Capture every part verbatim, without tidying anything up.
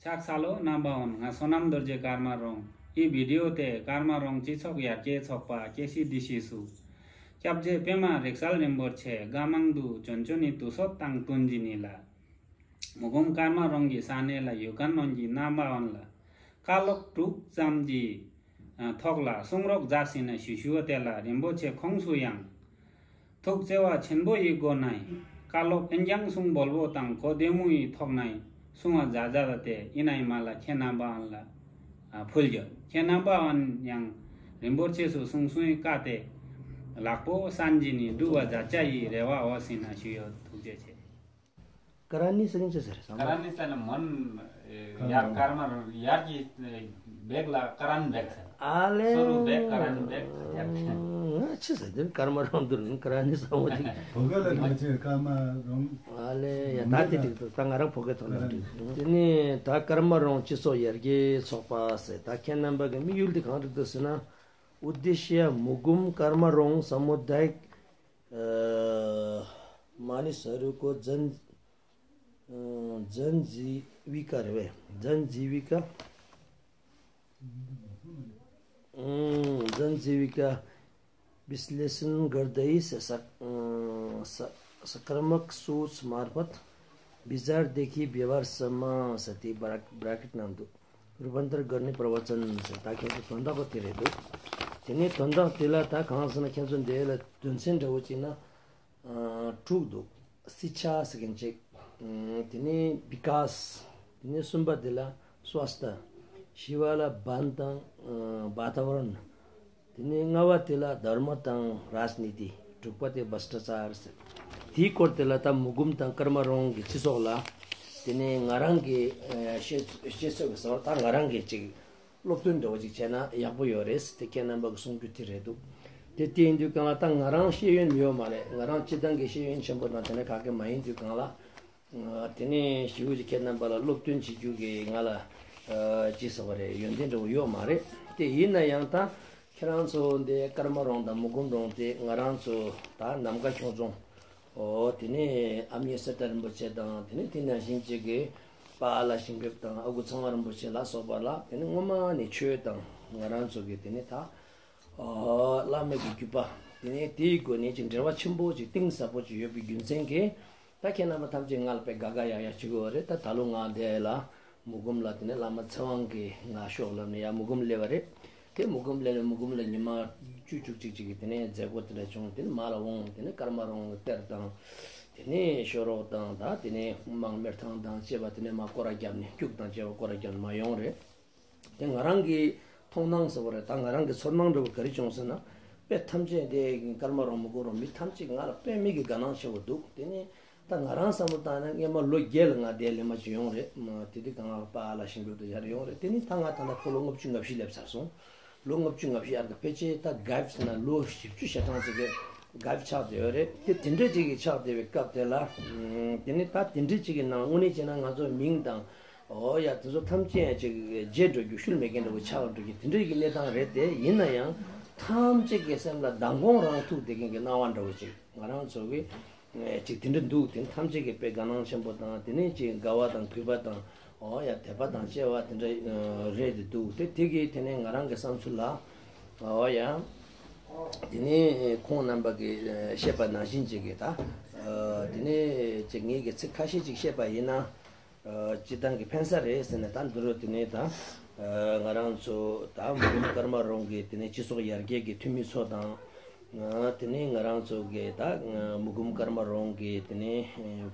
ཕྱག་འཚལ་ལོ་རྣམ་པ་དབོན། ང་བསོད་ནམས་རྡོ་རྗེ་ཀརྨ་རོང་། འི་བི་ཌི་ཨོ་དེ་ཀརྨ་རོང་སྤྱི་ཚོགས་ཡར་རྒྱས་ཚོགས་པ་ཀེ་སི་ཌི་སི་སུ། སྐྱབས་རྗེ་པད་མ་རིག་གསལ་རིན་པོ་ཆེ་དགའ་མང་དུ་བྱོན་བྱོན་ནི་དུས་ཚོད་དང་བསྟུན་གྱི་ནི་ལ། མུ་གུམ་ཀརྨ་རོང་གི་ས་གནས་ལ་ཡོད་མཁན་རྣམས་ཀྱི་རྣམ་པ་དབོན་ལ། བཀའ་སློབ་དྲུག་ཙམ་གྱི་ཐོག་ལ་གསུང་རོགས་མཛད་ཟིན་ན་ཞུ་ཞུ་བ་དེ་ལ་རིན་པོ་ཆེ་ཁོང་སུ་ཡང་། ཐུགས་བརྩེ་བ་ཆེན་པོ་ཡི་སྒོ་ནས་བཀའ་སློབ་ཨེན་ཀྱང་གསུང་འབོལ་པོ་དང་གོ་བདེ་མོ་ཡི་ཐོག་ནས་གསུང་བ་མཛད་མཛད་དེ་ཡིན་ན་ཡིན་མ་ལ་ཁྱེད་རྣམ་པ་དབོན་ལ་ཕུལ་རྒྱུ། ཁྱེད་རྣམ་པ་དབོན་ཡང་རིན་པོ་ཆེ་སུ་གསུང་གསུང་ཡི་བཀའ་དེ་ལག་པོ་གསན་གྱི་ནི་སྒྲུབ་པ་མཛད་བྱ་ཡི་རེ་བ་འོ་ཟིན་ན་ཞུ་ཡོད། ཐུགས་རྗེ་ཆེ། ཀ་ར་ནི་ཟེར་མཁན་ཅི་ཟེར་རེད་ཟེར་ན། ཀ་ར་ནི་ཟེར་ན་མོན་ཡར་ཀརྨ་ཡར་གྱི་བེག་ལ་ཀ་རན་བེག་ཟེར། ཨ་ལེ། སོ་རུ་བེག་ཀ་རན་བེག་ཟེར། ང་ཅི་ཟེར་དེ་ཀརྨ་རོང་དུ་ཀ་ར་ནི་ཟེར་བ་དེ། བོད་སྐད་ལ་ང་ཚོས་ཀརྨ་རོང་། ཨ་ལེ་ཡ་ད་དེ་དེ་ད་ང་རང་བོད་སྐད་ཐོག་ལ་འགྲིག་དེ་ནས་ད་ཀརྨ་རོང་སྤྱི་ཚོགས་ཡར་རྒྱས་ཚོགས་པ་ཟེར། ད་ཁྱེད་རྣམ་པ་གི་དམིགས་ཡུལ་དེ་གང་རེད་འདུག་ཟེར་ན། ཨུ་དེ་ཤི་ཡ་མུ་གུམ་ཀརྨ་རོང་ས་མུ་དཱ་ཡིག་མ་ནི་ས་རུ་ཀོ་ཛན་ཛན་ཛི་བི་ཀ་རེད་བས། ཛན་ཛི་བི་ཀ་ཛན་ཛི་བི་ཀ་བིས་ལེ་སན་གར་དེ་ཡི་ས་ས་ས་ཀར་མག་སོ་ཚ་མར་ཕད་བི་ཛར་དེ་ཁི་བི་བར་ས་མ་ས་དེ་བྲ་ཀེཊ་ནང་འདུག་རུ་བན་དར་གར་ནི་པྲ་བ་ཙན་ཟེར། ད་ཁྱེད་ཚོ་དོན་དག་པོ་དེ་རེད་འདུག་དེ་ནས་དོན་དག་དེ་ལ་ད་གང་ཟེར་ན་ཁྱེད་ཚོ་འདི་ལ་དོན་ཚན་འདྲ་བོ་ཅིག་ན་དྲུག་འདུག་སི་ཆ་ཟེར་མཁན་ཅིག་དེ་ནས་བི་ཀཱས། དེ་ནས་གསུམ་པ་དེ་ལ་སྭ་སྟ། བཞི་པ་ལ་བན་དང་བ་ཏ་བ་རན། དེ་ནས་ལྔ་པ་དེ་ལ་དྷརྨ་དང་རཱཇ་ནི་ཏི། དྲུག་པ་དེ་བྷྲ་ཤྟ་ཙར་ཟེར། དེའི་སྐོར་དེ་ལ་ད་མུ་གུམ་དང་ཀརྨ་རོང་གི་སྤྱི་ཚོགས་ལ་དེ་ནས་ང་རང་གི་ཤེས་ཤེས་ཚོད་ཀྱི་ཟེར་བ་ད་ང་རང་གི་ཅིག་སློབ་སྟོན་འདྲ་བོ་ཅིག་བྱས་ན་ཡག་པོ་ཡོད་རེད་ཟེར་ཏེ་ཁྱེད་རྣམ་པ་གི་གསུང་རྒྱུ་དེ་རེད་འདུག་དེ་དེ་ཡིན་དུས་གང་ལ་ད་ང་རང་ཤེས་ཡོན་ཡོད་མ་རེད། ང་རང་སྤྱི་བཏང་གི་ཤེས་ཡོན་ཆེན་པོ་དང་དེ་འདྲ་ག་གེ་མ་ཡིན་དུས་གང་ལ། དེ་ནས་ཞི་བོ་ཅིག་ཁྱེད་རྣམ་པ་ལ་སློབ་སྟོན་བྱེད་རྒྱུ་གི་ང་ལ་ཅི་ཟེར་བ་རེད། ཡོན་ཏན་འདྲ་བོ་ཡོད་མ་རེད། དེ་ཡིན་ན་ཡང་ད་ཁྱེད་རང་ཚོ་འདི་ཀརྨ་རོང་དང་མུ་གུམ་རོང་དེ་ང་རང་ཚོ་ད་ནམ་མཁའ་ཁྱུང་རྫོང་། ཨོ་དེ་ནས་ཨ་མྱེས་གསེར་རྟ་རིན་པོ་ཆེ་དང་དེ་ནས་དེ་ནང་བཞིན་ཅིག་གི་པཱ་ཨ་ལ་ཞིང་ཕེབས་དང་ཨ་ཁུ་ཚང་བ་རིན་པོ་ཆེ་ལ་སོགས་པ་ལ་དེ་ནས་སྔོན་མ་ནས་ཆོས་དང་ང་རང་ཚོ་གི་དེ་ནས་ད་བླ་མེད་ཀྱི་བརྒྱུད་པ་དེ་ནས་དེའི་སྒོ་ནས་ཅིག་འབྲེལ་བ་ཆེན་པོ་ཅིག་གཏིང་ཟབ་པོ་ཅིག་ཡོད་པའི་རྒྱུ་མཚན་གྱིས་ད་ཁྱེད་རྣམ་པ་ཐམས་ཅད་ང་ལ་དཔེ་དགའ་དགའ་ཡག་ཡག་བྱེད་དགོས་པ་རེད། ད་ད་ལོ་ང་འདི་ལ་མུ་གུམ་ལ་དེ་ནས་བླ་མ་ཚེ་དབང་གིས་ང་ཤོག་ལབ་ནས་ཡར་མུ་གུམ་སླེབས་པ་རེད། དེ་མུ་གུམ་སླེབས་ནས་མུ་གུམ་ལ་ཉི་མ་བཅུ་བཅུ་གཅིག་གཅིག་གི་དེ་ནས་མཛད་སྒོ་དེ་འདྲ་བྱུང་། དེ་ནས་མར་ལ་འོང་། དེ་ནས་ཀརྨ་རོང་གཏེར་དང་དེ་ནས་ཤོ་རོག་དང་ད་དེ་ནས་དམངས་མེར་ཐང་དང་བཅས་པ་དེ་ནས་མར་སྐོར་ར་བརྒྱབ་ནས་སྐྱུག་དང་བཅས་པ་སྐོར་ར་བརྒྱབ་ནས་མར་ཡོང་རེད། དེ་ང་རང་གི་མཐོང་སྣང་ཟེར་བ་རེད། ད་ང་རང་གི་ཚོར་སྣང་འདྲ་བོ་ག་རེ་བྱུང་ཟེར་ན། དཔེ་ཐམས་ཅད་དེ་ཀརྨ་རོང་མུ་གུམ་རོང་མི་ཐམས་ཅད་ང་ལ་དཔེ་མི་གི་དགའ་སྣང་ཆེ་བོ་འདུག་དེ་ནས་ད་ང་རང་བསམ་བློ་བཏང་ན་སྔས་མ་ལོ་བརྒྱད་ལ་ང་དེ་ལས་མ་ཅིག་ཡོང་རེད། མ་དེ་དུས་གང་ལ་པཱ་ཨ་ལ་ཞིང་ཕེབས་དུ་ཡར་ཡོང་རེད། དེ་ནི་ད་ང་ད་ལྟ་ཕོ་ལོ་ལྔ་བཅུ་ང་བཞི་སླེབས་ཚར་སོང་། ལོ་ལྔ་བཅུ་ང་བཞི་ཨར་གི་ཕལ་ཆེར་ད་གབ་ཟེར་ན་ལོ་བཞི་བཅུ་ཞེ་གྲངས་ཅིག་གི་གབ་ཆགས་བསྡད་ཡོད་རེད། དེ་དེ་འདྲ་ཅིག་གི་ཆགས་བསྡད་པའི་སྐབས་དེ་ལ་དེ་ནི་ད་དེ་འདྲ་ཅིག་གི་ནང་དངོས་གནས་བྱས་ན་ང་ཚོ་མིང་དང་། ཨོ་ཡ་དེ་ཚོ་ཐམས་ཅད་ཅིག་བརྗེད་འགྲོ་རྒྱུ་ཤུལ་མེད་མཁན་འདྲ་བོ་ཆགས་འགྲོ་རྒྱུ་དེ་འདྲ་གི་གནས་སྟངས་རེད་དེ། ཡིན་ན་ཡང་ཐམས་ཅད་ཀྱི་སེམས་ལ་མདང་དགོང་རང་ཐུག་བསྡད་མཁན་གྱི་སྣང་བ་འདྲ་བོ་ཅིག་ང་རང་ཚོ་གི་ཅིག་དེ་འདྲ་འདུག་དེ་ཐམས་ཅད་ཀྱི་དཔེ་དགའ་སྣང་ཆེན་པོ་དང་དེ་ནས་ཅིག་དགའ་བ་དང་གུས་པ་དང་ཨོ་ཡ་དད་པ་དང་བཅས་པ་དེ་འདྲ་རེད་དེ་འདུག་དེ་དེ་གི་དེ་ནས་ང་རང་གི་བསམ་ཚུལ་ལ་ཨོ་ཡ་དེ་ནས་ཁོང་རྣམ་པ་གི་བཤད་པ་ནང་བཞིན་ཅིག་གི་ད་དེ་ནས་ཅིག་ངེད་ཀྱི་ཚིག་ཁ་ཤས་ཅིག་བཤད་པ་ཡིན་ན། སྤྱི་བཏང་གི་ཕན་ས་རེད་ཟེར་ནས་ད་འདི་རུ་དེ་ནས་ད་ང་རང་ཚོ་ད་མུ་གུམ་ཀརྨ་རོང་གི་དེ་ནས་སྤྱི་ཚོགས་ཡར་རྒྱས་ཀྱི་འཐུས་མི་ཚོ་དང་དེ་ནས་ང་རང་ཚོ་གི་ད་མུ་གུམ་ཀརྨ་རོང་གི་དེ་ནས་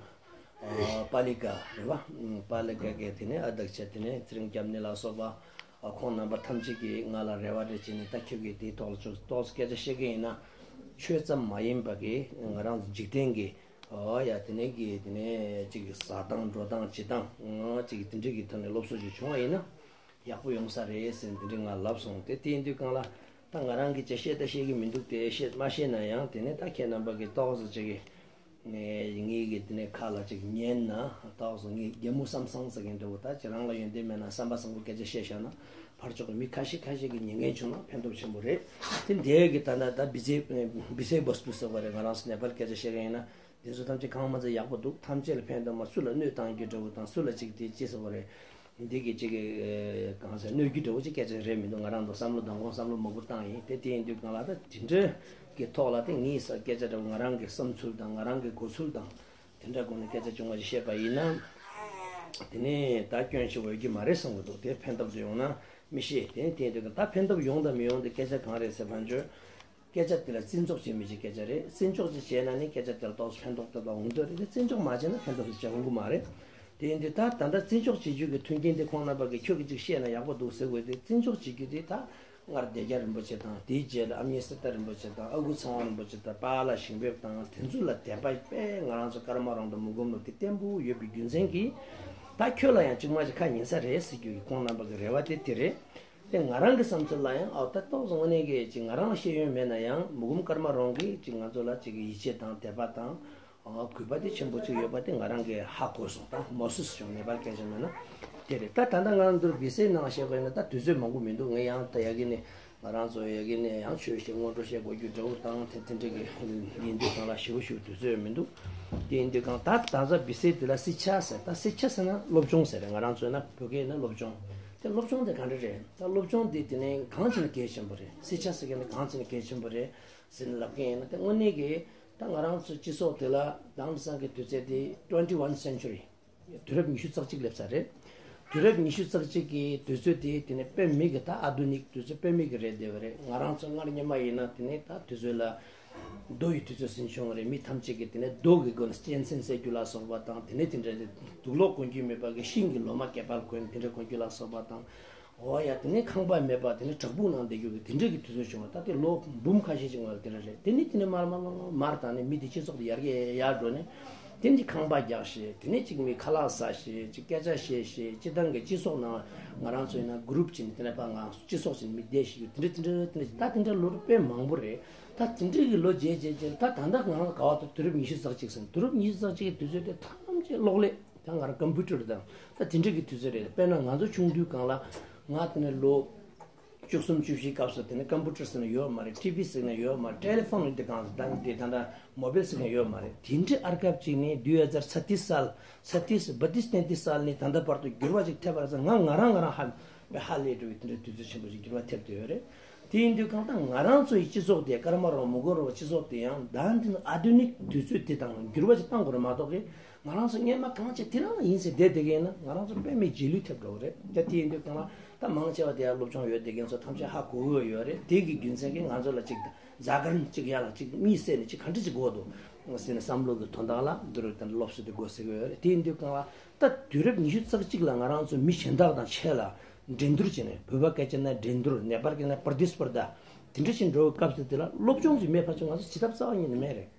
པཱ་ལི་ཀ་རེད་བ། པཱ་ལི་ཀ་གི་དེ་ནས་ཨ་དག་ཆ་དེ་ནས་ཚེ་རིང་སྐྱབས་གནས་ལ་སོགས་པ་ཁོང་རྣམ་པ་ཐམས་ཅད་ཀྱིས་ང་ལ་རེ་བ་རེ་བྱས་ནས་ད་ཁྱོད་ཀྱིས་དེའི་ཐོག་ལ་ཅིག་ཏོག་ཙམ་སྐད་ཆ་བཤད་ཀྱི་ཡིན་ན་ཆོས་ཙམ་མ་ཡིན་པ་གི་ང་རང་ཚོ་འཇིག་རྟེན་གྱི། ཨོ་ཡ་དེ་ནས་གི་དེ་ནས་ཅིག་ཟ་སྟངས་འགྲོ་སྟངས་བྱེད་སྟངས་ཅིག་དེ་འདྲས་ཀྱི་ཐོག་ནས་སློབ་གསོ་ཅིག་བྱུང་བ་ཡིན་ན་ཡག་པོ་ཡོང་ས་རེད་ཟེར་དེ་འདྲས་ང་ལབ་སོང་། དེ་དེ་ཡིན་དུས་གང་ལ་ད་ང་རང་གིས་ཅིག་བཤད་ད་བཤད་ཀྱི་མི་འདུག་དེ་བཤད་མ་ཤེས་ན་ཡང་དེ་ནས་ད་ཁྱེད་རྣམ་པ་གི་ཏོག་ཙམ་ཅིག་གི་ངའི་གི་དེ་ནས་ཁ་ལ་ཅིག་ཉན་ན་ཏོག་ཙམ་ངའི་རྒན་མོ་བསམ་བཟང་ཟེར་མཁན་འདྲ་བོ་ད་ཁྱེད་རང་ལ་ཡོན་ཏན་མེད་ན་བསམ་པ་བཟང་པོ་སྐད་ཆ་བཤད་བཞག་ན་ཕར་ཕྱོགས་ཀྱི་མི་ཁ་ཤས་ཁ་ཤས་ཀྱིས་ཉན་མཁན་བྱུང་ན་ཕན་ཐོགས་ཆེན་པོ་རེད། དེ་འདས་ཀྱི་ད་ལྟ་ད་བི་ཚེ་བི་ཚེ་བོ་སྟུ་ཟེར་བ་རེད། ང་རང་ཚོ་ནེ་པཱལ་སྐད་ཆ་བཤད་མཁན་ཡིན་ན། དེ་ཚོ་ཐམས་ཅད་གང་མ་ཚད་ཡག་པོ་འདུག་ཐམས་ཅད་ལ་ཕན་དང་མ་སུ་ལ་གནོད་བཏང་རྒྱུ་འདྲ་བོ་དང་སུ་ལ་ཅིག་དེ་ཅི་ཟེར་བ་རེད། འདི་གི་ཅིག་གི་གང་ཟེར། གནོད་རྒྱུ་འདྲ་བོ་ཅིག་སྐད་ཆ་རེད་མི་འདུག་ང་རང་ཚོ་བསམ་བློ་དང་དགོངས་བསམ་བློ་མང་པོ་བཏང་ཡིན། དེ་དེ་ཡིན་དུས་གང་ལ་ད་དེ་འདྲའི་གི་ཐོག་ལ་དེ་ངའི་ས་སྐད་ཆ་འདྲ་བོ་ང་རང་གི་བསམ་ཚུལ་དང་ང་རང་གི་གོ་ཚུལ་དང་། དེ་འདྲ་སྒོ་ནས་སྐད་ཆ་ཆུང་བ་ཞིག་བཤད་པ་ཡིན་ན། དེ་ནས་ད་སྐྱོན་ཞིག་འོས་ཀྱི་མ་རེད་བསམ་གྱི་འདུག་དེ་ཕན་ཐོགས་དུ་ཡོང་ན་མི་ཤེས། དེ་དེ་དུས་ད་ཕན་ཐོགས་ཡོང་དང་མི་ཡོང་དེ་སྐད་ཆ་གང་རེད་ཟེར་བ་འཇོ། སྐད་ཆ་དེ་ལ་བརྩི་འཇོག་བྱེད་མི་བྱེད་སྐད་ཆ་རེད། བརྩི་འཇོག་ཅིག་བྱས་ན་ནི་སྐད་ཆ་དེ་ལ་ཏོག་ཙམ་ཕན་ཐོགས་དེ་ལ་འོང་འདོད་རེད། དེ་བརྩི་འཇོག་མ་བྱས་ན་ཕན་ཐོགས་ཞིག་འོང་གི་མ་རེད། དེ་ཡིན་དུས་ད་ད་ལྟ་བརྩི་འཇོག་བྱེད་རྒྱུ་གི་མཐུན་རྐྱེན་དེ་ཁོང་རྣམ་པ་གིས་ཁྱོད་ཀྱིས་ཅིག་བཤད་ན་ཡག་པོ་འདུག་ཟེར་དགོས་དེ་བརྩི་འཇོག་བྱེད་རྒྱུ་དེ་ད། སྔར་བདེ་རྒྱལ་རིན་པོ་ཆེ་དང་དེའི་རྗེས་ལ་ཨ་མྱེས་གསེར་རྟ་རིན་པོ་ཆེ་དང་ཨ་ཁུ་ཚེ་དབང་རིན་པོ་ཆེ་དང་པཱ་ལགས་ཞིང་ཕེབས་དང་དེ་ཚོ་ལ་དད་པ་དཔེ་ང་རང་ཚོ་ཀརྨ་རོང་དང་མུ་གུམ་ལོ་དེ་བརྟན་པོ་ཡོད་པའི་རྒྱུ་མཚན་གྱིས། ད་ཁྱོད་ལ་ཡང་གཅིག་མ་གཅིག་ཁ་ཉན་ས་རེད་ཟེར་རྒྱུ་གི་ཁོང་རྣམ་པ་གི་རེ་བ་དེ་དེ་རེད། དེ་ང་རང་གི་བསམ་ཚུལ་ལ་ཡང་ཨའོ་ད་ཏོག་ཙམ་དངོས་གནས་ཀྱི་ཅིག་ང་རང་ལ་ཤེས་ཡོན་མེད་ན་ཡང་མུ་གུམ་ཀརྨ་རོང་གིས་ཅིག་ང་ཚོ་ལ་ཅིག་ཡིད་ཆེས་དང་དད་པ་དང་། ཨ། གུས་པ་དེ་ཆེན་པོ་ཅིག་ཡོད་པ་དེ་ང་རང་གིས་ཧ་གོ་སོང་། ད་མོ་སི་སི་ཞུང་ནེ་པཱལ་སྐད་ཆ་མེད་ན་དེ་རེད། ད་ད་ལྟ་ང་རང་འདིར་བི་སའི་ནང་བཤད་པ་ཡིན་ན་ད་དུས་ཚོད་མང་པོ་མི་འདུག་ངས་ཡང་ད་ཡ་གི་ནས་ང་རང་ཚོ་ཡ་གི་ནས་ཡང་ཆོས་བཤད་སྔོན་འགྲོ་བཤད་དགོས་རྒྱུ་འདྲ་བོ་དང་དེ་དེ་འདྲ་གི་ཡིན་དུས་ཚང་ལ་ཞེ་པོ་ཞེ་པོ་དུས་ཚོད་མི་འདུག་དེ་ཡིན་དུས་གང་ད་ད་ལྟ་བི་སའི་དེ་ལ་སི་ཆ་ཟེར། ད་སི་ཆ་ཟེར་ན་སློབ་སྦྱོང་ཟེར་རེད། ང་རང་ཚོ་ན་བོད་སྐད་ན་སློབ་སྦྱོང་། དེ་སློབ་སྦྱོང་དེ་ག་འདྲ་རེད། ད་སློབ་སྦྱོང་དེ་དེ་ནས་གང་བྱས་ན་གལ་ཆེན་པོ་རེད། སི་ཆ་ཟེར་མཁན་དེ་གང་བྱས་ན་གལ་ཆེན་པོ་རེད་ཟེར་ནས་ལབ་མཁན་ཡིན་ན་དེ་དངོས་གནས་ཀྱི། ད་ང་རང་ཚོའི་སྤྱི་ཚོགས་དེ་ལ་དེང་སང་གི་དུས་ཚོད་དེ་twenty-one century། དུས་རབས་ཉི་ཤུ་རྩ་གཅིག་སླེབས་ས་རེད། དུས་རབས་ཉི་ཤུ་རྩ་གཅིག་གི་དུས་ཚོད་དེ་དེ་ནས་དཔེ་མེད་ཀྱི་ད་ཨ་དུ་ནིག་དུས་ཚོད་དཔེ་མེད་ཀྱི་རེད་བསྡད་པ་རེད། ང་རང་ཚོ་སྔར་སྔོན་མ་ཡིན་ན་དེ་ནས་ད་དུས་ཚོད་ལ་རྡོ་ཡི་དུས་ཚོད་ཟིན་བྱུང་བ་རེད། མི་ཐམས་ཅད་ཀྱིས་དེ་ནས་རྡོ་གི་སྒོ་ནས་གཅན་གཟན་བསད་རྒྱུ་ལ་སོགས་པ་དང་། དེ་ནས་དེ་འདྲ་དུག་ལོག་གོན་རྒྱུ་མེད་པ་གི་ཤིང་གི་ལོ་མ་སྐེད་པར་གོན་དེ་འདྲ་གོན་རྒྱུ་ལ་སོགས་པ་དང་། འོ་ཡ། དེ་ནས་ཁང་པ་མེད་པ་དེ་ནས་བྲག་ཕུག་ནང་བསྡད་རྒྱུ་གི་དེ་འདྲ་གི་དུས་ཚོད་བྱུང་བ། ད་དེ་ལོ་འབུམ་ཁ་ཤས་ཅིག་སྔོན་ལ་དེ་འདྲ་རེད། དེ་ནས་དེ་ནས་མར་མར་མར་མར་མར་བཏང་ནས་མི་དེ་སྤྱི་ཚོགས་དེ་ཡར་རྒྱས་ཡར་འགྲོ་ནས་དེ་ནས་ཁང་པ་རྒྱག་ཤེས། དེ་ནས་ཅིག་མི་ཁ་ལག་ཟ་ཤེས། ཅིག་སྐད་ཆ་བཤད་ཤེས། སྤྱི་བཏང་གི་སྤྱི་ཚོགས་ནང་ང་རང་ཚོ་ཡིན་ན་གུ་རུབ་བྱས་ནས་དེ་ནས་ཕར་ང་སྤྱི་ཚོགས་བྱས་ནས་མི་བསྡད་ཤེས་རྒྱུ་དེ་འདྲ་དེ་འདྲ་དེ་འདྲ། ད་དེ་འདྲ་ལོ་རེ་དཔེ་མང་པོ་རེད། ད་དེ་འདྲ་གི་ལོ་རྒྱས་རྒྱས་རྒྱས་ད་ད་ལྟ་ང་ག་བ་དུ་དུས་རབས་ཉི་ཤུ་རྩ་གཅིག་ཟིན། དུས་རབས་ཉི་ཤུ་རྩ་གཅིག་གི་དུས་ཚོད་དེ་ཐམས་ཅད་གློག་ཀླད། ད་ང་རང་ཀམ་པུ་ཊར་དང་ད་དེ་འདྲ་གི་དུས་ཚོད་རེད། དཔེར་ན་ང་ཚོ་ཆུང་དུས་སྒང་ལ་ང་དེ་ནས་ལོ་བཅུ་གསུམ་བཅུ་བཞིའི་སྐབས་སུ་དེ་ནས་ཀམ་པུ་ཊར་ཟེར་ན་ཡོད་མ་རེད། ཊི་ཝི་ཟེར་ན་ཡོད་མ་རེད། ཊེ་ལི་ཕོན་དེ་གང་ཟེར་ད་དེ་ད་ལྟ་མོ་བེལ་ཟེར་ན་ཡོད་མ་རེད། དེ་འདྲའི་ཨར་སྐབས་ཅིག་ནས་དུས་ཡ་ཛར་ཚ་ཏི་སལ་ཚ་ཏི་སི་བ་ཏི་སྟན་ཏི་སལ་ནས་ད་ལྟ་བར་དུ་འགྱུར་བ་ཅིག་ཐེབས་པ་རེད་ཟེར། ང་ང་རང་ང་རང་ཧ་ཧ་ལས་འགྲོ་བའི་དེ་འདྲའི་དུས་ཚོད་ཆེན་པོ་ཅིག་འགྱུར་བ་ཐེབས་བསྡད་ཡོད་རེད། དེ་ཡིན་དུས་གང་ལྟར་ང་རང་ཚོའི་སྤྱི་ཚོགས་དེ་ཀརྨ་རོ་མུ་གུ་རོ་སྤྱི་ཚོགས་དེ་ཡང་ད་འདི་ཨ་དུ་ནིག་དུས་ཚོད་དེ་དང་འགྱུར་བ་ཞིག་གཏང་དགོས་རེད་མ་གཏོགས་ཀི། ང་རང་ཚོ་སྔོན་མ་གང་བྱས་དེ་རང་ཡིན་ཟེར་བསྡད་བསྡད་མཁན་ཡིན་ན་ང་རང་ཚོ་དཔེ་མེད་རྗེས་ལུས་ཐེབས་འགྲོ་གི་རེད། ད་དེ་ཡིན་དུས་གང་ལ་ད་མང་ཆེ་བ་དེ་ཡང་སློབ་སྦྱོང་ཡོད་བསྡད་མཁན་ཚོ་ཐམས་ཅད་ཧ་གོ་གི་ཡོད་རེད། དེ་གི་རྒྱུ་མཚན་གྱིས་ང་ཚོ་ལ་ཅིག་ཟ་གར་ཅིག་ཡ་ལ་ཅིག་གཉིད་སད་ནས་ཅིག་ག་འདྲ་ཅིག་དགོས་འདུག་ཟེར་ནས་བསམ་བློ་གི་དོན་དག་ལ་འདི་རུ་དེ་འདྲ་སློབ་གསོ་དེ་དགོས་ཟེར་གི་ཡོད་རེད། དེ་ཡིན་དུས་གང་ལ་ད་དུས་རབས་ཉི་ཤུ་རྩ་གཅིག་ལ་ང་རང་ཚོ་མི་གཞན་དག་དང་ཆེ་ལ་འགྲན་བསྡུར་བྱས་ནས། བོད་པ་སྐད་ཆ་ན་འགྲན་བསྡུར། ནེ་པཱལ་སྐད་ན་པར་དིས་པར་དཱ། དེ་འདྲ་ཞིག་འགྲོ་བའི་སྐབས་སུ་དེ་ལ་སློབ་སྦྱོང་ཞིག་མེད་བར་ཆད་ང་ཚོ་བྱེད་ཐབས་རྩ་བ་ཉིད་ནས་མེད་རེད།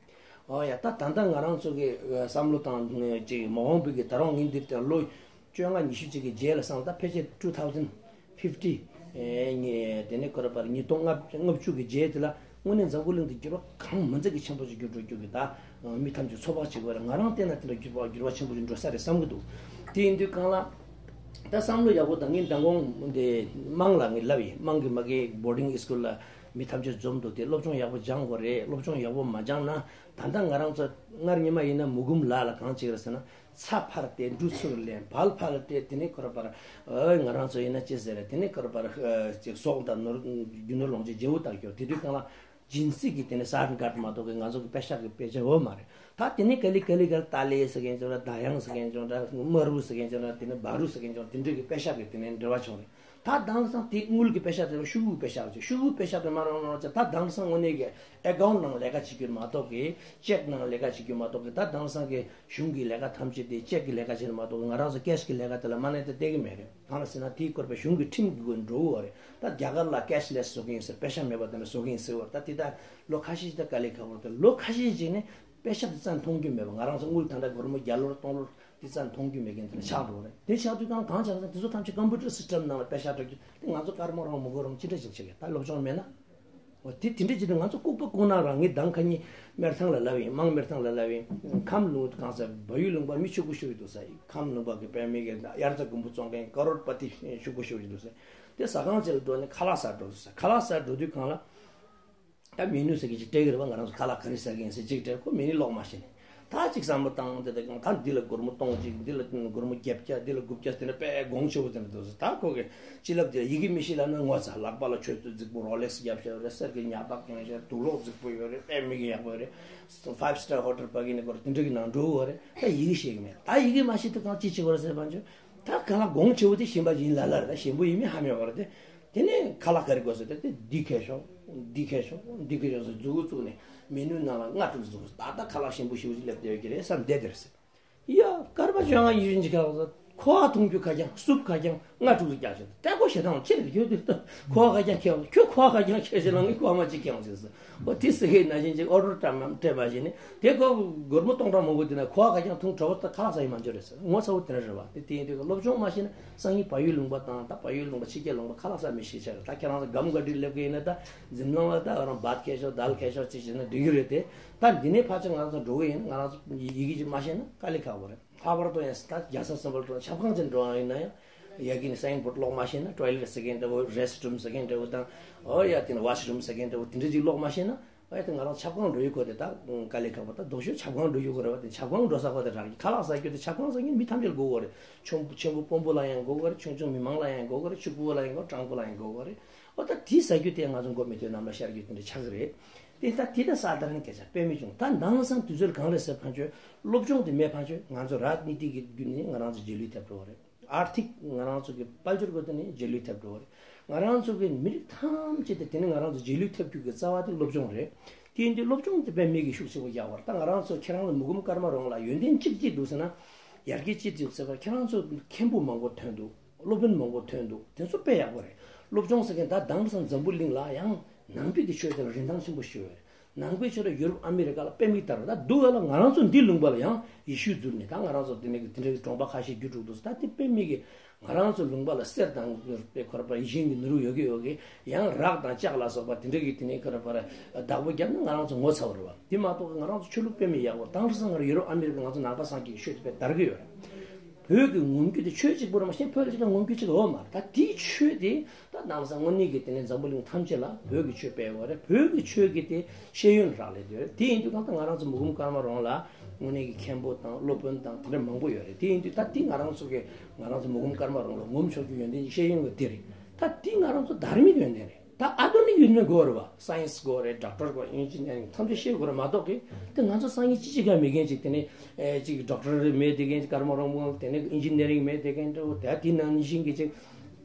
ཨོ་ཡ། ད་ད་ལྟ་ང་རང་ཚོ་གི་བསམ་བློ་དང་ཅིག་མ་འོངས་པའི་གི་ད་རུང་ངས་འདིར་དེ་ལོ་བཅོ་ལྔ་ཉི་ཤུ་ཅིག་གི་རྗེས་ལ་སང་ད་ཕལ་ཆེར་two thousand fifty། ཨེ། ངས་དེ་ནས་ཁོ་ར་པར་ཉིས་སྟོང་ལྔ་བཅུ་གི་རྗེས་དེ་ལ་དངོས་གནས་འཛམ་བུ་གླིང་དུ་འགྱུར་བ་གང་མི་མཛད་ཀྱི་ཆེན་པོ་ཞིག་འགྱུར་འགྲོ་རྒྱུ་གི་ད་མི་ཐམས་ཅད་ཚོད་དཔག་བྱེད་དགོས་རེད། ང་རང་བལྟས་ན་དེ་འདྲ་འགྱུར་བ་འགྱུར་བ་ཆེན་པོ་ཞིག་འགྲོ་ས་རེད་བསམ་གྱི་འདུག་དེ་ཡིན་དུས་གང་ལ་ད་བསམ་བློ་ཡག་པོ་དང་། ངས་མདང་དགོང་དེ་དམངས་ལ་ངས་ལབ་ཡིན། དམངས་ཀྱི་མ་གི་བོར་ཌིང་སི་ཀུལ་ལ་མི་ཐམས་ཅད་འཛོམས་འདུག་དེ་སློབ་སྦྱོང་ཡག་པོ་སྦྱང་དགོས་རེད། སློབ་སྦྱོང་ཡག་པོ་མ་སྦྱངས་ན་ད་ལྟ་ང་རང་ཚོ་སྔར་ཉི་མ་ཡིན་ན་མུ་གུམ་ལ་ལ་གང་བྱེད་རེད་ཟེར་ན། ཚྭ་ཕར་བལྟས་འབྲུ་ཚུར་ལེན། བལ་ཕར་བལྟས། དེ་ནས་ཁོ་ར་པར་ཨོ་ང་རང་ཚོ་ཡིན་ན་ཅི་ཟེར་རེད། དེ་ནས་ཁོ་ར་པར་ཨ་ཅིག་ཟོག་དང་ནོར་རྒྱུ་ནོར་ལོངས་སྤྱོད་བརྗེ་བོ་ལྟར་གྱུར། དེ་དུས་གང་ལ་ཇིན་སི་གི་དེ་ནས་སཱར་གྷར་མ་གཏོགས་གི་ང་ཚོ་གི་པེ་ཤག་གི་དཔེ་ཆ་ཡོད་མ་རེད། ད་དེ་ནས་ག་ལེ་ག་ལེ་ག་ལེ་ཏཱ་ལེ་ཟེར་མཁན་ཅིག་ཡོད་ར། དཱ་ཡང་ཟེར་མཁན་ཅིག་ཡོད་ར། དེ་ནས་མ་རུ་ཟེར་མཁན་ཅིག་ཡོད་ར། དེ་ནས་བ་རུ་ཟེར་མཁན་ཅིག་ཡོད་ར། དེ་འདྲ་གི་དཔེ་ཤག་གི་དེ་ནས་འབྲེལ་བ་བྱུང་རེད། ད་དེང་སང་དེ་དངུལ་གྱི་པེ་ཤག་དེ་ཤོག་གུའི་པེ་ཤག་ཅིག་ཤོག་གུའི་པེ་ཤག་དེ་མ་རུ་མ་རུ་ཅིག་ད་དེང་སང་དངོས་གནས་ཀྱི་ཨེ་ཀའུན་ཊི་ནང་ལས་ཀ་བྱེད་རྒྱུ་མ་གཏོགས་གི། ཅེག་ནང་ལས་ཀ་བྱེད་རྒྱུ་མ་གཏོགས་གི། ད་དེང་སང་གི་གཞུང་གི་ལས་ཀ་ཐམས་ཅད་དེ་ཅེག་གི་ལས་ཀ་བྱེད་ན་མ་གཏོགས་གི། ང་རང་ཚོ་ཀེཤ་གི་ལས་ཀ་དེ་ལ་མ་གནས་ཏེ་བསྡད་ཀྱི་མེད་རེད། གང་ལ་ཟེར་ན་དེའི་སྐོར་པའི་གཞུང་གི་ཁྲིམས་ཀྱི་སྒོ་ནས་འགྲོ་གི་ཡོད་རེད། ད་རྒྱ་གར་ལ་ཀེཤ་ལེས་བཟོ་གི་ཡིན་ཟེར། པེ་ཤ་མེད་པ་དེ་འདྲ་བཟོ་གི་ཡིན་ཟེར་བ། ད་དེ་ད་ལོ་ཁ་ཤས་ཤིག་ད་དཀའ་ལས་ཁག་པོ་རེད། ད་ལོ་ཁ་ཤས་ཤིག་ནས་པེ་ཤ་དེ་རྩ་མཐོང་རྒྱུ་མེད་པ། ང་རང་ཚོ་དངུལ་ད་ལྟ་སྒོར་མོ་བརྒྱ་ལོར་སྟོང་ལོར་དེ་རྩ་མཐོང་རྒྱུ་མེད་མཁན་དེ་འདྲ་ཆགས་འགྲོ་གི་རེད། དེ་ཆགས་དུས་གང་གང་ཆགས་ན་དེ་ཚོ་ཐམས་ཅད་ཀམ་པུ་ཊར་སིས་ཊེམ་ནང་ལ་པེ་ཤ་སྤྲོད་རྒྱུ་དེ་ང་ཚོ་ཀརྨ་རང་མི་གོ་རང་ཅི་འདྲ་ཞིག་བྱེད་གི། ད་སློབ་སྦྱོང་མེད་ན། འོ་དེ་དེ་འདྲ་བྱེད་དུས་ང་ཚོ་ལྐུགས་པ་ལྐུགས་ནག་རང་། ངས་མདང་ཁ་ཉིན་སྨེར་ཐང་ལ་ལབ་ཡིན། དམངས་སྨེར་ཐང་ལ་ལབ་ཡིན། ཁམས་ལུང་གང་ཟེར། བལ་ཡུལ་ལུང་པ་མི་ཕྱུག་པོ་ཤོར་གྱི་འདུག་ཟེར། ཁམས་ལུང་པ་གི་དཔེ་མེད་ཀྱི་དབྱར་རྩྭ་དགུན་འབུ་བཙོང་མཁན་ཀ་རོར་པ་ཏི་ཕྱུག་པོ་ཤོར་གྱི་འདུག་ཟེར། དེ་ཟ་ཁང་ཅིག་ལ་འགྲོ་ནས་ཁ་ལག་ཟ་འགྲོ་ཟེར། ཁ་ལག་ཟ་འགྲོ་དུས་གང་ལ་ད་མེ་ནུ་ཟེར་གྱི་ཅིག་སྤྲད་ཀྱི་རེད་པ། ང་རང་ཚོ་ཁ་ལག་ག་རེ་ཟ་གི་ཡིན་ཟེར་ཅིག་སྤྲད། ཁོ་མེ་ནུ་ཀློག་མ་ཤེས་ནས། ད་ཅིག་བསམ་བློ་བཏང་དེ་དང་ད་འདི་ལ་སྒོར་མོ་སྟོང་གཅིག་འདི་ལ་སྒོར་མོ་བརྒྱད་བརྒྱ་འདི་ལ་དགུ་བརྒྱ་དེ་འདྲ་དཔེ་གོང་ཆེ་བོ་དེ་འདྲ་འདུག་ཟེར། ད་ཁོ་གི་ཅི་ལབ་དེ་ལ་ཡི་གེ་མི་ཤེས་ལབ་ན་ངོ་ཚ། ལག་པ་ལ་ཆུ་ཚོད་རྫིག་པོ་རོ་ལེགས་བརྒྱབ་བཞག་རེད། གསེར་གྱི་ཉ་ཐག་གྱོན་བཞག་དུག་ལོག་རྫིག་པོ་ཡོད་རེད། དཔེ་མི་གི་ཡག་པོ་ཡོད་རེད། ཕའིབ་སི་ཊར་ཧོ་ཊེལ་ཕ་གི་ནི་སྐོར་དེ་འདྲ་གི་ནང་འགྲོ་གི་ཡོད་རེད། ད་ཡི་གེ་ཤེས་གི་མེད། ད་ཡི་གེ་མ་ཤེས་དུས་གང་ཅི་བྱེད་དགོས་རེད་ཟེར་བ་ཅོ། ད་གང་ལ་གོང་ཆེ་བོ་དེ་ཞིམ་པ་ཡིན་ལ་ལ་རེད། ད་ཞིམ་པོ་ཡིན་མིན་ཧ་མི་གོ་རེད་དེ། དེ་ནས་ཁ་ལག་ག་རེ་དགོས་ཟེར་ཏེ་དེ་འདི་ཁེ་ཤོག་འདི་ཁེ་ཤོག་འདི་ཁེ་ཤོག་ཟེར་མཛུ་གུ་བཙུགས་ནས་མེ་ནུའི་ནང་ལ་ལྔ་དྲུག་བཙུགས། ད་ལྟ་ཁ་ལག་ཞིམ་པོ་ཞིམ་པོ་ཞིག་སླེབས་བསྡད་ཡོད་ཀྱི་རེད་བསམ་བསྡད་དེ་རེད་ཟེར། ཡ་སྐར་མ་བཅོ་ལྔ་ཡིན་རིན་གྱི་ཁ་ལག་ཁོ་ཨ་འཐུང་རྒྱུ་ཁ་རྐྱང་སུབ་ཁ་རྐྱང་ལྔ་དྲུག་ཙམ་རྒྱག་བྱས། ཏེ་ཁོ་ཞེ་སྡང་ཆེ་རེད། ཁྱོད་དེ་ཁོ་ཁ་རྐྱང་ཁེ་ཁྱོད་ཁོ་ཁ་རྐྱང་ཁེ་ཞེ་ལ་ངས་ཁོ་མ་ཅིག་ཁེ་ཟེར་ཟེར། འོ་དེ་སི་ཧེ་ན་བཞིན་ཅིག་ཨོ་ཌར་སྤྲད་མ་སྤྲད་པ་བཞིན་ནི་དེ་ཁོ་སྒོར་མོ་སྟོང་ཕྲག་མང་པོ་དེ་ན་ཁོ་ཁ་རྐྱང་འཐུང་གྲོགས་པོ་ད་ཁ་ལག་ཟ་ཡི་མ་འཇོག་རེད་ཟེར། ངོ་ཚ་བོ་དེ་འདྲ་རེད་བ། དེ་དེ་ཡིན་དུས་སློབ་སྦྱོང་མ་ཤེས་ན་སང་ཉིན་བལ་ཡུལ་ལུང་པ་དང་ད་བལ་ཡུལ་ལུང་པ་ཕྱི་རྒྱལ་ལུང་པ་ཁ་ལག་ཟ་མི་ཤེས་ཆ་རེད། ད་ཁྱེད་རང་ཚོ་སྒམ་ག་འདྲི་སླེབས་ཀྱི་ཡིན་ན་ད་འཛིན་བློན་ལ་ད་ང་རང་བཱད་ཁེ་ཤོག་དཱལ་ཁེ་ཤོག་ཅིག་བྱས་ན་འགྲིག་གི་རེད་དེ། ད་འདི་ནས་ཕལ་ཆེར་ང་རང་ཚོ་འགྲོ་གི་ཡིན། ང་རང་ཚོ་ཡི་གེ་ཅིག་མ་ཤེས་ན་དཀའ་ལས་ཁག་པོ་རེད། ལྷག་པར་དུ་ཡང་ད་རྒྱལ་ས་སམ་བྷོ་ཊ་ཆབ་ཁང་ཅན་འགྲོ་བ་ཡིན་ན་ཡང་ཡ་གི་ནི་སའིན་བོར་ཌ་ཀློག་མ་ཤེས་ན་ཊོའི་ལེཊ་ཟེར་མཁན་འདྲ་བོ་རེ་སི་ཊི་རུམ་ཟེར་མཁན་འདྲ་བོ་དང་། ཨོ་ཡ་དེ་ནི་ཝ་ཤི་རུམ་ཟེར་མཁན་འདྲ་བོ་དེ་འདྲ་ཅིག་ཀློག་མ་ཤེས་ན། ཨོ་ཡ་དེ་ང་རང་ཆབ་ཁང་འགྲོ་ཡི་གོ་དེ་ད་དཀའ་ལས་ཁག་པོ། ད་རྡོ་ཤོད་ཆབ་ཁང་འགྲོ་ཡི་གོ་རེད་བ། དེ་ཆབ་ཁང་འགྲོ་ས་གོ་དེ་རག་གི། ཁ་ལག་ཟ་རྒྱུ་དེ་ཆབ་ཁང་ཟ་མཁན་མི་ཐམས་ཅད་ལ་དགོས་གོ་རེད། ཆུང་ཆེན་པོ་དཔོན་པོ་ལ་ཡང་དགོས་གོ་རེད། ཆུང་ཆུང་མི་མང་ལ་ཡང་དགོས་གོ་རེད། ཕྱུག་པོ་ལ་ཡང་དགོས། སྤྲང་པོ་ལ་ཡང་དགོས་གོ་རེད། ཨོ་ད་དེ་ཟ་རྒྱུ་དེ་ང་ཚོ་མགོ་མི་ཐོན་ནམ་ལ་ཤར་རྒྱུ་དེ་འདྲ་ཆགས་ཀྱི་རེད། དེ་ད་དེ་ད་ས་དར་ནི་སྐད་ཆ་དཔེ་མི་བྱུང་། ད་ནང་སང་དུས་ཚོད་གང་རེད་ཟེར་ཕན་ཆོད་སློབ་སྦྱོང་དེ་མེད་ཕན་ཆོད་ང་ཚོ་རཱ་ནི་ཏི་གི་བརྒྱུད་ནས་ང་རང་ཚོ་རྗེས་ལུས་ཐེབས་འགྲོ་བ་རེད། ཨར་ཐིག་ང་རང་ཚོ་གི་དཔལ་འབྱོར་གོ་དེ་ནས་རྗེས་ལུས་ཐེབས་འགྲོ་བ་རེད། ང་རང་ཚོ་གི་མི་རིགས་ཐམས་ཅད་དེ་དེ་ནས་ང་རང་ཚོ་རྗེས་ལུས་ཐེབས་རྒྱུ་གི་རྩ་བ་དེ་སློབ་སྦྱོང་རེད། དེ་ཡིན་དུས་སློབ་སྦྱོང་དེ་དཔེ་མི་གི་ཤུགས་ཆེ་བོ་རྒྱག་པ་རེད། ད་ང་རང་ཚོ་ཁྱེད་རང་ཚོ་མུ་གུམ་ཀརྨ་རོང་ལ་ཡོན་ཏན་གཅིག་གཅིག་འདུག་ཟེར་ན་ཡར་རྒྱས་ཅི་འདུག་ཟེར་བ། ཁྱེད་རང་ཚོ་མཁན་པོ་མང་པོ་ཐོན་འདུག་སློབ་དཔོན་མང་པོ་ཐོན་འདུག་དེ་ཚོ་དཔེ་ཡག་པོ་རེད། སློབ་སྦྱོང་ཟེར་མཁན་ད་དེང་སང་འཛམ་བུ་གླིང་ལ་ཡང་ནང་པའི་གི་ཆོས་དེ་ལ་རིན་ཐང་ཆེན་པོ་ཞིག་ཡོད་རེད། ནང་པའི་ཆོས་ལ་ཡུ་རོབ་ཨ་མི་རི་ཀ་ལ་དཔེ་མིག་ལྟར་ད་འདུག་ཡ་ལ། ང་རང་ཚོ་འདི་ལུང་པ་ལ་ཡང་ཡེ་ཤུ་འཛུལ་ནས་ད་ང་རང་ཚོ་འདི་ནས་གི་དེ་འདྲའི་གི་གྲོང་པ་ཁ་ཤས་བརྒྱུད་འགྲོ་འདུག་ད་དེ་དཔེ་མིག་གི་ང་རང་ཚོ་ལུང་པ་ལ་གསེར་དང་དཔེ་ཁོ་ར་པ་ཡིད་བཞིན་གྱི་ནོར་བུ་ཡོད་གི་ཡོད་གི་ཡང་རག་དང་ལྕགས་ལ་སོགས་པ་དེ་འདྲའི་གི་དེ་ནས་ཁོ་ར་པ་ར་བདག་པོ་བརྒྱབ་ན་ང་རང་ཚོ་ངོ་ཚ་བ་རེད་བ། དེ་མ་གཏོགས་ང་རང་ཚོ་ཆོས་ལུགས་དཔེ་མི་ཡག་པོ་དེང་སང་ང་རང་ཡུ་རོབ་ཨ་མི་རི་ཀ་ང་ཚོ་ནང་པ་སངས་རྒྱས་ཀྱི་ཆོས་དེ་དཔེ་དར་གི་ཡོད་རེད། བོད་ཀྱི་ངོམ་རྒྱུ་དེ་ཆོས་གཅིག་པོ་རེད་མ་གཏོགས་ཕལ་ཆེར་ཀྱང་ངོམ་རྒྱུ་གཅིག་ཡོད་མ་རེད། ད་དེའི་ཆོས་དེ་ད་དེང་སང་དངོས་གནས་ཀྱི་དེ་ནས་འཛམ་བུ་གླིང་ཐམས་ཅད་ལ་བོད་ཀྱི་ཆོས་སྤེལ་ཡོད་རེད། བོད་ཀྱི་ཆོས་ཀྱི་དེ་ཤེས་ཡོན་རག་ལས་དེ་རེད། དེ་ཡིན་དུས་གང་ལྟར་ང་རང་ཚོ་མུ་གུམ་ཀརྨ་རོང་ལ་དངོས་གནས་ཀྱི་མཁན་པོ་དང་སློབ་དཔོན་དང་དེ་འདྲ་མང་པོ་ཡོད་རེད། དེ་ཡིན་དུས་ད་དེ་ང་རང་ཚོ་གི་ང་རང་ཚོ་མུ་གུམ་ཀརྨ་རོང་ལ་ངོམ་ཆོག་རྒྱུ་ཡོན་ཏན་གྱི་ཤེས་ཡོན་གྱི་དེ་རེད། ད་དེ་ང་རང་ཚོ་དྷར་མིག་ཡོན་ཏན་རེད། ད་ཨ་དོ་ནི་ཡོད་ན་དགོས་རེད་བ། སའེན་སི་དགོས་རེད། ཌོག་ཊར་དགོས། ཨིན་ཇི་ནི་ཡ་རིང་ཐམས་ཅད་ཤེས་དགོས་རེད་མ་གཏོགས་གི་དེ་ང་ཚོ་སང་ཉིན་ཅི་ཅི་ག་མེད་མཁན་ཅིག་དེ་ནས་ཨེ་ཅིག་ཌོག་ཊར་མེད་དེ་མཁན་ཅིག་ཀརྨ་རོང་པོ་དེ་ནས་ཨིན་ཇི་ནི་ཡ་རིང་མེད་དེ་མཁན་འདྲ་བོ། དེ་དེ་ནང་ནི་ཤིང་གི་ཅིག་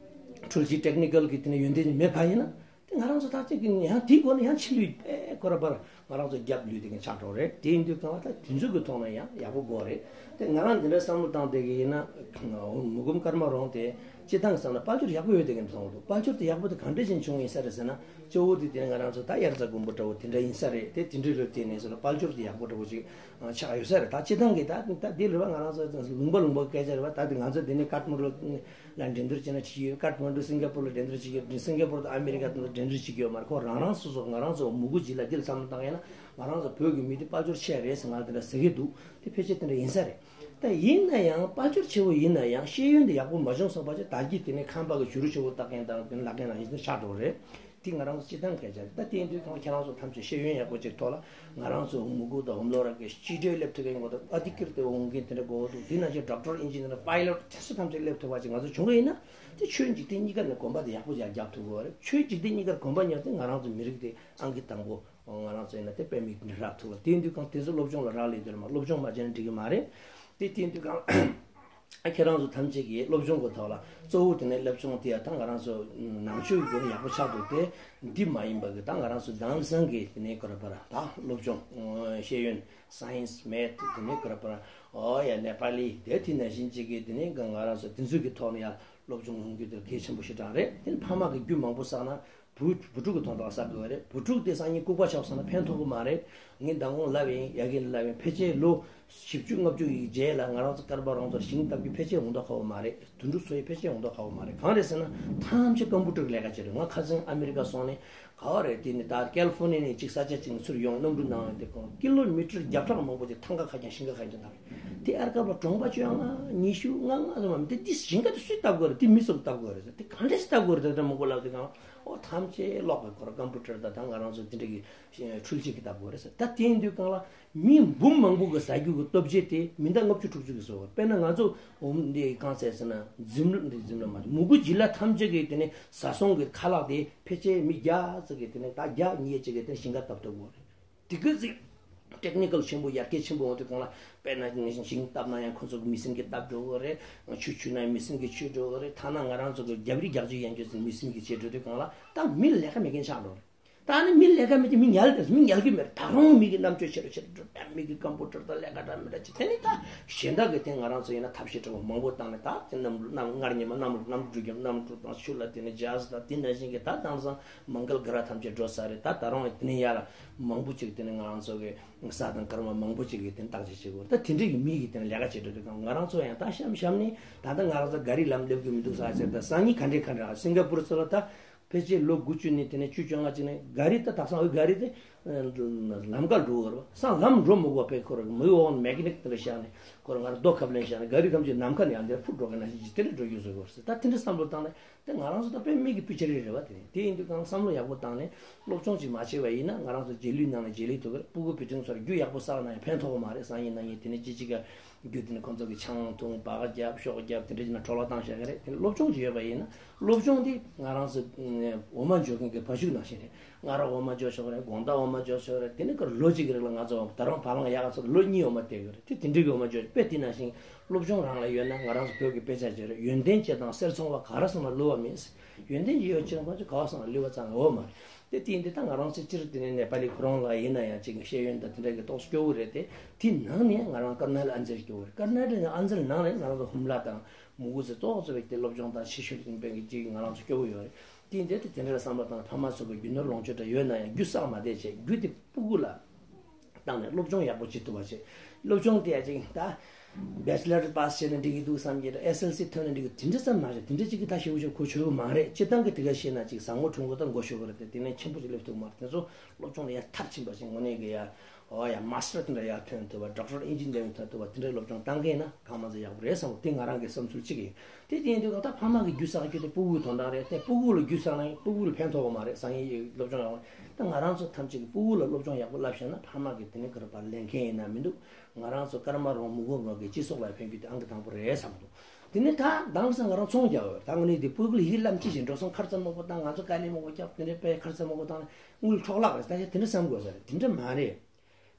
འཕྲུལ་ཆས་ཊེག་ནི་ཀལ་གི་དེ་ནས་ཡོན་ཏན་ཅིག་མེད་པ་ཡིན་ན་དེ་ང་རང་ཚོ་ཐག་གཅོད་ཀྱི་ཡང་དེའི་སྒོ་ནས་ཡང་ཕྱི་ལུས་ཨེ་ཁོ་ར་པར་ང་རང་ཚོ་རྒྱབ་ལུས་དེ་མཁན་ཆགས་འགྲོ་རེད། དེ་ཡིན་དུས་གང་ལ་ད་དེ་ཚོ་གི་ཐོག་ནས་ཡང་ཡག་པོ་དགོས་རེད། དེ་ང་རང་འདི་འདྲ་བསམ་བློ་བཏང་བསྡད་ཀྱི་ཡིན་ན་མུ་གུམ་ཀརྨ་རོང་དེ། སྤྱིར་བཏང་གི་བསམ་ན་དཔལ་འབྱོར་ཡག་པོ་ཡོད་དེ་གན་མཐོང་འདུག་དཔལ་འབྱོར་དེ་ཡག་པོ་དེ་གང་འདྲ་ཞིག་བྱུང་ཡིན་ས་རེད་ཟེར་ན། གཙོ་བོ་དེ་དེ་ང་རང་ཚོ་ད་དབྱར་རྩྭ་དགུན་འབུ་འདྲ་བོ་དེ་འདྲ་ཡིན་ས་རེད་དེ། དེ་འདྲའི་རོལ་དེ་ནས་ཟེར་ན་དཔལ་འབྱོར་དེ་ཡག་པོ་འདྲ་བོ་ཅིག་ཆགས་ཡོད་ས་རེད། ད་སྤྱིར་བཏང་གི་ད་ད་དེ་ལོས་པ་ང་རང་ཚོ་ལུང་པ་ལུང་པ་སྐད་ཆ་རེད་པ། ད་དེ་ང་ཚོ་དེ་ནས་ཀཏ་མན་ཌུ་ལ་འགྲན་བསྡུར་བྱས་ན་བྱེད་ཀྱི་ཡོད། ཀཏ་མན་ཌུ་སིང་ག་པུར་ལ་འགྲན་བསྡུར་བྱེད་ཀྱི་ཡོད། སིང་ག་པུར་དང་ཨ་མི་རི་ཀ་དང་འགྲན་བསྡུར་བྱེད་ཀྱི་ཡོད་མ་རེད། ཁོ་རང་རང་སོ་སོ་ང་རང་ཚོ་མུ་གུ་ཅིག་ལ་དེ་ལ་བསམ་བློ་བཏང་ཡིན་ན་ང་རང་ཚོ་བོད་ཀྱི་མི་དེ་དཔལ་འབྱོར་ཆེ་རེད་ཟེར་ང་དེ་འདྲ་ཟེར་གྱི་འདུག་དེ་ཕལ་ཆེར་དེ་འདྲ་ཡིན་ས་རེད། ད་ཡིན་ན་ཡང་དཔལ་འབྱོར་ཆེ་བོ་ཡིན་ན་ཡང་ཤེས་ཡོན་དེ་ཡག་པོ་མ་བྱུང་སོང་པ་ཅིག་ད་གི་དེ་ནས་ཁང་པ་གི་བྱུ་རུ་ཆེ་བོ་བཏགས་མཁན་དང་དེ་ནས་ལག་མཁན་ནང་བཞིན་དུ་ཆགས་འགྲོ་རེད། དེ་ང་རང་ཚོ་སྤྱིར་བཏང་སྐད་ཆ་རེད། ད་དེ་ཡིན་དུས་ཁོང་ཁྱེད་རང་ཚོ་ཐམས་ཅད་ཤེས་ཡོན་ཡག་པོ་ཅིག་ཐོག་ལ་ང་རང་ཚོ་མུ་གུ་དང་འོམ་ལོ་ར་གི་སྤྱི་སྒྲོས་སླེབས་ཐུབ་མཁན་གོ་ད་ཨ་དི་ཀིར་དེ་འོང་མཁན་དེ་འདྲ་གོ་འདུག་དེ་ན་ཅིག་ཌོག་ཊར་ཨིན་ཇི་ནི་ཡར་པའི་ལོཊ་དེ་ཚོ་ཐམས་ཅད་སླེབས་ཐུབ་པ་ཅིག་ང་ཚོ་བྱུང་གི་ཡིན་ན་དེ་ཆོས་འཇིག་རྟེན་གཉིས་ཀ་ནས་གོམ་པ་དེ་ཡག་པོ་ཅིག་རྒྱབ་ཐུབ་དགོས་རེད། ཆོས་འཇིག་རྟེན་གཉིས་ཀར་གོམ་པ་ཉར་ཏེ་ང་རང་ཚོ་མི་རིགས་དེ་ཨང་ཀི་དང་པོ། ང་རང་ཚོ་ཡིན་ན་དེ་དཔེ་མི་སྲིད་རག་ཐུབ་ལ། དེ་ཡིན་དུས་གང་དེ་ཚོ་སློབ་སྦྱོང་ལ་རག་ལས་དེར་མ་སློབ་སྦྱོང་མ་བྱས་ན་འགྲིག་གི་མ་རེད། དེ་དེ་ཡིན་དུས་གང་ཁྱེད་རང་ཚོ་ཐམས་ཅད་ཀྱིས་སློབ་སྦྱོང་གི་ཐོག་ལ་གཙོ་བོ་དེ་ནས་སློབ་སྦྱོང་དེ་ཡང་ད་ང་རང་ཚོ་ནང་ཆོས་ཀྱི་སྒོ་ནས་ཡག་པོ་ཆགས་འདུག་དེ་འདི་མ་ཡིན་པ་གི་ད་ང་རང་ཚོ་དེང་སང་གི་དེ་ནས་ཁོ་ར་པ་ར་ད་སློབ་སྦྱོང་ཤེས་ཡོན་སའེན་སི་མེཐ་དེ་ནས་ཁོ་ར་པ་ར་ཨོ་ཡ་ནེ་པ་ལི་དེ་དེ་ནང་བཞིན་ཅིག་གི་དེ་ནས་ང་རང་ཚོ་དེ་ཚོ་གི་ཐོག་ནས་ཡང་སློབ་སྦྱོང་ཡོང་རྒྱུ་དེ་གལ་ཆེན་པོ་ཞེ་དྲག་རེད། དེ་ནས་ཕ་མ་གི་རྒྱུ་མང་པོ་བསགས་ན། བུ་བུ་ཕྲུག་གི་དོན་དག་བསགས་དགོས་རེད། བུ་ཕྲུག་དེ་སང་ཉིན་ལྐུགས་པ་ཆགས་སོང་ན་ཕན་ཐོགས་ཀྱི་མ་རེད། ངས་མདང་དགོང་ལབ་ཡིན། ཡ་གིན་ལབ་ཡིན། ཕལ་ཆེར་ལོ་བཞི་བཅུ་ལྔ་བཅུ་ཡི་རྗེས་ལ་ང་རང་ཚོ་ཀར་པ་རང་ཚོར་ཞིང་བཏབ་རྒྱུ་ཕལ་ཆེར་ཡོང་མདོག་ཁ་པོ་མ་རེད། དུད་འགྲོ་འཚོ་ཡི་ཕལ་ཆེར་ཡོང་མདོག་ཁ་པོ་མ་རེད། གང་རེད་ཟེར་ན་ཐམས་ཅད་ཀམ་པུ་ཊར་ལས་ཀ་བྱེད་རེད། ང་ཁ་སང་ཨ་མི་རི་ཀ་སོང་ནས་ག་བ་རེད། དེ་ནི་ད་ཀལ་ལི་ཕོར་ནི་ཡ་ནས་གཅིག་ས་ཆ་གཅིག་ནས་ཚུར་ཡོང་གནམ་གྲུ་ནང་ཡོང་དེ་གོང་ཀི་ལོ་མི་ཊར་བརྒྱ་ཕྲག་མང་པོ་ཅིག་ཐང་ག་ཁ་རྐྱང་ཞིང་ཁ་ཁ་རྐྱང་དང་རེད། དེ་ཨར་ཀ་པ་གྲོང་པ་བཅོ་ལྔ་ཉི་ཤུ་ལྔ་ལྔ་ཙམ་མ་མི་དེ་དེ་ཞིང་ཁ་དེ་སུས་བཏབ་དགོས་རེད། དེ་མི་སུ་བཏབ་དགོས་རེད། དེ་གང་འདྲ་ཞིག་བཏབ་དགོས་རེད། དེ་འདྲ་མང་པོ་ལབ་དེ་གང་། ཨོ་ཐམས་ཅད་ཀློག་པའི་སྐོར་ཀམ་པུ་ཊར་དང་ད་ང་རང་ཚོ་དེ་འདྲ་གི་འཕྲུལ་ཆས་ཀྱི་བཏབ་དགོས་རེད་ཟེར། ད་ དེ་ཡིན་དུས་གང་ལ་མི་འབུམ་མང་པོ་གི་ཟ་རྒྱུ་གི་སྟོབས་ཆེ་དེ་མི་འདང་ལྔ་བཅུ་དྲུག་ཅུ་གི་བཟོ་བ། དཔེར་ན་ང་ཚོ་འོམ་འདི་གང་ཟེར་ཟེར་ན་འཛིམ་འདི་འཛིམ་ལ་མ་མུ་གུ་ཇི་ལ་ཐམས་ཅད་ཀྱི་དེ་ནས་ཟ་སོང་གི་ཁ་ལག་དེ་ཕལ་ཆེར་མི་བརྒྱ་ཙམ་གི་དེ་ནས་ད་བརྒྱ་ཉིས་ཅིག་གི་དེ་ནས་ཞིང་ཁ་བཏབ་ཐུབ་དགོས་རེད། དེ་གི་ཟིག་ཊེག་ནི་ཀལ་ཆེན་པོ་ཡར་རྒྱས་ཆེན་པོ་འོང་དུས་གང་ལ་དཔེར་ན་ཞིང་བཏབ་ན་ཡང་ཁོ་ཚོ་གི་མི་སེམས་ཀྱི་བཏབ་འགྲོ་གི་རེད། ཆུ་ཆུ་ན་མི་སེམས་ཀྱི་ཆུ་འགྲོ་གི་རེད། ཐ་ན་ང་རང་ཚོ་གི་རྒྱབ་རི་རྒྱག་རྒྱུ་ཡན་རྒྱུ་ཟིན་མི་སེམས་ཀྱི་བྱེད་འགྲོ་དུས་གང་ལ་ད་མི་ལས་ཀ་མེད་མཁན་ཆགས་འགྲོ་རེད། ད་ནི་མི་ལས་ཀ་མེད་ཀྱི་མི་ཉལ་དེ་མི་ཉལ་གི་མེད། ད་རུང་མི་གི་རྣམ་དཔྱོད་ཆེ་རུ་ཆེ་རུ་འགྲོ། ད་མི་གི་ཀམ་པུ་ཊར་དང་ལས་ཀ་འདྲ་མི་འདྲ་ཅི་དེ་ནི་ད་གཞན་དག་གི་དེ་ང་རང་ཚོ་ཡིན་ན་ཐབས་ཤེས་འདྲ་བོ་མང་པོ་བཏང་ནས་ད་དེ་གནམ་གནམ་སྔར་ཉི་མ་གནམ་གནམ་གྲུ་གྱོན་གནམ་གྲུ་དང་ཆུ་ལ་དེ་ནི་ཇཱ་ཟི་དང་དེ་ནང་བཞིན་གི་ད་དེང་སང་མང་གལ་ག་ར་ཐམས་ཅད་འགྲོ་ས་རེད། ད་ད་རུང་དེ་ནི་ཡར་མང་པོ་ཅིག་དེ་ནི་ང་རང་ཚོ་གི་ས་དང་སྐར་མ་མང་པོ་ཅིག་གི་དེ་ནི་བརྟག་དཔྱད་བྱེད་དགོས། ད་དེ་འདྲ་གི་མི་གི་དེ་ནི་ལས་ཀ་བྱེད་འགྲོ་དུས་གང་ང་རང་ཚོ་ཡང་ད་གཤམ་གཤམ་ནས་ད་ལྟ་ང་རང་ཚོ་ག་རི་ལམ་སླེབས་གི་མི་འདུག་ས་ཟེར། ད་སང་ཉིན་ག་འདྲས་ག་འདྲས་སིང་ག་པུར་ཚོ་ལ་ད། ཕལ་ཆེར་ལོ་དགུ་བཅུ་ནས་དེ་ནས་བཅུ་བཅོ་ལྔ་ཅིག་ནས་ག་རི་ད་དག་སང་འོས་ག་རི་དེ་ལམ་ཁ་འགྲོ་བར་སང་ལམ་འགྲོ་མི་དགོས་པའི་ཁོ་ར་མི་འོང་མེ་ཀ་ནིག་དེ་འདྲ་བཞག་ནས་ཁོ་ར་ང་ར་རྡོ་ཁབ་ལེན་བཞག་ནས་ག་རི་ཐམས་ཅད་ནམ་མཁའ་ནས་ཡང་དེར་འཕུར་འགྲོ་གི་ན་ཞིག་ཅིག་དེ་འདྲ་འགྲོ་རྒྱུ་བཟོ་དགོས་ཟེར། ད་དེ་འདྲ་བསམ་བློ་བཏང་ནས་དེ་ང་རང་ཚོ་ད་དཔེ་མིག་གི་སྤུས་ཆ་རེ་རེད་བ། དེ་དེ་ཡིན་དུས་གང་བསམ་བློ་ཡག་པོ་བཏང་ནས་སློབ་སྦྱོང་ཅིག་མ་བྱས་པ་ཡིན་ན་ང་རང་ཚོ་རྗེས་ལུས་ནང་ནས་རྗེས་ལུས་ཐུབ་ཀྱི་རེད། སྤུ་གུ་བུ་ཆུང་ཚོར་རྒྱུ་ཡག་པོ་བསགས་ན་ཡང་ཕན་ཐོགས་མ་རེད། སང་ཉིན་གནངས་ཉིན་དེ་ནས་ཅི་ཅི་ག་རྒྱུ་དེ་ནི་ཁོང་ཚོ་གི་ཆང་འཐུང་སྦག་རྒྱབ་ཤོག་རྒྱབ་དེ་འདྲ་ཅིག་ན་འཕྲོ་བརླག་བཏང་བཞག་གི་རེད། དེ་ནི་སློབ་སྦྱོང་ཅིག་ཡོད་པ་ཡིན་ན་སློབ་སྦྱོང་དེ་ང་རང་ཚོ་འོ་མ་འཇོ་མཁན་གྱི་བ་ཕྱུགས་ནང་བཞིན་རེད། སྔ་ར་འོ་མ་འཇོ་ཆོག་རེད། དགོང་དག་འོ་མ་འཇོ་ཆོག་རེད། དེ་ནི་ཁར་ལོ་གཅིག་གི་རིང་ལ་ང་ཚོ་ད་རུང་བ་ལང་ཡག་ག་ཚོ་ལོ་གཉིས་འོ་མ་སྟེར་གི་རེད། དེ་དེ་འདྲ་གི་འོ་མ་འཇོ་དཔེ་དེ་ནང་བཞིན་སློབ་སྦྱོང་རང་ལ་ཡོད་ན་ང་རང་ཚོ་བོད་ཀྱི་དཔེ་ཆ་བརྗོད་རེད། ཡོན་ཏན་ཅན་དང་གསེར་ཚོང་བ་ག་རེ་སོང་ན་བསླུ་བ་མེད། ཡོན་ཏན་ཅན་ཡོད་ཅེས་ང་ཚོ་ག་བ་སོང་ན་བསླུ་བ་ཙམ་འོ་མ་རེད། དེ་དེ་ཡིན་དུས་ད་ང་རང་ཚོ་སྤྱིར་དེ་ནས་ནེ་པ་ལི་ཁོ་རང་ལ་ཡིན་ན་ཡང་ཅིག་ཤེས་ཡོན་དང་དེ་འདྲ་གི་རྟོགས་སྐྱོ་བོ་རེད་དེ། དེ་ནང་ནས་ང་རང་ཀར་ནལ་ཨན་ཛེལ་སྐྱོ་བོ་རེད། ཀར་ནལ་ཨན་ཛེལ་ནང་ནས་ང་རང་ཚོ་ཧུམ་ལ་དང་མུ་གུ་ཚེ་གཙོ་བོ་གཙོ་བའི་དེ་སློབ་སྦྱོང་དང་ཤེས་ཤུགས་ཡིན་པའི་གི་ཅིག་ང་རང་ཚོ་སྐྱོ་བོ་ཡོད་རེད། དེ་ཡིན་དུས་དེ་དེ་འདྲ་ལ་བསམ་བློ་བཏང་ན་ཕ་མ་ཚོ་གི་རྒྱུ་ནོར་ལོངས་སྤྱོད་འདྲ་ཡོད་ན་ཡང་རྒྱུ་བསགས་མ་བསྡད་བྱས་རྒྱུ་དེ་སྤུ་གུ་ལ་བཏང་ནས་སློབ་སྦྱོང་ཡག་པོ་བྱེད་ཐུབ་པ་བྱེད། སློབ་སྦྱོང་དེ་ཡང་ཅིག་ད་བེ་ཆི་ལར་པཱ་སི་བྱས་ན་འགྲིག་གི་འདུག་བསམ་གྱི་རེད། ཨེས་ཨེལ་སི་ཐོན་ན་འགྲིག་གི་དེ་འདྲ་ཙམ་མ་རེད། དེ་འདྲ་ཅིག་གི་ད་ཞེ་པོ་ཞིག་གོ་ཆོད་གི་མ་རེད། སྤྱིར་བཏང་གི་དེ་ག་ཤེས་ན་ཅིག་བཟང་མོ་གྲུང་པོ་ད་མགོ་ཤོར་གི་རེད་དེ། དེ་ནས་ཆེན་པོ་ཅིག་སླེབས་ཐུབ་མ་རེད། དེ་ཚོ་སློབ་སྦྱོང་ལ་ཡང་མཐར་ཕྱིན་པ་ཞིག་དངོས་གནས་ཀྱི་ཡ་ཨོ་ཡ་མ་སི་ཊར་དེ་འདྲ་ཡར་ཐོན་ཐུབ་པ། ཌོག་ཊར་ཨིན་ཇི་ནི་ཡར་ཐོན་ཐུབ་པ། དེ་འདྲའི་སློབ་སྦྱོང་བཏང་མཁན་ན་གང་མ་ཚད་ཡག་པོ་རེད་བསམ། དེ་ང་རང་གི་བསམ་ཚུལ་གཅིག་ཡིན། དེ་དེ་ཡིན་དུས་གང་ད་ཕ་མ་གི་རྒྱུ་བསགས་རྒྱུ་དེ་སྤུ་གུའི་དོན་དག་རེད་དེ། སྤུ་གུ་ལ་རྒྱུ་བསགས་ན་སྤུ་གུ་ལ་ཕན་ཐོགས་པ་མ་རེད། སང་ཉིན་སློབ་སྦྱོང་ཡག་པོ་ད་ང་རང་ཚོ་ཐམས་ཅད་ཀྱི་སྤུ་གུ་ལ་སློབ་སྦྱོང་ཡག་པོ་བསླབ་ཤེས་ན་ཕ་མ་གི་དེ་ནི་ག་རེ་བར་ལེན་མཁན་ཡིན་ན་མི་འདུག་ང་རང་ཚོ་སྐར་མ་རོང་མུ་གུ་རོང་གི་སྤྱི་ཚོགས་ལ་ཕན་རྒྱུ་དེ་ཨང་ཀི་དང་པོ་རེད་བསམ་འདུག་དེ་ནས་ད་དང་སང་ང་རང་ཚོང་རྒྱག་ཡོད། ད་དངོས་གནས་དེ་སྤུ་གུ་ལ་ཡི་གེ་བསླབ་ཅི་བྱེད་འགྲོ་སོང་ཁར་ཙམ་མང་པོ་བཏང་། ང་ཚོ་དཀའ་ལས་མང་པོ་བརྒྱབ། དེ་འདྲའི་དཔེ་ཁར་ཙམ་མང་པོ་བཏང་ནས་དངུལ་འཕྲོ་བརླག་རེད། ད་ཆ་དེ་འདྲ་བསམ་དགོས་ས་རེད། དེ་འདྲ་མ་རེད།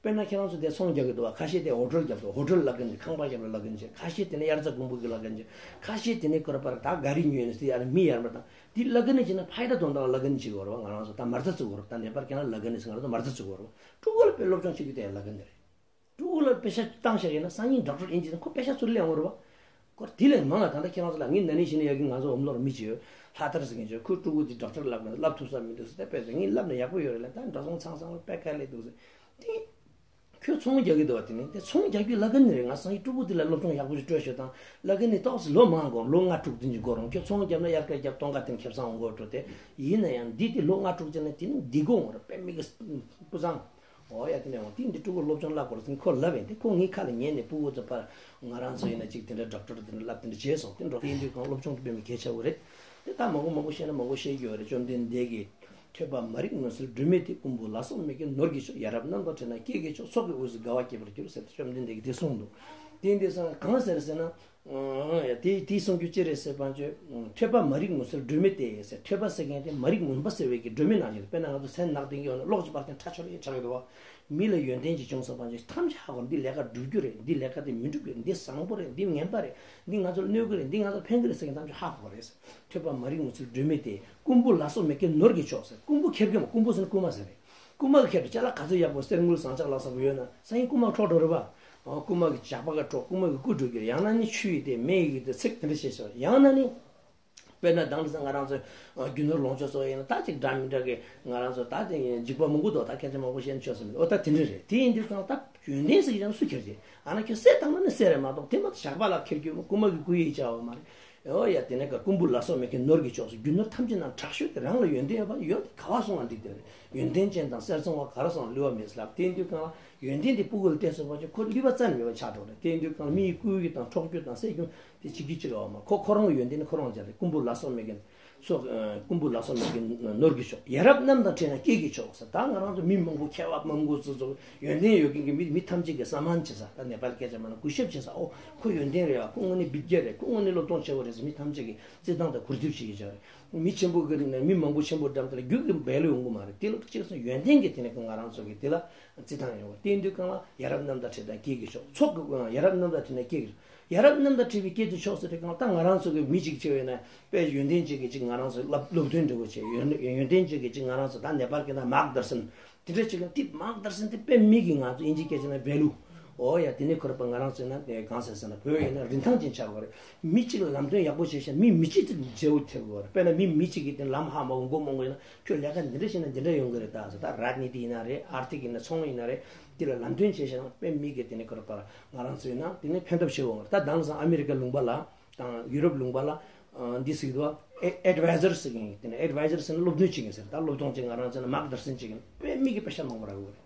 དཔེར་ན་ཁྱེད་རང་ཚོ་དེ་ཚོང་རྒྱག་གི་འདུག་བ། ཁ་ཤས་དེ་ཧོ་ཊེལ་རྒྱབ་འདུག་ཧོ་ཊེལ་བརླག་གིན་བྱེད། ཁང་པ་བརྒྱབ་ལ་བརླག་གིན་བྱེད། ཁ་ཤས་དེ་ནས་དབྱར་རྩྭ་དགུན་འབུ་གི་བརླག་གིན་བྱེད། ཁ་ཤས་དེ་ནས་ཀོ་ར་པར་ད་ག་རི་ཉོས་ནས་སི་ཡར་མི་ཡར་མར་བཏང་། དེ་བརླག་གིན་བྱེད་ན་ཕ་ཡི་ད་དོན་དག་བརླག་གིན་བྱེད་དགོས་རེད་བ། ང་རང་ཚོ་ད་མ་རྩ་བཙུགས་དགོས་རེད། ད་ནེ་པར་ཁྱེད་རང་བརླག་གིན་ཟེར་ང་རང་ཚོ་མ་རྩ་བཙུགས་དགོས་རེད་བ། ཕྲུ་གུ་ལ་དཔེ་སློབ་སྦྱོང་བྱེད་རྒྱུ་དེ་ཡར་བརླག་གིན་རེད། ཕྲུ་གུ་ལ་དཔེ་ཆ་བཏང་བཞག་ཡིན་ན་སང་ཉིན་ཌོག་ཊར་ཨིན་ཇི་ནི་ཁོ་དཔེ་ཆ་ཚུར་ལེན་འོང་རེད་བ། ཁོ་དེ་ལས་མང་ང་ད་ལྟ་ཁྱེད་རང་ཚོ་ལ་ངས་ན་ནིང་ཞིག་ནས་ཡ་གི་ང་ཚོ་འོམ་ལོར་མི་བྱེད་ཡོད། ལྷ་དར་ཟེར་མཁན་བྱེད། ཁོའི་ཕྲུ་གུ་དེ་ཌོག་ཊར་བརླག་གིན་བརླག་ཐུབ་ས་མི་འདུག་ཟེར། ད་དཔེ་ཟེར་ངས་བརླག་ན་ཡག་པོ་ཡོད་རེད་ལབ། ད་འགྲོ་སོང་ཚང་སོང་ལ་དཔེ་དཀའ་ལས་འདུག་ཟེར། དེ་ཁྱོད་ཚོང་རྒྱག་གི་འདུག་བ། དེ་ནས་དེ་ཚོང་རྒྱག་རྒྱུ་བརླག་གིན་རེད། ང་སང་ཉིན་ཕྲུ་གུ་དེ་ལ་སློབ་སྦྱོང་ཡག་པོ་ཞིག་སྤྲོད་ཤོག་དང་། བརླག་གིན་ནི་ཏོག་ཙམ་ལོ་མང་དགོས། ལོ་ལྔ་དྲུག་དེ་འཇིག་གོ་རུང་ཁྱོད་ཚོང་རྒྱབ་ན་དབྱར་ཁ་རྒྱབ་སྟོན་ཁ་དེ་ནས་ཁེ་བཟང་འོང་གོ་འགྲོ་དེ། ཡིན་ན་ཡང་འདི་དེ་ལོ་ལྔ་དྲུག་ཅན་ནས་དེ་ནི་འདི་དགོས་འོང་ར་དཔེ་མི་གི་སྤུ་གཙང་། འོ་ཡ་དེ་ནས་འོང་དེ་འདི་ཕྲུ་གུ་སློབ་སྦྱོང་བརླག་གོ་ར་ཟིན་ཁོ་ལབ་ཡིན་དེ། ཁོ་ངའི་ཁ་ལ་ཉན་ནས་ཕྲུ་གུ་ཚོ་ཕར་ང་རང་ཚོ་ཡིན་ན་ཅིག་དེ་འདྲ་ཌོག་ཊར་དེ་འདྲ་བསླབ་དེ་འདྲ་བྱས་སོང་། དེ་འགྲོ་དེ་ཡིན་དུས་གང་སློབ་སྦྱོང་དེ་དཔེ་མི་གལ་ཆེ་བོ་རེད། དེ་ད་མང་པོ་མང་པོ་བཤད་ན་མང་པོ་བཤད་རྒྱུ་ཡོད་རེད། བཅོམ་ལྡན་འདས་ཀྱིས། ཐོས་པ་མ་རིག་མུན་སེལ་སྒྲོན་མེ་སྟེ། རྐུན་པོ་ལ་སོགས་མི་སྐྱེ་ནོར་གྱི་མཆོག་ཡ་རབས་རྣམ་དག་དྲན་ན་སྐྱེས་ཀྱི་མཆོག་ཚོགས་ཀྱི་དབུས་སུ་དགའ་བ་སྐྱེད་པར་འགྱུར་ཟེར་ཏེ་བཅོམ་ལྡན་འདས་ཀྱིས་དེ་གསུངས་འདུག་དེ་ཡིན་དུས་སང་གང་ཟེར་ཟེར་ན། ཨང་། ཡ་དེ་དེའི་གསུང་རྒྱུ་ཅི་རེད་ཟེར་བ་ཅོ། ཐོས་པ་མ་རིག་མུན་སེལ་སྒྲོན་མེ་སྟེ་ཟེར། ཐོས་པ་ཟེར་མཁན་དེ་མ་རིག་མུན་པ་སེལ་བའི་གི་སྒྲོན་མེ་ནང་བཞིན། དཔེར་ན་ང་ཚོ་སེམས་ནག་དེ་གི་ཡོད་ན་གློག་ཅིག་སྤར་ཏེ་ཁྲ་ཆོ་རེ་ཆགས་ཀྱི་འདུག་བ། མི་ལ་ཡོན་ཏན་ཅིག་བྱུང་སོང་བ་ཅོ་ཐམས་ཅད་ཧ་གོ། འདི་ལས་ཀ་འགྲུབ་རྒྱུ་རེད། འདི་ལས་ཀ་དེ་མི་འགྲུབ་རྒྱུ་རེད། འདི་བཟང་པོ་རེད། འདི་ངན་པ་རེད། འདི་ང་ཚོར་གནོད་ཀྱི་རེད། འདི་ང་ཚོར་ཕན་གྱི་རེད་ཟེར་མཁན་ཐམས་ཅད་ཧ་གོ་རེད། ཐོས་པ་མ་རིག་མུན་སེལ་སྒྲོན་མེ་སྟེ། རྐུན་པོ་ལ་སོགས་མི་སྐྱེ་ནོར་གྱི་མཆོག་ཟེར། རྐུན་པོ་ཁེབས་ཀྱི་མ། རྐུན་པོ་ཟེར་ན་རྐུན་མ་ཟེར་རེད། རྐུན་མ་གི་ཁེབས་ཏེ་ཅ་ལག་ག་ཚོད་ཡག་པོ་གསེར་དངུལ་ཟངས་ལྕགས་ལ་སོགས་པ་ཡོད་ན་སང་ཉིན་རྐུན་མ་འཕྲོག་འགྲོ་རེད་པ། ཨོ། རྐུན་མ་གི་ཇག་པ་ག་འཕྲོག་རྐུན་མ་གི་རྐུ་འགྲོ་རྒྱུ་རེད། ཡང་ན་ནི་ཆུ་ཡི་དེ་མེ་ཡི་དེ་ཚིག་དེ་འདྲ་བྱེད་ཆོག་ཡང་ན་ནི། དཔེར་ན་དང་དེ་ང་རང་ཚོ་རྒྱུ་ནོར་ལོངས་སྤྱོད་སོགས་ཡིན་ན་ད་ཅིག་འདྲ་མི་འདྲ་གི་ང་རང་ཚོ་ད་ཅིག་འཇིགས་པ་མང་པོ་འདུག་ད་སྐད་ཆ་མང་པོ་བཤད་ཆོག་ས་མི་འདུག་ཨོ་ད་དེ་འདྲ་རེད། དེ་ཡིན་དུས་ཙང་ད་ཡོན་ཏན་ཟེར་གྱི་ཡང་སུ་ཁྱེར་གྱི། ཨ་ན་ཁྱོད་གསེར་བཏང་ན་ནི་གསེར་རེད་མ་གཏོགས་དེ་མ་གཏོགས་ཇག་པ་ལ་ཁྱེར་རྒྱུ་རྐུན་མ་གི་རྐུ་ཡིག་བྱ་བ་མ་རེད། ཨོ་ཡ་དེ་ནས་ཀ་རྐུན་པོ་ལ་སོགས་མི་སྐྱེ་ནོར་གྱི་མཆོག་ཟེར། རྒྱུ་ནོར་ཐམས་ཅད་ནང་དྲག་ཤོས་དེ་རང་ལ་ཡོན་ཏན་ཡོད་པ་ཡོད་དེ་ག་བ་སོང་བ་འགྲིག་དེ་རེད། ཡོན་ཏན་ཅན་དང་གསེར་ཚོང་བ་ག་ར་སོང་བ་བསླུ་བ་མེད་ཟེར་ལབ། དེ་ཡིན་དུས་གང་ལ་ ཡོན་ཏན་དེ་ཕྲུ་གུ་ལ་བསྟན་སོང་བ་ཅིག་ཁོ་ལུས་པ་རྩ་ནས་མེད་པ་ཆགས་འགྲོ་རེད། དེ་ཡིན་དུས་གང་ལ་མི་ཡི་བསྐུལ་རྒྱུ་དང་འཕྲོག་རྒྱུ་དང་བསད་རྒྱུ་དེ་བྱེད་རྒྱུ་ཅིག་ཡོད་མ་རེད། ཁོ་ཁོ་རང་གི་ཡོན་ཏན་ནི་ཁོ་རང་སྦྱར་རེད། རྐུན་པོ་ལ་སོགས་མེད་མཁན་སོགས་རྐུན་པོ་ལ་སོགས་མེད་མཁན་ནོར་གྱི་མཆོག་ཡ་རབས་རྣམས་དང་འཕྲད་ན་སྐྱེས་ཀྱི་མཆོག་ཟེར། ད་ང་རང་ཚོ་མི་མང་པོ་མཁས་པ་མང་པོ་ཚོ་ཚོ་ཡོན་ཏན་ཡོད་མཁན་གྱི་མི་མི་ཐམས་ཅད་ཀྱིས་སམ་མཱན་བྱེད་ས། ད་ནེ་པཱལ་སྐད་ཆ་མ་ན་གུས་ཞབས་བྱེད་ས། ཨོ་ཁོ་ཡོན་ཏན་རེད་བ། ཁོ་དངོས་གནས་བི་རྒྱ་རེད། ཁོ་དངོས་གནས་སློབ་སྦྱོང་ཆེ་བོ་རེད་ཟེར་མི་ཐམས་ཅད་ཀྱིས་བརྩི་སྟངས་དང་གུས་འདུད་བྱེད་ཀྱི་ཆོག་རེད། མི་ཆེན་པོ་གི་རིགས་ནས་མི་མང་པོ་ཆེན་པོ་འགྲམ་དེ་ལ་རྒྱུད་ཀྱི་འབེལ་ལོ་ཡོང་གི་མ་རེད། དེ་ལ་གཅིག་སོང་ཡོན་ཏན་གྱི་དེ་ནས་ང་རང་ཚོ་གི་དེ་ལ་རྩི་སྟངས་ཡོང་བ། དེ་ཡིན་དུས་གང་ལ་ཡ་རབས་རྣམས་དང་འཕྲད་ན་སྐྱེས་ཀྱི་མཆོག་ཚོགས་ཀྱི་ཡ་རབས་རྣམས་དང་འཕྲད་ན་སྐྱེས་ཀྱི་ཡ་རབས་རྣམས་དང་འཕྲད་པའི་སྐྱེས་ཀྱི་མཆོག་ཟེར་དུས་གང་ལ་ད་ང་རང་ཚོ་གི་མི་གཅིག་བྱས་པས་ན་དཔེ་ཡོན་ཏན་ཅིག་གི་ཅིག་ང་རང་ཚོ་སློབ་སློབ་སྟོན་འདྲ་བོ་བྱས། ཡོན་ཡོན་ཏན་ཅིག་གི་ཅིག་ང་རང་ཚོ་ད་ནེ་པཱལ་གྱི་ན་མཱརྒ་དར་ཤན་དེ་འདྲ་ཅིག་གི་དེ་མཱརྒ་དར་ཤན་དེ་དཔེ་མི་གི་ང་ཚོ་དབྱིན་ཇི་སྐད་ཆ་ན་བེ་ལུ། ཨོ་ཡ་དེ་ནས་ཁོ་ར་པ་ང་རང་ཚོ་ན་དེ་གང་ཟེར་ཟེར་ན་བོད་ཡིན་ན་རིན་ཐང་ཅན་ཆགས་དགོས་རེད། མི་གཅིག་ལ་ལམ་སྟོན་ཡག་པོ་བྱས་ཤག་མི་མི་གཅིག་དེ་འབྲས་བུ་ཐེབས་དགོས་རེད། དཔེར་ན་མི་མི་གཅིག་གིས་དེ་ལམ་ཧ་མ་གོ་མགོ་མ་གོ་ཡིན་ན་ཁྱོད་ལས་ཀ་འདི་འདྲ་བྱས་ན་འདི་འདྲ་ཡོང་གི་རེད་ད་ཟེར། ད་རཱཇ་ནི་ཏི་ཡིན་ན་རེད། ཨར་ཐིག་ཡིན་ན་ཚོང་ཡིན་ན་རེད། དེ་ལ་ལམ་སྟོན་བྱས་ཤག་ན་དཔེ་མི་གི་དེ་ནས་ཁོ་ར་པ་ང་རང་ཚོ་ཡིན་ན་དེ་ནས་ཕན་ཐོགས་ཆེ་བོ་ཡོང་གི་རེད། ད་དེང་སང་ཨ་མི་རི་ཀ་ལུང་པ་ལ་དང་ཡུ་རོབ་ལུང་པ་ལ་ཨ་འདི་ཟེར་གི་འདུག་ཨེ་ཨེཌ་ཝའི་ཛར་ཟེར་གི་ཡིན། དེ་ནས་ཨེཌ་ཝའི་ཛར་ཟེར་ན་སློབ་སྟོན་བྱེད་མཁན་ཟེར། ད་སློབ་སྦྱོང་ཅིག་ང་རང་ཚོ་ན་མཱརྒ་དར་ཤན་བྱེད་མཁན་དཔེ་མི་གི་པེ་ཤ་མང་པོ་རག་གི་རེད།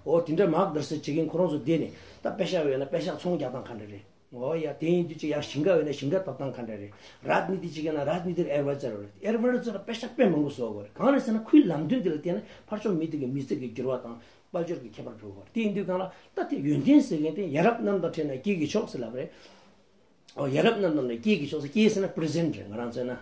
འོ་དེ་འདྲ་མཱརྒ་དར་ཤན་བྱེད་མཁན་ཁོ་རང་ཚོ་བསྡད་ནས་ད་པེ་ཤ་ཡོད་ན་པེ་ཤ་ཚོང་རྒྱག་སྟངས་ག་འདྲ་རེད། འོ་ཡ་དེ་ཡིན་དུས་ཅིག་ཡང་ཞིང་ཁ་ཡོད་ན་ཞིང་ཁ་བཏབ་སྟངས་ག་འདྲ་རེད། རཱཇ་ནི་ཏི་ཅིག་ཡོད་ན་རཱཇ་ནི་ཏིར་ཨེཌ་ཝའི་ཛར་རེད། ཨེཌ་ཝའི་ཛར་ལ་པེ་ཤ་དཔེ་མང་པོ་བཟོ་དགོས་རེད། གང་རེད་ཟེར་ན་ཁོའི་ལམ་སྟོན་དེ་ལ་བརྟེན་ནས་ཕར་ཕྱོགས་མི་དེ་གི་མི་ཚེ་གི་འགྱུར་བ་དང་དཔལ་འབྱོར་གྱི་ཁྱད་པར་འགྲོ་དགོས་རེད། དེ་ཡིན་དུས་གང་ལ་ད་དེ་ཡོན་ཏན་ཟེར་མཁན་དེ་ཡ་རབས་རྣམས་དང་འཕྲད་ན་སྐྱེས་ཀྱི་མཆོག་ཟེར་ལབ་རེད། ཨོ་ཡ་རབས་རྣམས་དང་ནི་སྐྱེས་ཀྱི་ཕྱོགས་སུ། སྐྱེས་ཟེར་ན་པི་རི་ཛེན་ཊི་རེད། ང་རང་ཚོ་ན་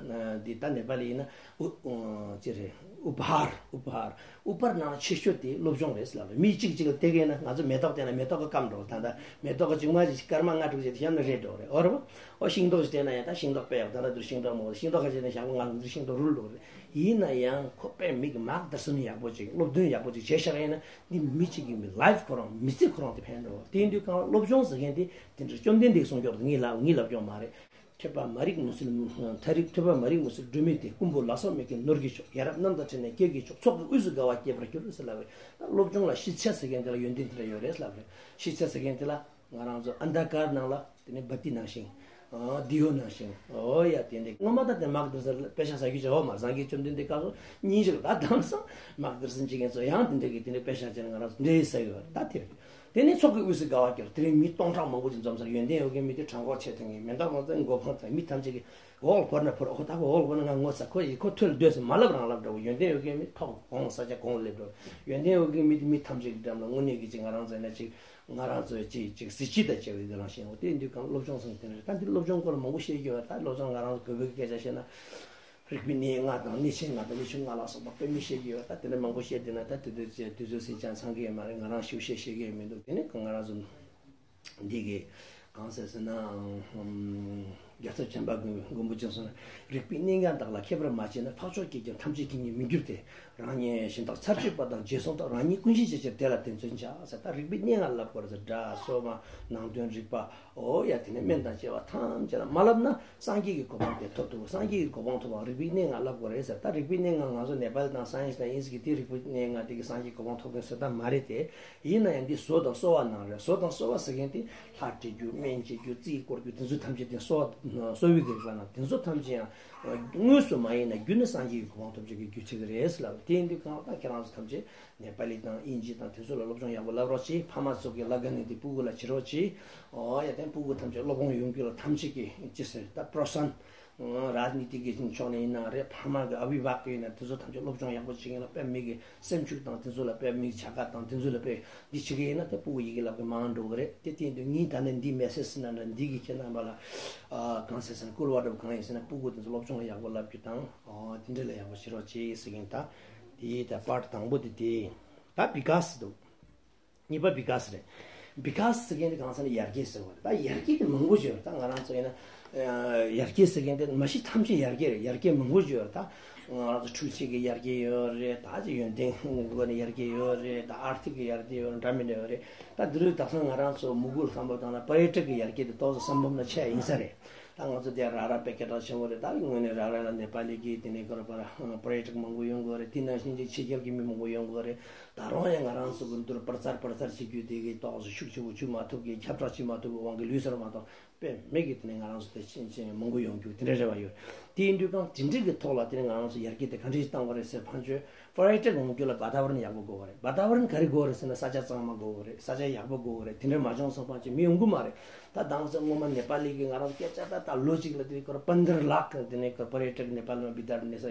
འདི་ད་ནེ་པ་ལི་ཡིན་ན་ཨུ་ཨུ་ཅི་རེད། ཨུ་པ་ཧར། ཨུ་པ་ཧར། ཨུ་པར་ནང་ཆེ་ཤོས་དེ་སློབ་སྦྱོང་རེད་ཟེར་ལབ་རེད། མི་གཅིག་གཅིག་ལ་བལྟས་ཀྱི་ན་ང་ཚོ་མེ་ཏོག་བལྟས་ན་མེ་ཏོག་གི་སྐམ་འགྲོ། ད་ལྟ་མེ་ཏོག་གི་ཅིག་མ་ཅིག་སྐར་མ་ལྔ་དྲུག་ཅིག་བཤམས་ན་རེད་འགྲོ་རེད། ཨོ་རེད་པ། ཨོ་ཤིང་ཏོག་ཅིག་བལྟས་ན་ཡང་ད་ཤིང་ཏོག་དཔེ་ཡག་ད་ལྟ་དུ་ཤིང་ཏོག་མོ་ཤིང་ཏོག་ཁ་ཤས་ནས་ཞག་པོ་ལྔ་ལ་འདིར་ཤིང་ཏོག་རུལ་འགྲོ་རེད། ཡིན་ན་ཡང་ཁོ་དཔེ་མི་གི་མཱརྒ་དར་ཤན་ཡག་པོ་ཅིག་སློབ་སྟོན་ཡག་པོ་ཅིག་བྱས་བཞག་ཡིན་ན། འདི་མི་གཅིག་གི་མི་ལའི་ཕི་ཁོ་རང་མི་ཚེ་ཁོ་རང་དེ་ཕན་འགྲོ་བ། དེ་ཡིན་དུས་གང་ལ་སློབ་སྦྱོང་ཟེར་མཁན་དེ་དེ་འདྲ་བཅོམ་ལྡན་འདས་གསུངས་སྐྱོར་དུ་ངས་ལབ་ངས་ལབ་སྐྱོར་མ་རེད། ཐོས་པ་མ་རིག་མུ་ཟེར། ཐ་རིག་ཐོས་པ་མ་རིག་མུ་ཟེར་སྒྲོན་མེ་སྟེ། རྐུན་པོ་ལ་སོགས་མེད་མཁན་ནོར་གྱི་མཆོག་ཡ་རབས་རྣམས་དང་འཕྲད་ནས་སྐྱེས་ཀྱི་མཆོག་ཚོགས་ཀྱི་དབུས་སུ་དགའ་བ་སྐྱེད་པར་འགྱུར་ཟེར་ལབ་རེད། ད་སློབ་སྦྱོང་ལ་ཤེས་བྱ་ཟེར་མཁན་དེ་ལ་ཡོན་ཏན་དེ་འདྲ་ཡོད་རེད་ལབ་རེད། ཤེས་བྱ་ཟེར་མཁན་དེ་ལ་ང་རང་ཚོ་ཨན་དྷ་ཀར་ནང་ལ། དེ་ནས་བ་ཏི་ནང་བཞིན། ཨ་དེའུ་ནང་བཞིན། ཨོ་ཡ་དེ་འདྲ་སྔོན་མ་ད་དེ་མཱརྒ་དར་ཤན་དཔེ་ཤ་ཟ་རྒྱུ་བྱ་བ་མ་སངས་རྒྱས་བཅོམ་ལྡན་འདས་སྐབས་སུ་སྙིང་རྗེ་ལ་ད་དེང་སང་མཱརྒ་དར་ཤན་བྱེད་མཁན་ཚོ་ཡང་དེ་འདྲ་གི་དེ་འདྲ་དཔེ་ཤ་བྱས་ན་ང་རང་ཚོ་འདྲེ་ཡི་ཟ་ཡོད་རེད། ད་དེ་རེད། དེ་ནས་ཚོགས་ཀྱི་དབུས་སུ་དགའ་བ་སྐྱེད། དེ་རིང་མི་སྟོང་ཕྲག་མང་པོ་ཅིག་འཛོམས་ས་རེད། ཡོན་ཏན་ཡོད་མཁན་མི་དེ་གྲངས་འགོག་ཆེ་ཐོན་མཁན་མེ་མདའ་གོང་ཚད་མགོ་འཕང་ཐོན་མི་ཐམས་ཅད་ཀྱིས་འོག་ལ་བོར་ན་བོར། ཨོ་ད་གོ་འོག་ལ་བོར་ན་ང་ངོ་ཚ་ཁོ་ཡི་ཁོ་ཐོལ་སྡོད་ཟེར་མ་ལབ་རང་ལབ་འདྲ་བོ། ཡོན་ཏན་ཡོད་མཁན་མི་ཐོག་གོང་ས་ཆ་གོང་སླེབས་འགྲོ། ཡོན་ཏན་ཡོད་མཁན་མི་དེ་མི་ཐམས་ཅད་ཀྱི་འགྲམ་ལ་དངོས་གནས་ཀྱི་ཅིག་ང་རང་ཚོ་ཡིན་ན་ཅིག་ང་རང་ཚོའི་ཅིག་ཅིག་གཟི་བརྗིད་དང་བཅས་པའི་དེ་རང་བཞིན། འོ་དེ་འདུག་གམ། སློབ་སྦྱོང་ཟེར་དེ་རེད། ད་འདི་སློབ་སྦྱོང་སྐོར་ལ་མང་པོ་བཤད་རྒྱུ་ཡོད། ད་སློབ་སྦྱོང་ང་རང་ཚོ་བོད་པའི་སྐད་ཆ་བཤད་ན་རིག་པའི་གནས་ལྔ་དང་གནས་ཆེན་ལྔ་དང་གནས་ཆུང་ལྔ་ལ་སོགས་པ་དཔེ་མི་བཤད་རྒྱུ་ཡོད། ད་དེ་འདྲ་མང་པོ་བཤད་བསྡད་ན་ད་དེ་དུས་ཚོད་དུས་ཚོད་ཟིན་ཀྱང་ཚང་གི་ཡོད་མ་རེད། ང་རང་ཞིག་བཤད་ཤེས་ཀྱི་ཡོད་མི་འདུག་དེ་ནས་ང་རང་ཚོ་འདི་གི་གང་ཟེར་ཟེར་ན། ཨང་། རྒྱལ་ཚབ་ཆེན་པོ་མགོན་པོ་ཆེན་གསུངས་ན། རིག་པའི་གནས་ལྔ་དག་ལ་མཁས་པར་མ་བྱས་ན། འཕགས་མཆོག་བསྐྱེད་ཀྱང་ཐམས་ཅད་མཁྱེན་ཉིད་མི་འགྱུར་ཏེ། རང་ཉིད་གཞན་དག་ཚར་གཅོད་པ་དང་། རྗེས་བཟུང་དག་རང་ཉིད་ཀུན་ཤེས་བྱ་ཕྱིར། དེ་ལ་དེ་མཚོན་བྱ་ཟེར། ད་རིག་པའི་གནས་ལྔ་ལབ་དགོས་རེད་ཟེར། སྒྲ་སོ་མ་ནང་དོན་རིག་པ། ཨོ་ཡ་དེ་ནས་སྨན་དང་བཅས་པ་ཐམས་ཅད་ལ་མ་ལབ་ན་སངས་རྒྱས་ཀྱི་གོ་འཕང་དེ་ཐོབ་ཐུབ། སངས་རྒྱས་ཀྱི་གོ་འཕང་ཐོབ་པའང་རིག་པའི་གནས་ལྔ་ལབ་དགོས་རེད་ཟེར། ད་རིག་པའི་གནས་ལྔ་ང་ཚོ་ནེ་པ་ལི་དང་སའེན་སི་དང་དབྱིན་ཇི་གི་དེ་རིག་པའི་གནས་ལྔ་དེ་གི་སངས་རྒྱས་གོ་འཕང་ཐོབ་མཁན་བཟོ་ལྟ་མ་རེད་དེ། ཡིན་ན་ཡང་འདི་བཟོ་དང་གསོ་བ་ནང་རེད། བཟོ་དང་གསོ་བ་ཟེར་མཁན་དེ་ལྷ་སྤྲད་རྒྱུ་སྨན་བྱེད་རྒྱུ་རྩིས་བསྐོར་རྒྱུ་དེ་ཚོ་ཐམས་ཅད་དེ་གསོ་བ་གསོ་བའི་གི་རིག་པ་ནང་དེ་ཚོ་ཐམས་ཅད་ཡང་དངོས་སུ་མ་ཡིན་ན་རྒྱུ་ནི་སངས་རྒྱས་ཀྱི་གོ་འཕང་ཐོབ་བྱེད་ཀྱི་རྒྱུ་བྱེད་ཀྱི་རེད་ཟེར་ལབ། དེ་ཡིན་དུས་གང་ལྟར་ཁྱེད་རང་ཚོ་ཐམས་ཅད་ནེ་པ་ལི་དང་དབྱིན་ཇི་དང་དེ་ཚོ་ལ་སློབ་སྦྱོང་ཡག་པོ་བསླབ་རོགས་གྱིས། ཕ་མ་ཚོ་གི་བསླབ་དགའ་ནི་དེ་སྤུ་གུ་ལ་བྱེད་རོགས་གྱིས། ཨོ་ཡ་དེ་སྤུ་གུ་ཐམས་ཅད་སློབ་དཔོན་ཡོང་རྒྱུ་ལ་ཐམས་ཅད་ཀྱིས་ཅི་ཟེར་ད་པྲོ་སན། རཱཇ་ནི་ཏི་གི་ཕྱོགས་ནས་ཡིན་ན་རེད། ཕ་མ་གི་ཨ་བི་བྷག་ཡིན་ན་དེ་ཚོ་ཐམས་ཅད་སློབ་སྦྱོང་ཡག་པོ་བྱེད་མཁན་ལ་དཔེ་མི་གི་སེམས་ཤུགས་དང་དེ་ཚོ་ལ་དཔེ་མི་གི་བྱ་དགའ་དང་དེ་ཚོ་ལ་དཔེ་འདི་བྱེད་ཀྱི་ཡིན་ན་དེ་སྤུ་གུ་ཡི་གེ་བསླབ་གི་མང་འགྲོ་གི་རེད། དེ་དེ་ཡིན་དུས་ངས་ད་ནས་འདི་མེ་སེ་ཇི་ཟེར་ན་འདྲ་འདི་གི་ཁྱེད་རྣམ་པ་ལ་གང་ཟེར་ཟེར་ན་བསྐུལ་བ་འདྲ་བོ་གང་ཡིན་ཟེར་ན་སྤུ་གུ་དེ་ཚོ་སློབ་སྦྱོང་ལ་ཡག་པོ་བསླབ་རྒྱུ་དང་། ཨོ་དེ་འདྲ་ལ་ཡག་པོ་བྱེད་རོགས་གྱིས་ཟེར་གྱིན། ད་དེ་ད་པར་དང་པོ་དེ་དེ་ད་བི་ཀ་སི་འདུག་གཉིས་པ་བི་ཀ་སི་རེད། བི་ཀ་སི་ཟེར་མཁན་དེ་གང་ཟེར་ན་ཡར་རྒྱས་ཟེར་བ་རེད། ད་ཡར་རྒྱས་དེ་མང་པོ་ཡོད་རེད། ད་ང་རང་ཚོ་ཡིན་ན་ཡར་རྒྱས་ཟེར་མཁན་དེ་མ་གཞི་ཐམས་ཅད་ཡར་རྒྱས་རེད། ཡར་རྒྱས་མང་པོ་ཡོད་རེད། ད་ང་རང་ཚོ་འཕྲུལ་ཆས་ཀྱི་ཡར་རྒྱས་ཡོད་རེད། ད་ཅིག་ཡོན་ཏན་སྒོ་ནས་ཡར་རྒྱས་ཡོད་རེད། ད་ཨར་ཐིག་གི་ཡར་རྒྱས་ཡོད་རེད། འདྲ་མི་འདྲ་ཡོད་རེད། ད་འདི་རུ་དག་ས་ང་རང་ཚོ་མུ་གུལ་བསམ་བློ་བཏང་ན་པར་ཡ་ཊིག་གི་ཡར་རྒྱས་དེ་ཏོག་ཙམ་བསམ་བློ་ན་ཆེ་ཡིན་ས་རེད། ད་ང་ཚོ་དེ་ར་ར་དཔེ་སྐད་གྲགས་ཆེན་པོ་རེད། ད་དངོས་གནས་ར་ར་ལ་ནེ་པ་ལི་གི་དེ་ནས་ཁོ་ར་པར་པར་ཡ་ཊིག་མང་པོ་ཡོང་གི་རེད། དེ་ནང་བཞིན་གྱི་ཕྱི་རྒྱལ་གྱི་མི་མང་པོ་ཡོང་གི་རེད། ད་རུང་ཡང་ང་རང་ཚོ་གི་འདུར་པར་ཙར་པར་ཙར་བྱེད་རྒྱུ་དེ་གི་ཏོག་ཙམ་ཤུགས་ཆེ་པོ་བྱུང་མ་ཐུབ་གི་ཁྱབ་བསྒྲགས་བྱེད་མ་ཐུབ་གི་དབང་གིས་ལུས་སར་མ་གཏོགས། དཔེ་མེད་ཀྱི་དེ་ནས་ང་རང་ཚོ་དེ་ཕྱིན་ཆད་མང་པོ་ཡོང་རྒྱུ་དེ་འདྲ་རེ་བ་ཡོད། དེ་ཡིན་དུས་གང་དེ་འདྲ་གི་ཐོག་ལ་དེ་ནས་ང་རང་ཚོ་ཡར་རྒྱས་དེ་ག་འདྲ་ཞིག་བཏང་བ་རེད་ཟེར་ཕན་ཆོད་པར་ཡ་ཊིཀ་ཡོང་རྒྱུ་ལ་བ་ཏཱ་བ་རན་ཡག་པོ་དགོས་པ་རེད། བ་ཏཱ་བ་རན་ག་རེ་དགོས་རེད་ཟེར་ན་ས་ཆ་གཙང་མ་དགོས་པ་རེད། ས་ཆ་ཡག་པོ་དགོས་པ་རེད། དེ་འདྲ་མ་བྱུང་སོང་ཕན་ཆོད་མི་ཡོང་གི་མ་རེད། ད་དེང་སང་སྔོན་མ་ནེ་པ་ལི་གི་ང་རང་སྐད་ཆ་ད་ད་ལོ་གཅིག་ལ་དེ་ཁོ་ར་པནྡྲ་ལག་དེ་ནས་ཁོ་ར་པར་ཡ་ཊིཀ་ནེ་པ་ལི་མ་བི་དར་ནེ་ས་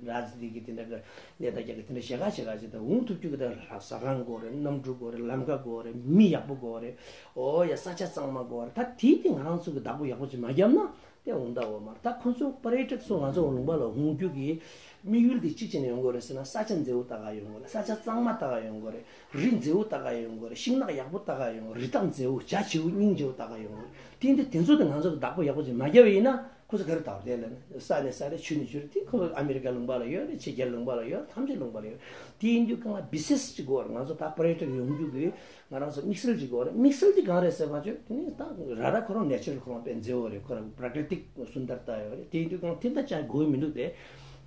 རཱ་ཇ་ནི་ཏི་གི་དེ་འདྲ་གི་གནས་སྟངས་རྒྱག་གི་དེ་འདྲ་ཞེ་ག་ཞེ་ག་ཅིག་ད་འོང་ཐུབ་རྒྱུ་གི་ད་ཟ་ཁང་དགོས་རེད། གནམ་གྲུ་དགོས་རེད། ལམ་ཁ་དགོས་རེད། མི་ཡག་པོ་དགོས་རེད། ཨོ་ཡ་ས་ཆ་གཙང་མ་དགོས་རེད། ད་དེ་དེ་ང་རང་ཚོ་གི་བདག་པོ་ཡག་པོ་ཅིག་མ་བརྒྱབ་ན་དེ་འོང་ད་འོ་མ་རེད། ད་ཁོ་ཚོ་པར་ཡ་ཊིཀ་ཚོ་ང་ཚོ་ལུང་པ་ལ་འོང་རྒྱུ་གི་དམིགས་ཡུལ་དེ་གཅིག་བྱས་ནས་ཡོང་དགོས་རེད་ཟེར་ན་ས་ཆ་མཛེས་པོ་ལྟ་ག་ཡོང་དགོས་རེད། ས་ཆ་གཙང་མ་ལྟ་ག་ཡོང་དགོས་རེད། རི་མཛེས་པོ་ལྟ་ག་ཡོང་དགོས་རེད། ཤིང་ནགས་ཡག་པོ་ལྟ་ག་ཡོང་དགོས་རེད། རི་དྭགས་མཛེས་པོ་བྱ་བྱིའུ་སྙིང་རྗེ་པོ་ལྟ་ག་ཡོང་དགོས་རེད། དེ་འདི་དེ་ཚོ་དེ་ང་ཚོ་གི་བདག་པོ་ཡག་པོ་ཅིག་མ་བརྒྱབ་པ་ཡིན་ན་ཁོ་ཚོ་ག་རེ་བདག་པོ་དེ་ལ་ནི་ས་ནས་ས་རེད། ཆུ་ནས་ཆུ་རེད། དེ་ཁོ་ཨ་མི་རི་ཀ་ལུང་པ་ལ་ཡོད་རེད། ཕྱི་རྒྱལ་ལུང་པ་ལ་ཡོད། ཐམས་ཅད་ལུང་པ་ལ་ཡོད། དེ་ཡིན་དུས་གང་ལ་བི་སེ་སི་ཅིག་དགོས་རེད། ང་ཚོ་ད་པར་ཡ་ཊིཀ་ཡོང་རྒྱུ་གི་ང་རང་ཚོ་དམིགས་བསལ་ཅིག་དགོས་རེད། དམིགས་བསལ་དེ་གང་རེད་ཟེར་བ་ཆོས་དེ་ནི་ད་ར་ར་ཁོ་རང་ནེ་ཅར་ཁོ་རང་དཔེ་མཛེས་པོ་རེད། ཁོ་རང་པྲ་ཀྲི་ཏིག་སུན་དར་ཏ་ཡོད་རེད། དེ་ཡིན་དུས་གང་དེ་འདྲ་ཅང་དགོས་མི་འདུག་སྟེ།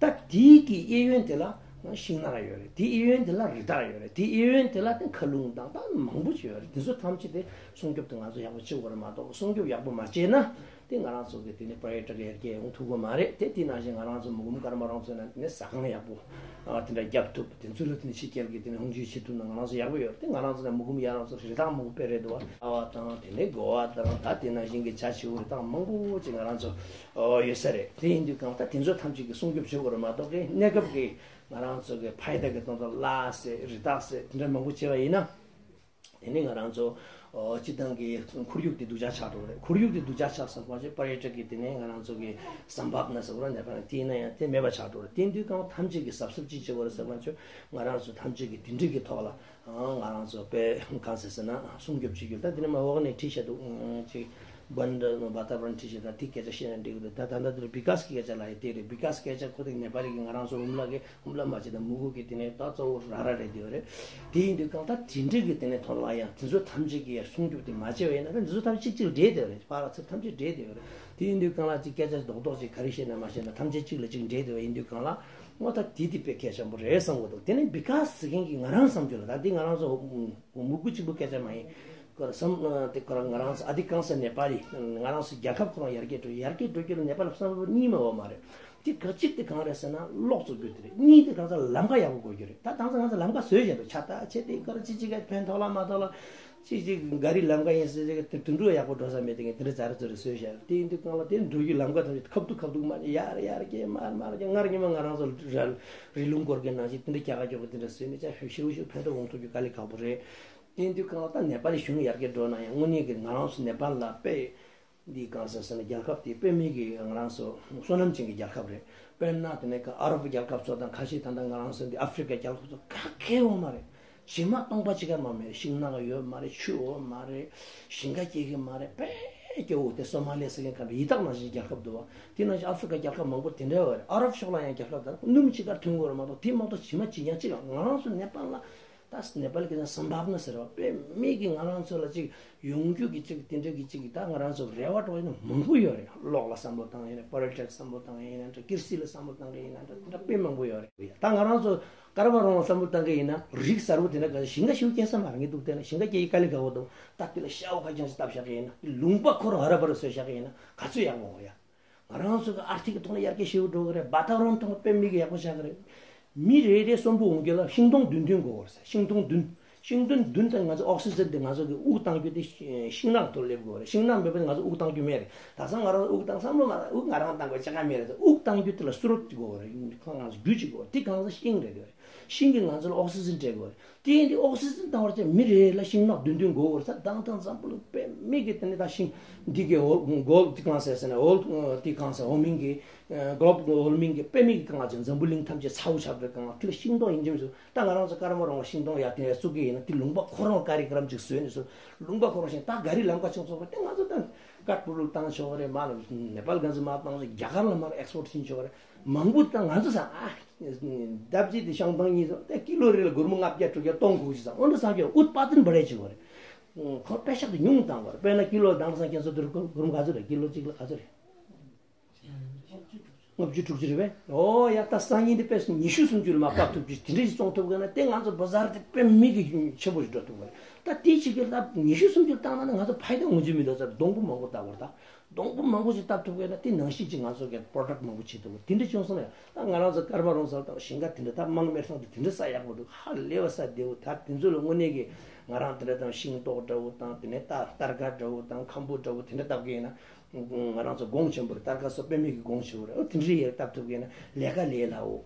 ད་དེའི་གི་གཡས་གཡོན་དེ་ལ་ཤིང་ནགས་ཡོད་རེད། དེའི་གཡས་གཡོན་དེ་ལ་རི་དྭགས་ཡོད་རེད། དེའི་གཡས་གཡོན་དེ་ལ་དེ་མཁའ་རླུང་དང་ད་མང་པོ་ཅིག་ཡོད་རེད། དེ་ཚོ་ཐམས་ཅད་དེ་སྲུང་སྐྱོབ་དེ་ང་ཚོ་ཡག་པོ་བྱེད་དགོས་རེད་མ་གཏོགས། སྲུང་སྐྱོབ་ཡག་པོ་མ་བྱས་ན་དེ་ང་རང་ཚོ་གི་དེ་ནི་པར་ཡ་ཊིཀ་ཡར་རྒྱས་ཡོང་ཐུབ་ཀྱི་མ་རེད། དེ་དེ་ནང་བཞིན་ང་རང་ཚོ་མུ་གུམ་ཀརྨ་རང་ཚོ་ན་དེ་ནི་ཟ་ཁང་ཡག་པོ་ཨ་དེ་འདྲ་རྒྱབ་ཐུབ། དེ་ཚོ་ལ་དེ་ནི་ཕྱི་རྒྱལ་གི་དེ་ནི་ཧོང་ཇུའི་བྱེད་ཐུབ་ན་ང་རང་ཚོ་ཡག་པོ་ཡོད་རེད། དེ་ང་རང་ཚོ་ན་མུ་གུམ་ཡ་རང་ཚོ་རི་དྭགས་མང་པོ་དཔེ་རེད་འདུག་བ། ཨ་བ་དང་དེ་ནི་དགོ་བ་དང་ད་དེ་ནང་བཞིན་གི་བྱ་བྱིའུ་རི་དྭགས་མང་པོ་ཅིག་ང་རང་ཚོ་ཨོ་ཡོད་ས་རེད། དེ་ཡིན་དུས་གང་ལྟར་དེ་ཚོ་ཐམས་ཅད་ཀྱི་སྲུང་སྐྱོབ་བྱེད་དགོས་རེད་མ་གཏོགས་ཀྱི་གནས་སྐབས་ཀྱི་ང་རང་ཚོ་གི་ཕ་ཡི་ད་གི་སྟོང་ཐོག་ལ་ཟེར་རི་དྭགས་ཟེར་དེ་འདྲ་མང་པོ་བྱས་པ་ཡིན་ན། དེ་ནས་ང་རང་ཚོ་ཨོ་སྤྱི་བཏང་གི་ཁོར་ཡུག་དེ་སྡུག་ཅག་ཆགས་འགྲོ་གི་རེད། ཁོར་ཡུག་དེ་སྡུག་ཅག་ཆགས་སོང་པ་ཅིག་པར་ཡ་ཊིཀ་གི་དེ་ནས་ང་རང་ཚོ་གི་སམ་བྷབ་ན་ཟེར་བ་ནས་པ་དེ་ཡིན་ན་ཡང་དེ་མེད་པ་ཆགས་འགྲོ་གི་རེད། དེ་དུས་གང་ཐམས་ཅད་ཀྱི་གཟབ་གཟབ་ཅིག་བྱེད་དགོས་རེད་ཟེར་བ་ཅིག་ང་རང་ཚོ་ཐམས་ཅད་ཀྱི་དེ་འདྲ་གི་ཐོག་ལ་ང་རང་ཚོ་དཔེ་གང་ཟེར་ཟེར་ན་སྲུང་སྐྱོབ་བྱེད་རྒྱུ། ད་དེ་ནས་མ་འོག་ནས་བྲིས་བཞག་འདུག་ཅིག་བན་ཌ་བ་ཏཱ་བ་རན་ཁྲི་ཤེས་དང་དེ་སྐད་ཆ་བཤད་ན་འགྲིག་གི་འདུག་ད་ད་ལྟ་དེར་བི་ཀཱས་ཀྱི་སྐད་ཆ་ལ་ཡི་དེ་རེད། བི་ཀཱས་སྐད་ཆ་ཁོ་དེ་ནེ་པ་ལི་གི་ང་རང་ཚོ་འུམ་ལ་གི་འུམ་ལ་མ་བྱེད་དང་མུ་གུ་གི་དེ་ནས་ད་གཙོ་བོ་ར་ར་རེད་དེ་རེད། དེ་ཡིན་དུས་གང་ལྟར་དེ་འདྲ་གི་དེ་ནས་ཐོག་ལ་ཡང་དེ་ཚོ་ཐམས་ཅད་ཀྱི་སྲུང་སྐྱོབ་དེ་མ་བྱས་པ་ཡིན་ན་ད་འདི་ཚོ་ཐམས་ཅད་གཅིག་གཅིག་འདྲེས་དེ་རེད། ཕར་ཚུར་ཐམས་ཅད་འདྲེས་དེ་རེད། དེ་ཡིན་དུས་གང་ལ་ཅིག་སྐད་ཆ་རྡོག་རྡོག་ཅིག་ག་རེ་བཤད་ན་མ་བཤད་ན་ཐམས་ཅད་གཅིག་ལ་གཅིག་འདྲེས་དེ་ཡིན་དུས་གང་ལ་ངོ་ད་དེ་དེ་དཔེ་གལ་ཆེན་པོ་རེད་བསམ་གི་འདུག་དེ་ནས་བི་ཀཱས་ཟེར་མཁན་གྱི་ང་རང་བསམ་རྒྱུ་ལ་ད་འདི་ང་རང་ཚོ་མུ་གུ་གཅིག་པུ་སྐད་ཆ་མ་ཡིན། ཁོ་ར་སམ་དེ་ཁོ་ར་ང་རང་ཚོ་ཨ་དྷི་ཀང་ས་ནེ་པ་ལི་ང་རང་ཚོ་རྒྱལ་ཁབ་ཁོ་རང་ཡར་རྒྱས་འགྲོ་ཡར་རྒྱས་འགྲོ་རྒྱུ་ལ་ནེ་པ་ལ་བསམ་བློ་གཉིས་མ་འོ་མ་རེད། དེ་ག་གཅིག་དེ་གང་རེད་ཟེར་ན་གློག་བཙུགས་རྒྱུ་དེ་རེད། གཉིས་དེ་གང་ཟེར་ལམ་ཁ་ཡག་པོ་དགོས་རྒྱུ་རེད། ད་དེང་སང་ང་ཚོ་ལམ་ཁ་བཟོས་བཞག་འདུག་ཆ་ད་ཆེ་དེ་ཁོ་ར་ཅི་ཅི་ག་ཕན་ཐོགས་ལ་མ་ཐོགས་ལ་ཅི་ཅི་ག་རི་ལམ་ཁ་ཡིན་ཟེར་ཅིག་དེ་དུད་འགྲོ་ཡག་པོ་འགྲོ་ས་མེད་དེ་ངས་དེ་འདྲ་ཛ་ར་ཛོ་རེ་བཟོས་བཞག་དེ་ཡིན་དུས་གང་ལ་དེ་འགྲོ་རྒྱུ་ལམ་ཁ་དང་ཁབ་ཏུ་ཁབ་ཏུ་མ་ཡར་ཡར་རྒྱས་མར་མར་རྒྱས་སྔར་ཉི་མ་ང་རང་ཚོ་ར་རི་ལུང་སྐོར་གྱི་ནང་བཞིན་དེ་འདྲ་རྒྱ་གར་སྐྱོ་པོ་དེ་འདྲ་བཟོས་ནས་ཅ་ཤུ་ཤུ་ཤུ་ཕན་ཐོགས་འོང་ཐུབ་རྒྱུ་དཀའ་ལས་ཁག་པོ་རེད། དེ་ཡིན་དུས་གང་ལ་ད་ནེ་པ་ལི་གཞུང་ཡར་རྒྱས་འགྲོ་ན་ཡང་དངོས་གནས་ཀྱི་ང་རང་ཚོ་ནེ་པ་ལ་དཔེ་འདི་གང་ཟེར་ཟེར་ན་རྒྱལ་ཁབ་དེ་དཔེ་མེད་ཀྱི་ང་རང་ཚོ་བསོད་ནམས་ཅན་གྱི་རྒྱལ་ཁབ་རེད། དཔེར་ན་དེ་ནས་ཀ་ཨ་རབ་རྒྱལ་ཁབ་ཚོ་དང་ཁ་ཤས་ད་ལྟ་ང་རང་ཚོ་འདི་ཨ་ཧྥི་རི་ཀ་རྒྱལ་ཁབ་ཚོ་ག་གེ་འོ་མ་རེད། བྱེ་མ་སྟོང་པ་ཅིག་ག་མ་མེད། ཤིང་ནགས་ཡོད་མ་རེད། ཆུ་འོ་མ་རེད། ཞིང་ཁ་སྐྱེ་གི་མ་རེད། དཔེ་སྐྱོ་བོ་དེ་སོ་མ་ལི་ཟེར་མཁན་ག་ཡི་དྭགས་ནང་བཞིན་རྒྱལ་ཁབ་འདུག་བ། དེ་ནང་བཞིན་ཨ་ཧྥི་རི་ཀ་རྒྱལ་ཁབ་མང་པོ་དེ་འདྲ་བ་རེད། ཨ་རབ་ཕྱོགས་ལ་ཡང་རྒྱལ་ཁབ་དང་སྣུམ་ཅིག་ག་ཐོན་གི་རེད་མ་གཏོགས་དེ་མ་གཏོགས་བྱེ་མ་ཅི་ཡང་ཅིག་ང་རང་ཚོ་ནེ་པ་ལ། ད་ནེ་པ་ལི་གི་ན་སམ་བྷབ་ན་ཟེར་བ་དཔེ་མེད་ཀྱི་ང་རང་ཚོ་ལ་ཅིག་ཡོང་རྒྱུ་གི་ཅིག་དེ་འདྲ་གི་ཅིག་ད་ང་རང་ཚོ་རེ་བ་འགྲོ་ཡིན་ན་མང་པོ་ཡོད་རེད། གློག་ལ་བསམ་བློ་བཏང་ཡིན་ན་པོ་ལི་ཊིག་སི་བསམ་བློ་བཏང་ཡིན་ན་འདྲ་ཀིར་སི་ལ་བསམ་བློ་བཏང་གི་ཡིན་ན་འདྲ་དེ་འདྲ་དཔེ་མང་པོ་ཡོད་རེད། ད་ང་རང་ཚོ་ཀར་བ་རོང་ལ་བསམ་བློ་བཏང་གི་ཡིན་ན་རིགས་གསར་པོ་དེ་འདྲ་ག་ཞིང་ཁ་ཞིག་སྐྱེ་ས་མ་རེད་འདུག་དེ་ན་ཞིང་ཁ་སྐྱེ་ཡི་དཀའ་ལས་ཁག་པོ་འདུག་ད་དེ་ལ་ཤའོ་ཁ་ཅན་ཞིག་བཏབ་བཞག་གི་ཡིན་ན་ལུང་པ་ཁོ་རང་ཧ་ར་པ་ར་བཟོས་བཞག་གི་ཡིན་ན་ག་ཚོད་ཡག་པོ་ཡོང་རེད་ཡ། ང་རང་ཚོ་གི་ཨར་ཐིག་གི་ཐོག་ལ་ཡར་རྒྱས་ཞེ་པོ་འགྲོ་གི་རེད། བ་ཏཱ་བ་རོན་ཐོག་ལ་དཔེ་མི་གི་ཡག་པོ་ཆགས་ཀྱི་རེད། མི་རེ་རེ་གསོན་པོ་འོང་རྒྱུ་ལ་ཤིང་སྡོང་བདུན་བདུན་དགོས་པ་རེད། ཤིང་སྡོང་བདུན། ཤིང་སྡོང་བདུན་དང་ང་ཚོ་ཨོག་སི་ཇན་དེ་ང་ཚོ་གི་དབུགས་གཏང་རྒྱུ་དེ་ཤིང་ནགས་དུ་སླེབས་དགོས་རེད། ཤིང་ནགས་མེད་པ་ང་ཚོ་དབུགས་གཏང་རྒྱུ་མེད་རེད། ད་སང་ང་རང་དབུགས་གཏང་བསམ་བློ་མ་དབུགས་ང་རང་གཏང་དགོས་ཆ་ག་མེད་རེད། དབུགས་གཏང་རྒྱུ་དེ་ལ་སུ་རོད་དེ་དགོས་རེད། ཁོ་ང་ཚོ་རྒྱུ་ཅིག་དགོས་རེད། དེ་གང་ཚོ་ཤིང་རེད་དགོས་རེད། ཤིང་གིས་ང་ཚོ་ལ་ཨོག་སི་ཇན་སྤྲད་དགོས་རེད། དེ་ཡིན་དུས་ཨོག་སི་ཇན་བཏང་བར་བྱས་མི་རེ་ལ་ཤིང་ནགས་བདུན་བདུན་དགོས་པར་ས་དང་དང་འཛམ་བུ་གླིང་དཔེ་མེད་ཀྱི་དེ་ནི་ད་ཤིང་འདི་གའི་འོ་གོལ་དེ་གང་ཟེར་ཟེར་ན་འོལ་དེ་གང་ཟེར་འོ་མིན་གྱི་གོལ་འོལ་མིན་གྱི་དཔེ་མེད་ཀྱི་གང་ཟེར་འཛམ་བུ་གླིང་ཐམས་ཅད་ཚ་བོ་ཆགས་པའི་གང་དེ་ལ་ཤིང་སྡོང་ཡིན་གྱི་མི་ཚུ་ད་ང་རང་ཚོ་ཀར་མ་རོང་ལ་ཤིང་སྡོང་ཡག་དེ་བཙུགས་ཀྱི་ཡིན་ན་དེ་ལུང་པ་ཁོ་རང་ཀ་རི་ཀ་རམ་ཅིག་བཟོས་ནས་སུ་ལུང་པ་ཁོ་རང་ཤིང་ད་ག་རི་ལམ་ཁ་ཆུང་ཚོགས་པ་དེ་ང་ཚོ་ད་ཀ་ཐ་མན་ཌུ་ལ་བཏང་ཆོག་གི་རེད། མ་ལ་ནེ་པཱལ་གང་ཚོད་མ་བཏང་ཆོག་རྒྱ་གར་ལ་མར་ཨེག་སི་པོར་ཊི་ཕྱིན་ཆོག་གི་རེད། མང་པོ་དང་ང་ཚོ་ས་ཨ། ལྡབ་གཅིག་དེ་ཤང་ཏང་གཉིས་སོང་དེ་ཀི་ལོ་རེ་ལ་སྒོར་མོ་ལྔ་བརྒྱ་དྲུག་བརྒྱ་སྟོང་དགུ་ཞིག་སོང་འོན་ཏེ་སང་ཕྱོགས་ཨུཏ་པ་ཏན་བ་རེ་བྱེད་དགོས་རེད། ཁོ་པེ་ཤག་དེ་ཉུང་བཏང་དགོས་རེད། དཔེར་ན་ཀི་ལོ་དང་སང་ཁྱེད་ཚོ་དུར་སྒོར་མོ་ག་ཚོད་རེད། ཀི་ལོ་གཅིག་ལ་ག་ཚོད་རེད། ལྔ་བཅུ་དྲུག་ཅུ་རེད་པས། ཨོ་ཡ། ད་སང་ཉིན་དེ་དཔེ་ཉི་ཤུ་སུམ་ཅུ་ལ་མར་ཕབ་ཐུབ་རྒྱུ་དེ་འདྲ་ཞིག་བཙོང་ཐུབ་དགོས་ན། དེ་ང་ཚོ་བ་ཟར་དེ་དཔེ་མི་གི་ཆེན་པོ་ཞིག་འགྲོ་ཐུབ་དགོས་རེད། ད་དེ་ཅིག་གི་ལ་ཉི་ཤུ་སུམ་ཅུ་བཏང་ན་ནི་ང་ཚོ་ཕའི་ད་ངོས་འཛིན་མི་འདུག་ཟེར། སྡོང་པོ་མང་པོ་བཏབ་དགོས་རེད། ད་སྡོང་པོ་མང་པོ་ཞིག་བཏབ་ཐུབ་དགོས་ན་དེ་ནང་བཞིན་ཅིག་ང་ཚོ་གི་པོ་རོ་ཌག་མང་པོ་བྱེད་ཐུབ་དགོས། དེ་འདྲ་བྱུང་སོང་ན་ཡང་ད་ང་རང་ཚོ་ཀརྨ་རོང་ཚོ་དང་ཞིང་ཁ་དེ་འདྲ། ད་དམངས་མེ་ཐང་དེ་དེ་འདྲ་ས་ཡག་པོ་འདུག་ཧ་ལས་པ་ས་བདེ་བོ། ད་དེ་ཚོ་ལ་དངོས་གནས་ཀྱི་ང་རང་དེ་འདྲ་དང་ཤིང་ཏོག་འདྲ་བོ་དང་། དེ་ནས་ད་སྟར་ཁ་འདྲ་བོ་དང་ཁམ་བུ་འདྲ་བོ་དེ་འདྲ་བཏབ་གི་ཡིན་ན། ང་རང་ཚོ་གོང་ཆེན་པོ་རེད། སྟར་ཁ་སོགས་དཔེ་མེད་ཀྱི་གོང་ཆེན་པོ་རེད། ཨོ་དེ་འདྲ་ཡག་བཏབ་ཐུབ་གི་ན་ལས་ཀ་ལས་སླ་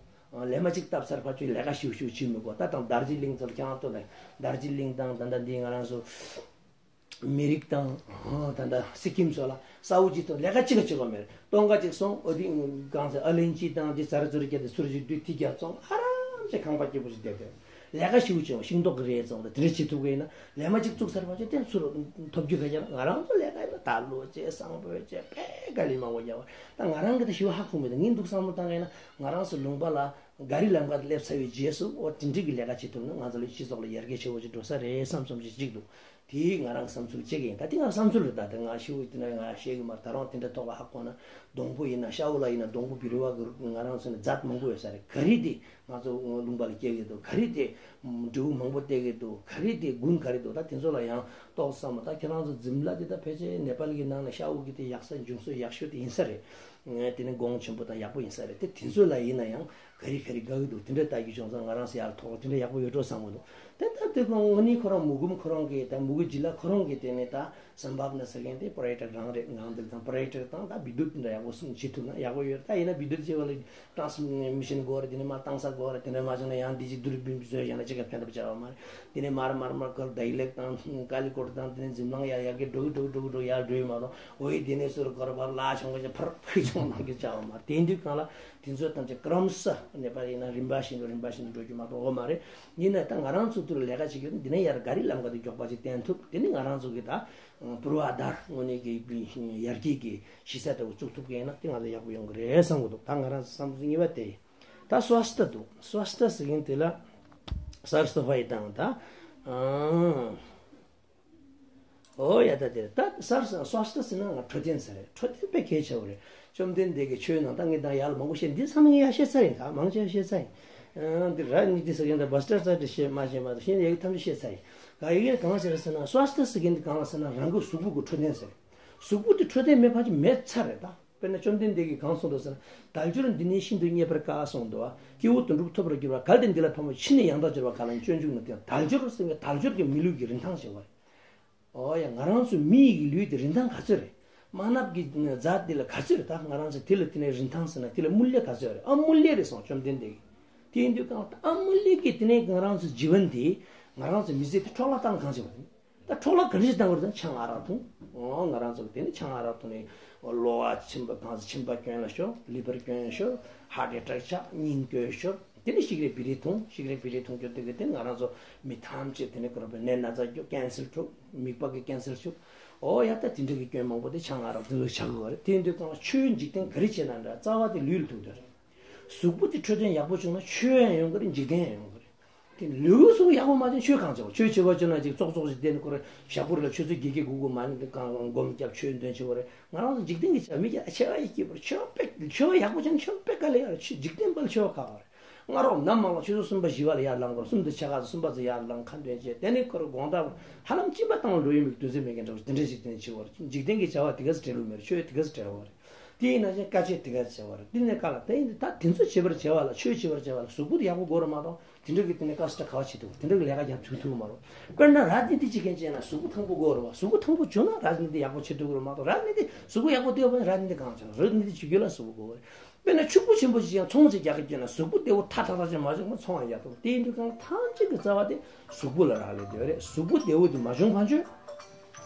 བོ། ལས་མ་གཅིག་བཏབ་ཚར་ཕར་ཚུར་ལས་ཀ་ཞིབ་ཞིབ་བྱེད་མི་དགོས། ད་དང་དར་ཇི་ལིང་ཚོར་ཁྱང་ཏོ་ནས་དར་ཇི་ལིང་དང་ད་ལྟ་འདི་ང་རང་ཚོ་མི་རིགས་དང་ད་ལྟ་སི་ཀིམ་ཚོ་ལ་ས་འུ་ཅི་ཚོ་ལས་ཀ་གཅིག་ག་བྱེད་དགོས་མེད། སྟོང་ཁ་གཅིག་སོང་། ཨོ་དེ་གང་ཟེར་ཨ་ལན་ཅི་དང་དེ་ཙར་ཙུར་བརྒྱབ་དེ་ཚུར་ཞིག་བསྡུས། དེ་རྒྱབ་སོང་། ཨ་རམ་ཅེ་ཁང་པ་སྐྱིད་པོ་ཞིག་བསྡད་དེ། ལས་ཀ་ཞིག་བྱུང་ཤིང་ཏོག་གི་རེད་ཙང་ད་དེ་འདྲ་བྱེད་ཐུབ་གི་ཡིན་ན། ལས་མ་གཅིག་བཙུགས་ཚར་བ་ཅིག་དེ་ཚུར་ཐོབ་རྒྱུ་ག་རྒྱབ། ང་རང་ཚོ་ལས་ཀ་ཡིན་ན་ད་ལོ་བྱས་སང་ཕོད་བྱས་དཔེ་དཀའ་ལས་མང་པོ་རྒྱབ་པ། ད་ང་རང་གི་ད་ཞུ་ཧ་གོ་མེད། ད་ངས་འདུག་བསམ་བློ་བཏང་ཡིན་ན་ང་རང་ཚོ་ལུང་པ་ལ་ག་རི་ལམ་ཁ་སླེབས་ཚར་བའི་རྗེས་སུ་ཨོ་དེ་འདྲ་གི་ལས་ཀ་བྱེད་ཐུབ་ན་ང་ཚོ་ལ་སྤྱི་ཚོགས་ལ་ཡར་རྒྱས་ཆེ་བོ་ཅིག་འགྲོ་ས་རེད་བསམ་བསམ་ཅིག་གཅིག་འདུག་དེ་ང་རང་བསམ་ཚུལ་གཅིག་ཡིན། ད་དེ་ང་བསམ་ཚུལ་རེད། ད་དེ་ང་ཞུ་དེ་ན་ང་བཤད་གི་མ་རེད། ད་རུང་དེ་འདྲ་ཐོག་ལ་ཧ་གོ་ན། སྡོང་པོ་ཡིན་ན་ཤ་བོ་ལ་ཡིན་ན་སྡོང་པོ་བི་རི་བ་གི་ང་རང་ཚོ་ནས་རྫས་མང་པོ་ཡོད་ས་རེད། ག་རི་དེ་ང་ཚོ་ལུང་པ་ལ་སྐྱེ་གི་འདུག་ག་རི་དེ་འབྲས་བུ་མང་པོ་སྟེར་གི་འདུག་ག་རི་དེ་དགུན་ག་རི་འདུག་ད་དེ་ཚོ་ལ་ཡང་ཏོག་བསམ་མ། ད་ཁྱེད་རང་ཚོ་འཛིམ་ལ་དེ་ད་ཕལ་ཆེར་ནེ་པཱལ་གི་ནང་ནས་ཤ་བོ་གི་དེ་ཡག་ས་འབྱུང་ས་ཡག་ཤོས་དེ་ཡིན་ས་རེད། དེ་ནས་གོང་ཆེན་པོ་དང་ཡག་པོ་ཡིན་ས་རེད། དེ་དེ་ཚོ་ལ་ཡིན་ན་ཡང་ག་རི་ག་རི་དགའ་གི་འདུག་དེ་འདྲ་ལྟ་རྒྱུ་བྱུང་ཙང་ང་རང་ཚོ་ཡར་ཐོག་དེ་འདྲ་ཡག་པོ་ཡོད་འགྲོ་བསམ་གི་འདུག་དེ་ལྟར་དེ་ཁོང་དངོས་གནས་ཁོ་རང་མུ་གུམ་ཁོ་རང་གི་དང་མུ་གུ་ཇི་ལ་ཁོ་རང་གི་དེ་ནས་ད་སམ་བྷབ་ན་ཟེར་མཁན་དེ་པོ་རོ་ཡེག་ཊར་རང་རེད། ངང་འདུག་དང་པོ་རོ་ཡེག་ཊར་དང་ད་བི་དུད་འདྲ་ཡག་པོ་གསུམ་བྱེད་ཐུབ་ན་ཡག་པོ་ཡོད། ད་ཡིན་ན་བི་དུད་བྱེད་པ་ལ་ཊ་རན་སི་མི་ཤན་དགོས་རེད། དེ་ནས་མར་བཏང་ས་དགོས་རེད། དེ་འདྲ་མ་བྱུང་ན་ཡང་འདི་ཅིག་དུར་བིན་བཟོས་བཞག་ན་ཅི་ག་ཕན་ཐོགས་བྱ་བ་མ་རེད། དེ་ནས་མར་མར་མར་ཁར་ཌའི་ལེག་དང་ཀ་ལི་ཀོཊ་དང་དེ་ནས་འཛིམ་ལང་ཡར་ཡར་གི་འགྲོ་གི་འགྲོ་གི་འགྲོ་གི་འགྲོ་ཡར་འགྲོ་ཡི་མ་གཏོགས། ཨོ་ཡི་དེ་ནས་ཟུར་སྐོར་བར་ལ་བྱུང་གི་ཕར་ཕུད་བྱུང་ན་གི་བྱ་བ་མ་རེད། དེ་དུས་གང་ལ་དེ་ཚོ་ཐམས་ཅད་ཀ་རམ་ས་ནེ་པ་ཡིན་ན་རིམ་པ་བཞིན་དུ་རིམ་པ་བཞིན་དུ་འགྲོ་རྒྱུ་མ་གཏོགས་འོ་མ་རེད། ཡིན་ན་ད་ང་རང་ཚོ་དུར་ལས་ཀ་བྱེད་རྒྱུ་འདི་ནས་ཡར་ག་རི་ལམ་ཁ་དུ་མགྱོགས་པ་ཅིག་བསྟན་ཐུབ། དེ་ནི་ང་རང་ཚོ་གི་ད་པུར་བ་དར་དངོས་གནས་ཀྱི་ཡར་རྒྱས་ཀྱི་གཞི་རྩ་ལྟ་བུ་བཙུགས་ཐུབ་མཁན་ཡིན་ན་དེ་ང་ཚོ་ཡག་པོ་ཡོང་གི་རེད་བསམ་གི་འདུག་ད་ང་རང་ཚོ་བསམ་ཚུལ་གཉིས་པ་དེ་ཡིན། ད་སྭ་སྟ་འདུག་སྭ་སྟ་ཟེར་མཁན་དེ་ལ་སར་སྟོ་ཕ་ཡི་དང་ད་ཨང་། ཨོ་ཡ་ད་དེ་ད་སར་སྭ་སྟ་ཟེར་ན་ང་འཕྲོད་བསྟེན་ཟེར་རེད། འཕྲོད་བསྟེན་དཔེ་གལ་ཆེ་བ་རེད། བཅོམ་ལྡན་འདས་ཀྱི་ཆོས་ནང་ད་ངས་ད་ཡར་ལ་མང་པོ་བཤད། འདི་ཚང་མ་ངས་ཡར་བཤད་ཚར་ཡིན། ད་མང་ཆེ་བ་བཤད་ཚར་ཡིན། ཨང་། འདི་ར་ནི་ཏི་ཟེར་མཁན་ད་བྷ་སྟྲ་ཙ་ཏྲ་བཤད་མ་བཤད་མ་གཏོགས་གཞན་ཡ་གི་ཐམས་ཅད་བཤད་ཚར་ཡིན། ག་ཡི་གེ་གང་ཟེར་ཟེར་ན་སྭ་སྟ་ཟེར་མཁན་འདི་གང་ལ་ཟེར་ན་རང་གི་གཟུགས་པོ་གི་འཕྲོད་བསྟེན་ཟེར། གཟུགས་པོ་དེ་འཕྲོད་བསྟེན་མེད་པ་ཅིག་མེད་ཚར་རེད་ད། དཔེར་ན་བཅོམ་ལྡན་འདས་ཀྱིས་གང་གསུངས་འདུག་ཟེར་ན། དལ་འབྱོར་འདི་ནི་ཤིན་ཏུ་རྙེད་པར་དཀའ་གསུངས་འདུག་བ། སྐྱེ་བོ་དོན་གྲུབ་ཐོབ་པར་འགྱུར་བ་གལ་ཏེ་འདི་ལ་ཕན་པ་ཕྱིས་ནས་ཡང་དག་འབྱོར་བ་ག་ལ་ཡང་སྤྱོད་འཇུག་ནོ། དེ་དལ་འབྱོར་ཟེར་བའི་དལ་འབྱོར་གྱི་མི་ལུས་ཀྱི་རིན་ཐང་ཞེས་པ་རེད། ཨོ་ཡ། ང་རང་ཚོ་མི་ཡི་གི་ལུས་དེ་རིན་ཐང་ག་ཚོད་རེད། དམར་ནག་གི་རྫས་འདི་ལ་ག་ཚོད་རེད། ད་ང་རང་ཚོ་དེ་ལ་དེ་ནས་རིན་ཐང་ཟེར་ན་དེ་ལ་དམུ་ལེ་ག་ཚོད་རེད། ཨ་དམུ་ལེ་རེད་གསུངས་བཅོམ་ལྡན་འདས་ཀྱིས། དེ་ཡིན་དུས་གང་ལ་ཨ་དམུ་ལེ་གི་དེ་ནས་ང་རང་ཚོ་ཇི་བན་དེ་ང་རང་ཚོ་མི་ཚེ་དེ་འཕྲོ་བརླག་བཏང་གང་བྱེད་པ་རེད། ད་འཕྲོ་བརླག་ག་འདྲ་ཞིག་བཏང་དགོས་རེད་ཟེར་ན་ཆང་ཨ་རག་འཐུང་། ཨོ་ང་རང་ཚོ་གི་དེ་ནས་ཆང་ཨ་རག་འཐུང་ནས་གློ་བ་མཆིན་པ་གང་ཚ་མཆིན་པ་སྐྱོན་ལ་ཤོར། ལི་བར་སྐྱོན་ཤོར། ཧར་ཊི་ཨེ་ཊེག་ཆགས། སྙིང་སྐྱོན་ཤོར། དེ་ནས་ཤིག་རེ་བི་རེ་འཐུང་། ཤིག་རེ་བི་རེ་འཐུང་རྒྱུ་དེ་གི་དེ་ནས་ང་རང་ཚོ་མི་ཐམས་ཅད་དེ་ནས་ཁོ་རང་པའི་ནད་ན་ཚ་རྒྱུ་ཀན་སར་འཁྲུག་མིད་པ་གི་ཀན་སར་འཁྲུག་ཨོ་ཡ་ད་དེ་འདྲ་གི་སྐྱོན་མང་པོ་དེ་ཆང་ཨ་རག་དེ་ཚོ་ཆགས་དགོས་རེད། དེ་ཡིན་དུས་གང་ལ་ཆོས་འཇིག་རྟེན་ག་རེ་བྱས་ན་འདྲ་རྩ་བ་དེ་ལུས་ལ་ཐུག་དགོས་རེད། གཟུགས་པོ་དེ་འཕྲོད་བསྟེན་ཡག་པོ་བྱུང་ན་ཆོས་ཡང་ཡོང་གི་རེད། འཇིག་རྟེན་ཡང་ཡོང་གི་རེད། དེ་ལུས་གཟུགས་ཡག་པོ་མ་བྱུང་ཆོས་གང་བྱེད་པ། ཆོས་བྱེད་པ་བྱུང་ན་ཅིག་ཙོག་ཙོག་ཅིག་བསྡད་ནས་ཁོ་རང་ཞག་པོ་རེ་ལ་ཆུ་ཚོད་བརྒྱད་བརྒྱད་དགུ་དགུ་མ་ནི་འདི་གང་སྒོམ་རྒྱབ་ཆོས་འདོན་བྱེད་པ་རེད། ང་རང་ཚོ་འཇིག་རྟེན་གྱི་བྱ་བ་མི་སྐྱ་ཆེ་བ་ཡི་སྐྱིད་པོ་རེད། ཆོས་པེ་ཆོས་ཡག་པོ་བྱུང་ཆོས་པེ་དཀའ་ལས་ཡག་རེད། ཆོས་འཇིག་རྟེན་པ་ལ་ཆོས་ཁག་པ་རེད། སྔ་རོགས་ནམ་མང་ལ་ཆུ་ཚོད་གསུམ་པ་བཞི་པ་ལ་ཡར་ལངས་དགོས་རེད། གསུམ་དུ་ཆ་ག་ཚོད་གསུམ་པ་ཚོ་ཡར་ལངས་ཁ་འདོན་བྱས་དེ་ནས་ཁོ་རང་དགོང་དག་ཧ་ལམ་གཅིན་པ་བཏང་འགྲོ་ཡི་མི་དུས་ཚོད་མེད་མཁན་འདྲ་བོ་དེ་འདྲ་ཞིག་དེ་ནས་བྱེད་པ་རེད། འཇིག་རྟེན་གྱི་བྱ་བ་དེ་ག་ཚོད་བྲེལ་ལུགས་མེད་རེད། ཆོས་དེ་ག་ཚོད་བྲེལ་བ་རེད། དེ་ཡིན་ན་ཡང་དཀའ་སྤྱད་དེ་ག་བྱེད་པ་རེད། དེ་ནས་དཀའ་ལ་དེ་ཡིན་དུས་ད་དེ་ཚོ་བྱེད་པར་བྱེད་པ་ལ་ཆོས་བྱེད་པར་བྱེད་པ་ལ་གཟུགས་པོ་དེ་ཡག་པོ་དགོས་རེད་མ་གཏོགས་དེ་འདྲ་གི་དེ་ནས་དཀའ་སྤྱད་ག་བ་བྱེད་ཐུབ་དེ་འདྲ་གི་ལས་ཀ་རྒྱབ་ཐུབ་ཐུབ་མ་རེད། དཔེར་ན་རཱ་ཇ་ནི་ཏི་བྱེད་མཁན་བྱས་ན་གཟུགས་པོ་ཐང་པོ་དགོས་རེད་བ། གཟུགས་པོ་ཐང་པོ་བྱུང་ན་རཱ་ཇ་ནི་ཏི་ཡག་པོ་བྱེད་ཐུབ་ཀྱི་རེད་མ་གཏོགས་རཱ་ཇ་ནི་ཏི་གཟུགས་པོ་ཡག་པོ་བསྡད་པ་ཡིན་རཱ་ཇ་ནི་ཏི་གང་བྱུང་རཱ་ཇ་ནི་ཏི་བྱེད་རྒྱུ་ལ་གཟུགས་པོ་དགོས་རེད། དཔེར་ན་ཕྱུག་པོ་ཆེན་པོ་ཞིག་ཡང་ཚོང་ཅིག་རྒྱག་གི་སྐྱོན་ན་གཟུགས་པོ་བདེ་བོ་ཐག་ཐག་ཐག་ཅིག་མ་བྱུང་ན་ཚོང་ཡང་རྒྱག་ཐུབ། དེ་ཡིན་དུས་གང་ཐམས་ཅད་ཀྱི་རྩ་བ་དེ་གཟུགས་པོ་ལ་རག་ལས་བསྡད་རེད། གཟུགས་པོ་བདེ་བོ་དེ་མ་བྱུང་བ་ཅོས་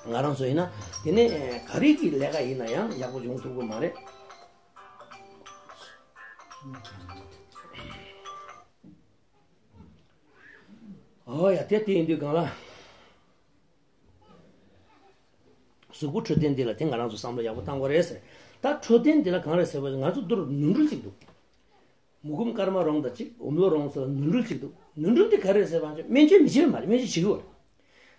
ང་རང་ཚོ་ཡིན་ན་དེ་ནས་ག་རེ་གི་ལས་ཀ་ཡིན་ན་ཡང་ཡག་པོ་བྱུང་ཐུབ་ཀྱི་མ་རེད། ཨོ་ཡ་དེ་དེ་ཡིན་དུས་གང་ལ། གཟུགས་པོ་འཕྲོད་བསྟེན་འདི་ལ་དེ་ང་རང་ཚོ་བསམ་བློ་ཡག་པོ་བཏང་དགོས་རེད་ཟེར། ད་འཕྲོད་བསྟེན་འདི་ལ་གང་རེད་ཟེར་བ་ང་ཚོ་མདོར་ནོར་འཁྲུལ་གཅིག་འདུག་མུ་གུམ་ཀརྨ་རོང་དང་གཅིག་འོམ་ལོ་རོང་ཚོ་ལ་ནོར་འཁྲུལ་གཅིག་འདུག་ནོར་འཁྲུལ་འདི་ག་རེད་ཟེར་བ་ཚོ་སྨན་བཅོས་མི་བྱེད་པ་མ་རེད། སྨན་བཅོས་བྱེད་དགོས་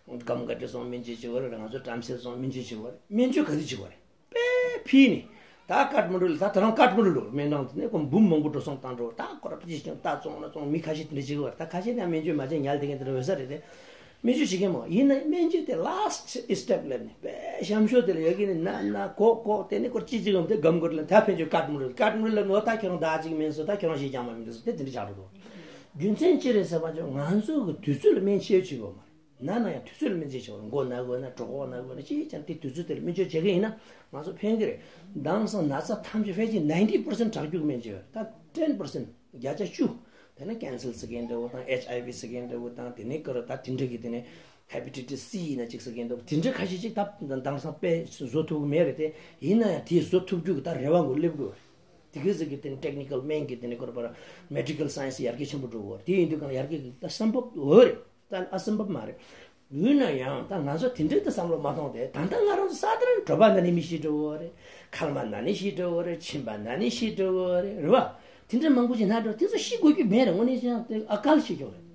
རེད། སྒམ་ག་འདྲ་སོང་སྨན་བཅོས་བྱེད་དགོས་རེད། ང་ཚོ་བྲམ་ཟེ་སོང་སྨན་བཅོས་བྱེད་དགོས་རེད། སྨན་བཅོས་ག་དུས་བྱེད་དགོས་རེད། དཔེ་ཕྱིས་ནས་ ད་ཀ་ཐ་མན་ཌུ་ལ་ད་ད་རང་ཀ་ཐ་མན་ཌུ་ལ་སྨན་ཁང་དེ་ནས་ཁོ་འབུམ་མང་པོ་འགྲོ་སོང་བཏང་འགྲོ། ད་ཁོ་ར་ཅི་ཞིག་ད་བཙོང་ན་བཙོང་། མི་ཁ་ཤས་དེ་འདྲ་བྱེད་ཀྱི་ཡོད་རེད། ད་ཁ་ཤས་ནས་སྨན་བཅོས་མ་བྱས་ཉལ་བསྡད་མཁན་དེ་འདྲ་འོས་ས་རེད་དེ། སྨན་བཅོས་བྱེད་མཁན་མང་། ཡིན་ན་སྨན་བཅོས་དེ་last step ལབ་ནས་དཔེ་གཤམ་ཤོས་དེ་ལ་ཡ་གི་ནས་ན་ན་གོག་གོག་དེ་ནས་ཁོ་ཅི་ཅི་ཡོང་དེ་སྒམ་གོར་ལ་ད་ཕན་ཆོད་ཀ་ཐ་མན་ཌུ་ཀ་ཐ་མན་ཌུ་ལ་ནོ། ད་ཁྱོད་རང་ད་ཅིག་སྨན་བཟོ། ད་ཁྱོད་རང་ཞིག་ཀྱང་མ་མི་འདུག་ཟེར་དེ་དེ་འདྲ་ཆགས་འགྲོ་འདུག་རྒྱུ་མཚན་ཅི་རེད་ཟེར་བ་ཅོ་ང་ཚོ་གི་དུས་ཚོད་ལ་སྨན་བཅོས་བྱེད་དགོས་མ་རེད། ན་ན་ཡང་དུས་ཚོད་ལ་སྨན་བཅོས་བྱེད་དགོས་རེད། མགོ་ན་དགོས་ན། གྲོད་ཁོག་ན་དགོས་ན། ཅི་ཡིན་ཀྱང་དེ་དུས་ཚོད་དེ་ལ་སྨན་བཅོས་བྱེད་མཁན་ཡིན་ན་ང་ཚོ་ཕན་གི་རེད། དེང་སང་ན་ཚ་ཐམས་ཅད་ཕལ་ཆེར་ninety percent དྲག་རྒྱུ་གི་སྨན་བཅོས་ཡོད། ད་ten percent བརྒྱ་ཆ་བཅུ། དེ་ནས་ཀན་སར་ཟེར་མཁན་འདྲ་བོ་དང་། ཨེཆ་ཨའི་ཝི་ཟེར་མཁན་འདྲ་བོ་དང་། དེ་ནས་ཀ་ར་ད་དེ་འདྲ་གི་དེ་ནས་ཧེ་པ་ཊའི་ཊིས་སི་ཡིན་ན་ཅིག་ཟེར་མཁན་འདྲ་བོ་དེ་འདྲ་ཁ་ཤས་ཅིག་ད་དེང་སང་དཔེ་བཟོ་ཐུབ་ཀྱི་མེད་རེད་དེ། ཡིན་ན་ཡང་དེ་བཟོ་ཐུབ་རྒྱུ་གི་ད་རེ་བ་མགོ་སླེབས་དགོས་རེད། དེ་གི་ཟེར་གི་དེ་ནས་ཊེག་ནི་ཀལ་སྨན་གི་དེ་ནས་ཀ་ར་པ་ར་མེ་ཌི་ཀལ་སའེན་སི་ཡར་རྒྱས་ཆེན་པོ་འགྲོ་གི་ཡོད་རེད། དེ་ཡིན་དུས་གང་ཡར་རྒྱས་གི་ད་བསམ་བབ་འོས་རེད། ད་ཨ་བསམ་བབ་མ་རེད། ཡིན་ན་ཡང་ད་ང་ཚོ་དེ་འདྲའི་ད་བསམ་བློ་མ་གཏོང་སྟེ། ད་ལྟ་ང་རང་ཚོ་ས་དེར་གྲོད་པ་ན་ནི་མི་ཤི་འགྲོ་གི་རེད། མཁལ་མ་ན་ནི་ཤི་འགྲོ་གི་རེད། མཆིན་པ་ན་ནི་ཤི་འགྲོ་གི་རེད། རེད་བ། དེ་འདྲ་མང་པོ་ཞིག་ན་འགྲོ། དེ་ཚོ་ཤི་དགོས་རྒྱུ་མེད་རེད། དངོས་གནས་བྱས་ན་དེ་ཨ་ཀལ་ཤི་སྐྱོ་རེད།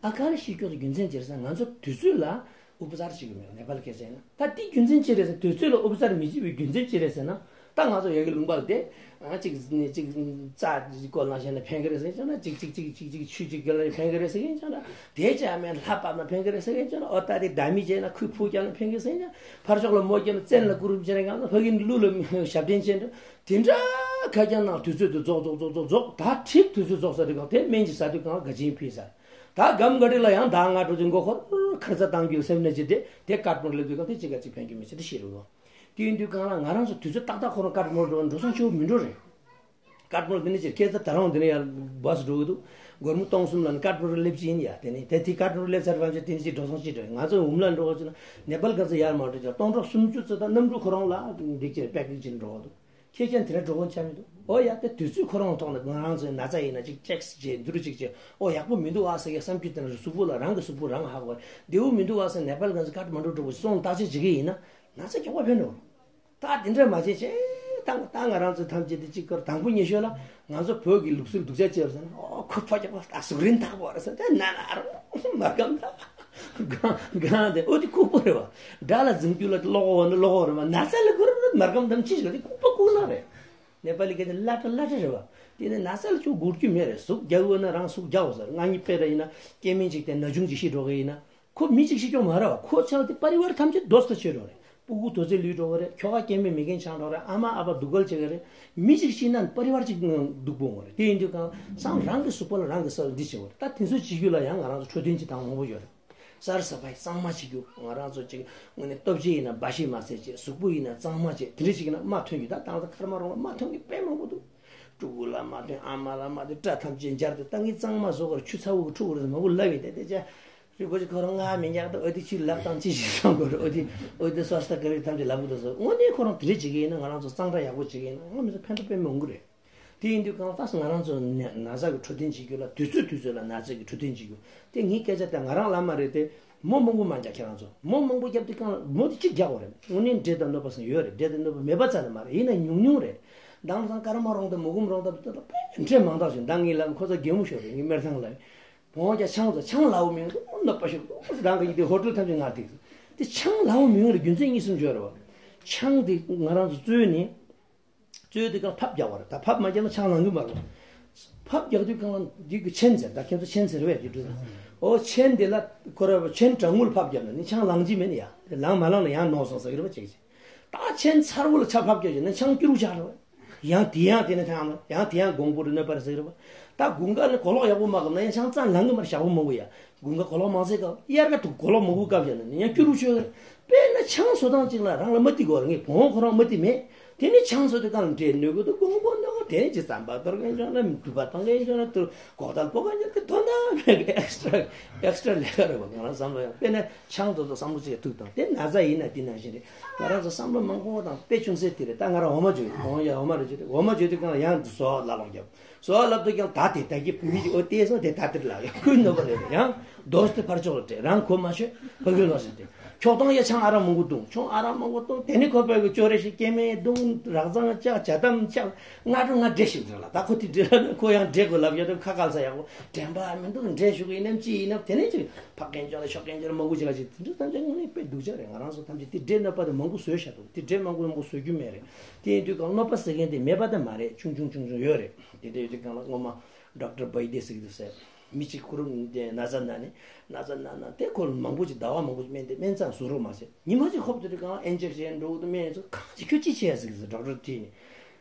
ཨ་ཀལ་ཤི་སྐྱོ་དེ་རྒྱུ་མཚན་ཅི་རེད་ཟེར་ན་ང་ཚོ་དུས་ཚོད་ལ་ཨུ་པ་ཅར་བྱེད་ཀྱི་མེད། ནེ་པ་ལ་སྐད་ཆ་ཡིན་ན། ད་དེ་རྒྱུ་མཚན་ཅི་རེད་ཟེར། དུས་ཚོད་ལ་ཨུ་པ་ཅར་མི་བྱེད་པའི་རྒྱུ་མཚན་ཅི་རེད་ཟེར་ན། ད་ང་ཚོ་ཡ་གི་ལུང་པ་ལ་དེ་ཨ་ཅིག་ནི་ཅིག་རྩ་ཅིག་སྐོལ་ནང་བཞིན་ན་ཕན་གི་རེད་ཟེར་ཀྱང་ན། ཅིག་ཅིག་ཅིག་ཅིག་ཅིག་ཆུ་ཅིག་གི་ལ་ཕན་གི་རེད་ཟེར་ཀྱང་ན། དེ་ཅག་མེད་ལྷ་བབས་ན་ཕན་གི་རེད་ཟེར་ཀྱང་ན། ཨོ་ད་དེ་ཟླ་མི་བྱས་ན་ཁུ་ཕུ་ཀྱང་ན་ཕན་གི་ཟེར་ཀྱང་། ཕར་ཕྱོགས་ལ་མོ་ཀྱང་ན་བཙན་ལ་ཀུ་རུ་བྱས་ན་ཀྱང་ན། ཕ་གི་ནི་ཀླུ་ལ་ཞབས་བརྟན་བྱས་འདྲ། དེ་འདྲ་ཁ་ཀྱང་ན་དུས་ཚོད་དུ་རྫོགས་རྫོགས་རྫོགས་རྫོགས་རྫོགས། ད་ཁྲིག་དུས་ཚོད་རྫོགས་ས་དེ་གང་དེ་སྨན་གྱི་ཟ་དུས་གང་ག་ཅིན་ཕི་ཟ། ད་སྒམ་ག་རི་ལ་ཡང་ཟླ་ལྔ་དྲུག་ཅིག་མགོ་འཁོར་ཁར་ས་བཏང་རྒྱུ་སེམས་ནས་ཅི་དེ་དེ་ཀ་ཐ་མན་ཌུ་སླེབས་དུས་གང་དེ་ཅི་ག་ཅིག་ཕན་གྱི་མི་ཅི་དེ་ཤེས་རུ་གོ། དེ་ཡིན་དུས་གང་ལ་ང་རང་ཚོ་དུས་ཚོད་ཏག་ཏག་ཁོ་རང་ཀ་ཐ་མན་ཌུ་འགྲོ་འགྲོ་སོང་ཆེ་བོ་མི་འགྲོ་རེད། ཀ་ཐ་མན་ཌུ་འདི་ནས་ཅི་སྐད་ཆ་ད་རང་འདི་ནས་ཡར་བྷ་སི་འགྲོ་གི་འདུག་སྒོར་མོ་སྟོང་གསུམ་ལ་ནི་ཀ་ཐ་མན་ཌུ་སླེབས་ཀྱི་ཡིན་ཡ། དེ་ནས་དེ་དེ་ཀ་ཐ་མན་ཌུ་སླེབས་ཚར་བ་ཅི་དེ་ནས་ཅི་འགྲོ་སོང་ཅི་འགྲོ། ང་ཚོ་འུམ་ལ་འགྲོ་གི་ཅི་ན་ནེ་པལ་ག་ཚོད་ཡར་མར་འགྲོ་ཅི་སྟོང་ཕྲག་སུམ་ཅུ་ཙམ་དང་གནམ་གྲུ་ཁོ་རང་ལ་འགྲིག་ཅི་པེ་ཀེ་ཇི་ཅིག་འགྲོ་གི་འདུག་ཁྱེད་ཀྱང་དེ་འདྲ་འགྲོ་མཁན་ཆགས་མི་འདུག་ཨོ་ཡ། དེ་དུས་ཚོད་ཁོ་རང་ཐོག་ནས་ང་རང་ཚོའི་ན་ཚ་ཡིན་ན་ཅིག་ཅེག་བྱས་འདུ་རུ་ཅིག་བྱས། ཨོ་ཡག་པོ་མི་འདུག་ཨ་ཟེར་གྱི་བསམ་རྒྱུ་དེ་འདྲ་གཟུགས་པོ་ལ་རང་གི་གཟུགས་པོ་རང་ཧ་གོ་བ་བདེ་བོ་མི་འདུག་ཨ་ཟེར། ནེ་པལ་གང་ཚོ་ཀ་ཐ་མན་ཌུ་འགྲོ་བའི་སོང་བརྟག་དཔྱད་བྱེད་ཀྱི་ཡིན་ན་ན་ཚ་མགྱོགས་པ་ཕན་འགྲོ། ད་དེ་འདྲ་མ་བྱས་བྱས་ད་ད་ང་རང་ཚོ་ཐམས་ཅད་དེ་གཅིག་ཀར་དང་པོ་ཉེ་ཤོས་ལ་ང་ཚོ་བོད་ཀྱི་ལུགས་སྲོལ་སྡུག་ཅག་བྱས་ཟེར་ན། ཨོ་ཁོ་ཕ་ཀྱ་པ་ད་གཟུགས་རིང་ཐག་པ་རེད་ཟེར། དེ་ན་ན་རོ་མར་གམ་ད། གང་གང་དེ་ཨོ་དེ་ཁུག་པོ་རེད་བ། དགྲ་ལ་འཛིང་རྒྱུ་ལ་ལོག་འོ་ན་ལོག་འོ་རེད་བ། ན་ཚ་ལ་ཁུར་མར་གམ་དམ་ཅི་ཞིག་ལ་དེ་ཁུག་པོ་ཁུག་ན་རེད། ནེ་པ་ལི་སྐད་དེ་ལ་ཏྲ་ལ་ཏྲ་རེད་བ། དེ་ནས་ན་ཚ་ལ་ཁྱོད་སྒུག་རྒྱུ་མེད་རེད། ཟུག་རྒྱག་འོ་ན་རང་ཟུག་རྒྱག་འོ་ཟེར། ང་གཉིས་དཔེ་ར་ཡིན་ན་སྐྱེ་དམན་ཅིག་དེ་ན་ཆུང་ཅིག་ཤི་འགྲོ་གི་ཡིན་ན་ཁོ་མི་ཅིག་ཤི་སྐྱོ་མ་རེད་བ། ཁོ་ཆགས་དེ་པ་རི་བར་ཐམས་ཅད་དོ་སྟོ་ཆེ་འགྲོ་རེད། སྤུ་གུ་དོ་ཚེ་ལུས་འགྲོ་གི་རེད། ཁྱོ་ག་སྐྱེ་དམན་མི་རྒན་ཆགས་འགྲོ་རེད། ཨ་མ་ཨ་ཕ་སྡུག་སྐལ་བྱེད་གི་རེད། མི་ཅིག་ཤི་ན་པ་རི་བར་ཅིག་སྡུག་པོ་འོང་རེད། དེ་ཡིན་དུས་གང་སང་རང་གི་གཟུགས་པོ་ལ་རང་གི་ས་འདི་བྱེད་དགོས་རེད། ད་དེ་ཚོ་བྱེད་རྒྱུ་ལ་ཡང་ང་རང་ཚོ་འཕྲོད་བསྟེན་བྱེད་སྟངས་མང་པོ་ཡོད་རེད། གསར་ས་ཕའི་གཙང་མ་བྱེད་རྒྱུ། ང་རང་ཚོ་ཅིག་དངོས་གནས་སྟོབས་ཆེ་ཡིན་ན་འབའ་ཞིག་མ་བསད་ཅེས། གཟུགས་པོ་ཡིན་ན་གཙང་མ་བྱེད། དེ་འདྲ་ཞིག་ཡིན་ན་མ་ཐོན་རྒྱུ། ད་དང་ཚ་ཁར་མ་རོང་ལ་མ་ཐོན་གི་དཔེ་མང་པོ་འདུག་ཕྲུ་གུ་ལ་མ་ཐོན། ཨ་མ་ལ་མ་ཐོན། སྐྲ་ཐམས་ཅད་འབྱར་ཏེ་ད་ངས་གཙང་མ་བཟོ་གར་ཆུ་ཚ་བོ་གི་ཕྲུ་གུ་རེད་མང་པོ་ལབ་ཡིན་ཏེ། དེ་ཅག་རི་པོ་ཆེ་ཁོ་རང་ང་མི་ཉག་ཏུ་ཨོ་དེ་ཆུ་ལབ་དང་ཅི་ཞིག་བསམ་དགོས་རེད། ཨོ་དེ་ཨོ་དེ་སོ་སྟ་ཀ་རི་ཐམས་ཅད་ལབ་གི་འདུག་ཟེར། དངོས་གནས་ཁོ་རང་དེ་འདྲ་བྱེད་ཀྱི་ཡིན་ན། ང་རང་ཚོ་གཙང་སྦྲ་ཡག་པོ་བྱེད་ཀྱི་ཡིན་ན་ང་མི་ཚོ་ཕན་ཐོགས་དཔེ་མང་གི་རེད། དེ་ཡིན་དུས་གང་ལྟར་ང་རང་ཚོ་ན་ན་ཚ་གི་འཕྲོད་བསྟེན་བྱེད་རྒྱུ་ལ་དུས་ཚོད་དུས་ཚོད་ལ་ན་ཚ་གི་འཕྲོད་བསྟེན་བྱེད་རྒྱུ། དེ་ངའི་སྐད་ཆ་དེ་ང་རང་ལ་མ་རེད་དེ། མོ་མང་པོ་མ་རྒྱག་ཁྱེད་རང་ཚོ། མོ་མང་པོ་བརྒྱབ་དུས་གང་ལ་མོ་དེ་གཅིག་རྒྱག་དགོས་རེད། དངོས་གནས་འདྲེ་དང་གནོད་པ་ཟེར་ཡོད་རེད། འདྲེ་དང་གནོད་པ་མེད་པ་ཙམ་ལ་མ་རེད། ཡིན་ན་ཉུང་ཉུང་རེད། མདང་དང་སྐར་མ་རོང་དང་མུ་གུམ་རོང་དང་དཔེ་འདྲེ་མང་དག་ཞིག་མདང་ངའི་ལམ་ཁོ་ཚོ་གད་མོ་ཤོར་རེད། ངའི་སྨན་ཁང་ལ་བོང་རྒྱ་ཆང་ཚོ་ཆང་ལའོ་མིང་གནོད་པ་ཤོར་འདུག་རང་གི་ཡིན་དེ་ཧོ་ཊེལ་ཐམས་ཅད་ངར་ཏིག་དེ་ཆང་ལའོ་མིང་རེད། རྒྱུ་མཚན་གཉིས་གསུམ་བརྗོད་རེད་བ། ཆང་དེ་ང་རང་ཚོ་བཙོས་ནས། བཙོས་དུས་གང་ཕབ་རྒྱག་པ་རེད། ད་ཕབ་མ་རྒྱག་ན་ཆང་ལང་གི་མ་རེད། ཕབ་རྒྱག་དུས་གང་ལ་འདི་གི་ཆེན་ཟེར། ད་ཁྱེད་ཚོ་ཆེན་ཟེར་བས་དེ་འདྲ་ཟེར། ཨོ་ཆེན་དེ་ལ་ཁོ་ར་ཆེན་གྲང་མོ་ལ་ཕབ་རྒྱབ་ན་ནི་ཆང་ལང་གི་མེད་ནི་ཡ། དེ་ལང་མ་ལང་ན་ཡང་ནོར་སོང་ཟེར་གི་རེད་པ། ཅིག་ཅིག་ད་ཆེན་ཚ་བོ་ལ་ཆ་ཕབ་རྒྱག་བྱས་ན་ཆང་སྐྱུར་བོ་ཆགས་རེད་པ། ཡང་དེ་ཡང་དེ་ནི་ཐང་ཡང་དེ་ཡང་གོང་བུ་རུ་གནོད་པ་རེད་ཟེར་གི་རེད་པ། ད་དགུན་ཁ་ནི་གོ་ལོག་ཡག་པོ་མ་བཀབ་ན་ཡང་ཆང་རྩ་ལང་གི་མ་རེད། ཞག་པོ་མང་པོ་ཡ། དགུན་ཁ་གོ་ལོག་མང་ཚད་སྐབས་དབྱར་ཁ་དུ་གོ་ལོག་མང་པོ་བཀབ་བཞག་ན་ནི་ཡང་སྐྱུར་བོ་ཆོད་ཀྱི་རེད། དཔེར་ན་ཆང་བཟོ་སྟངས་གཅིག་ལ་རང་ལ་མ་ཏི་དགོས་རེད། ངས་བོང་ཁོ་རང་མ་ཏི་མེད། དེ་ནི་ཆང་བཟོ་དུས་གང་ལ་འདྲེ་གནོད་གི་འདུག་དགོང་པོ་གནོད་གི། དེ་ནི་ཅི་རྩམ་པ་གཏོར་མཁན་བྱུང་ན། དུ་བ་གཏོང་མཁན་བྱུང་ན། དུ་གོག་ཐལ་ཕོག་མཁན་བྱུང་ན། དེ་དོན་དག་མེད་གི། ཨེག་སི་ཊ་ཨེག་སི་ཊ་ལས་ཀ་རེད་པ། ང་རང་བསམ་བློ་ཡང་དཔེར་ན་ཆང་དེ་ཚོ་བསམ་བློ་ཅིག་ཐུག་དང་། དེ་ན་ཚ་ཡིན་ན་དེ་ནང་བཞིན་རེད། ང་རང་ཚོ་བསམ་བློ་མང་པོ་དང་དཔེ་ཅུང་ཟད་དེ་རེད། ད་ང་རང་འོ་མ་འཇོ་ཡི། འོ་ཡ་འོ་མ་རེ་འཇོ་དེ། འོ་མ་འཇོ་དུས་གང་ལ་ཡང་འདི་བཟོ་ལ་ལོག་རྒྱབ། བཟོ་བ་ལབ་དུས་ཀྱང་ད་དེ་ད་གི་བུད་མེད་ཀྱི་ཨོ་དེ་སོང་དེ་ད་དེར་ལ་ཡང་ཁུལ་ནོར་བ་རེད། ཡང་རྡོ་སྟེ་ཕར་ཕྱོགས་ལ་སྤྲད། རང་གོ་མ་ཆོད་ཕ་གི་ལོག་ཟེར་ཏེ། ཁྱོག་ཐང་ཡ་ཆང་ཨ་རག་མང་པོ་བཏུང་། ཆང་ཨ་རག་མང་པོ་བཏུང་། དེ་ནི་ཁོ་པའི་གི་ཅོ་རེ་ཞིག་སྐྱེ་དམན་བཏུང་། རག་ཚང་བཅག་ཇ་དམ་བཅག་ང་འགྲོ་ང་འདྲེ་ཞིག་འདྲ་ལ། ད་ཁོ་དེ་འདྲེ་ལ་ནི་ཁོ་ཡང་འདྲེ་དགོས་ལབ་ཡ་དེ་ཁ་ཁ་ས་ཡག་པོ་དྲན་པ་མི་འདུག་འདྲེ་ཞུ་གི་ཡིན་ནམ་ཅི་ཡིན་ནམ། དེ་ནས་ཅིག་ཕག་རྒན་ཅོག་ལ་ཤོག་རྒན་ཅོག་ལ་མང་པོ་ཅིག་ལ་ཅིག་དེ་འདྲ་ཐམས་ཅད་དངོས་གནས་དཔེ་སྡུག་ཅག་རེད། ང་རང་ཚོ་ཐམས་ཅད་དེ་འདྲེ་གནོད་པ་དེ་མང་པོ་བཟོས་བཞག་འདུག་དེ་འདྲེ་མང་པོ་མང་པོ་བཟོ་རྒྱུ་མེད་རེད། དེ་ཡིན་དུས་གང་གནོད་པ་ཟེར་མཁན་དེ་མེད་པ་དེ་མ་རེད། ཆུང་ཆུང་ཆུང་ཆུང་ཡོད་རེད། དེ་འདྲ་ཡོད་དུས་གང་ལ་སྔོན་མ་ཌོག་ཊར་བྷའི་ཌེ་ཟེར་གི་འདུག་ཟེར། མི་གཅིག་ཁུ་རུ་དེ་ན་ཚ་ན་ནི་ན་ཚ་ན་ན་དེ་ཁོ་ལ་མང་པོ་ཅིག་ཟླ་བ་མང་པོ་ཅིག་སྨན་དེ་སྨན་རྩང་བཟོ་རོགས་མ་བྱེད། ཉི་མ་གཅིག་ཧོབ་དེ་དུས་གང་ཨིན་ཇེག་ཤན་འགྲོ་གི་འདུག་སྨན་ཚོ་གང་ཅིག་ཁྱོད་ཅི་བྱས་ཟེར་གི་ཟེར་ཌོག་ཊར་དྲིས་ནས།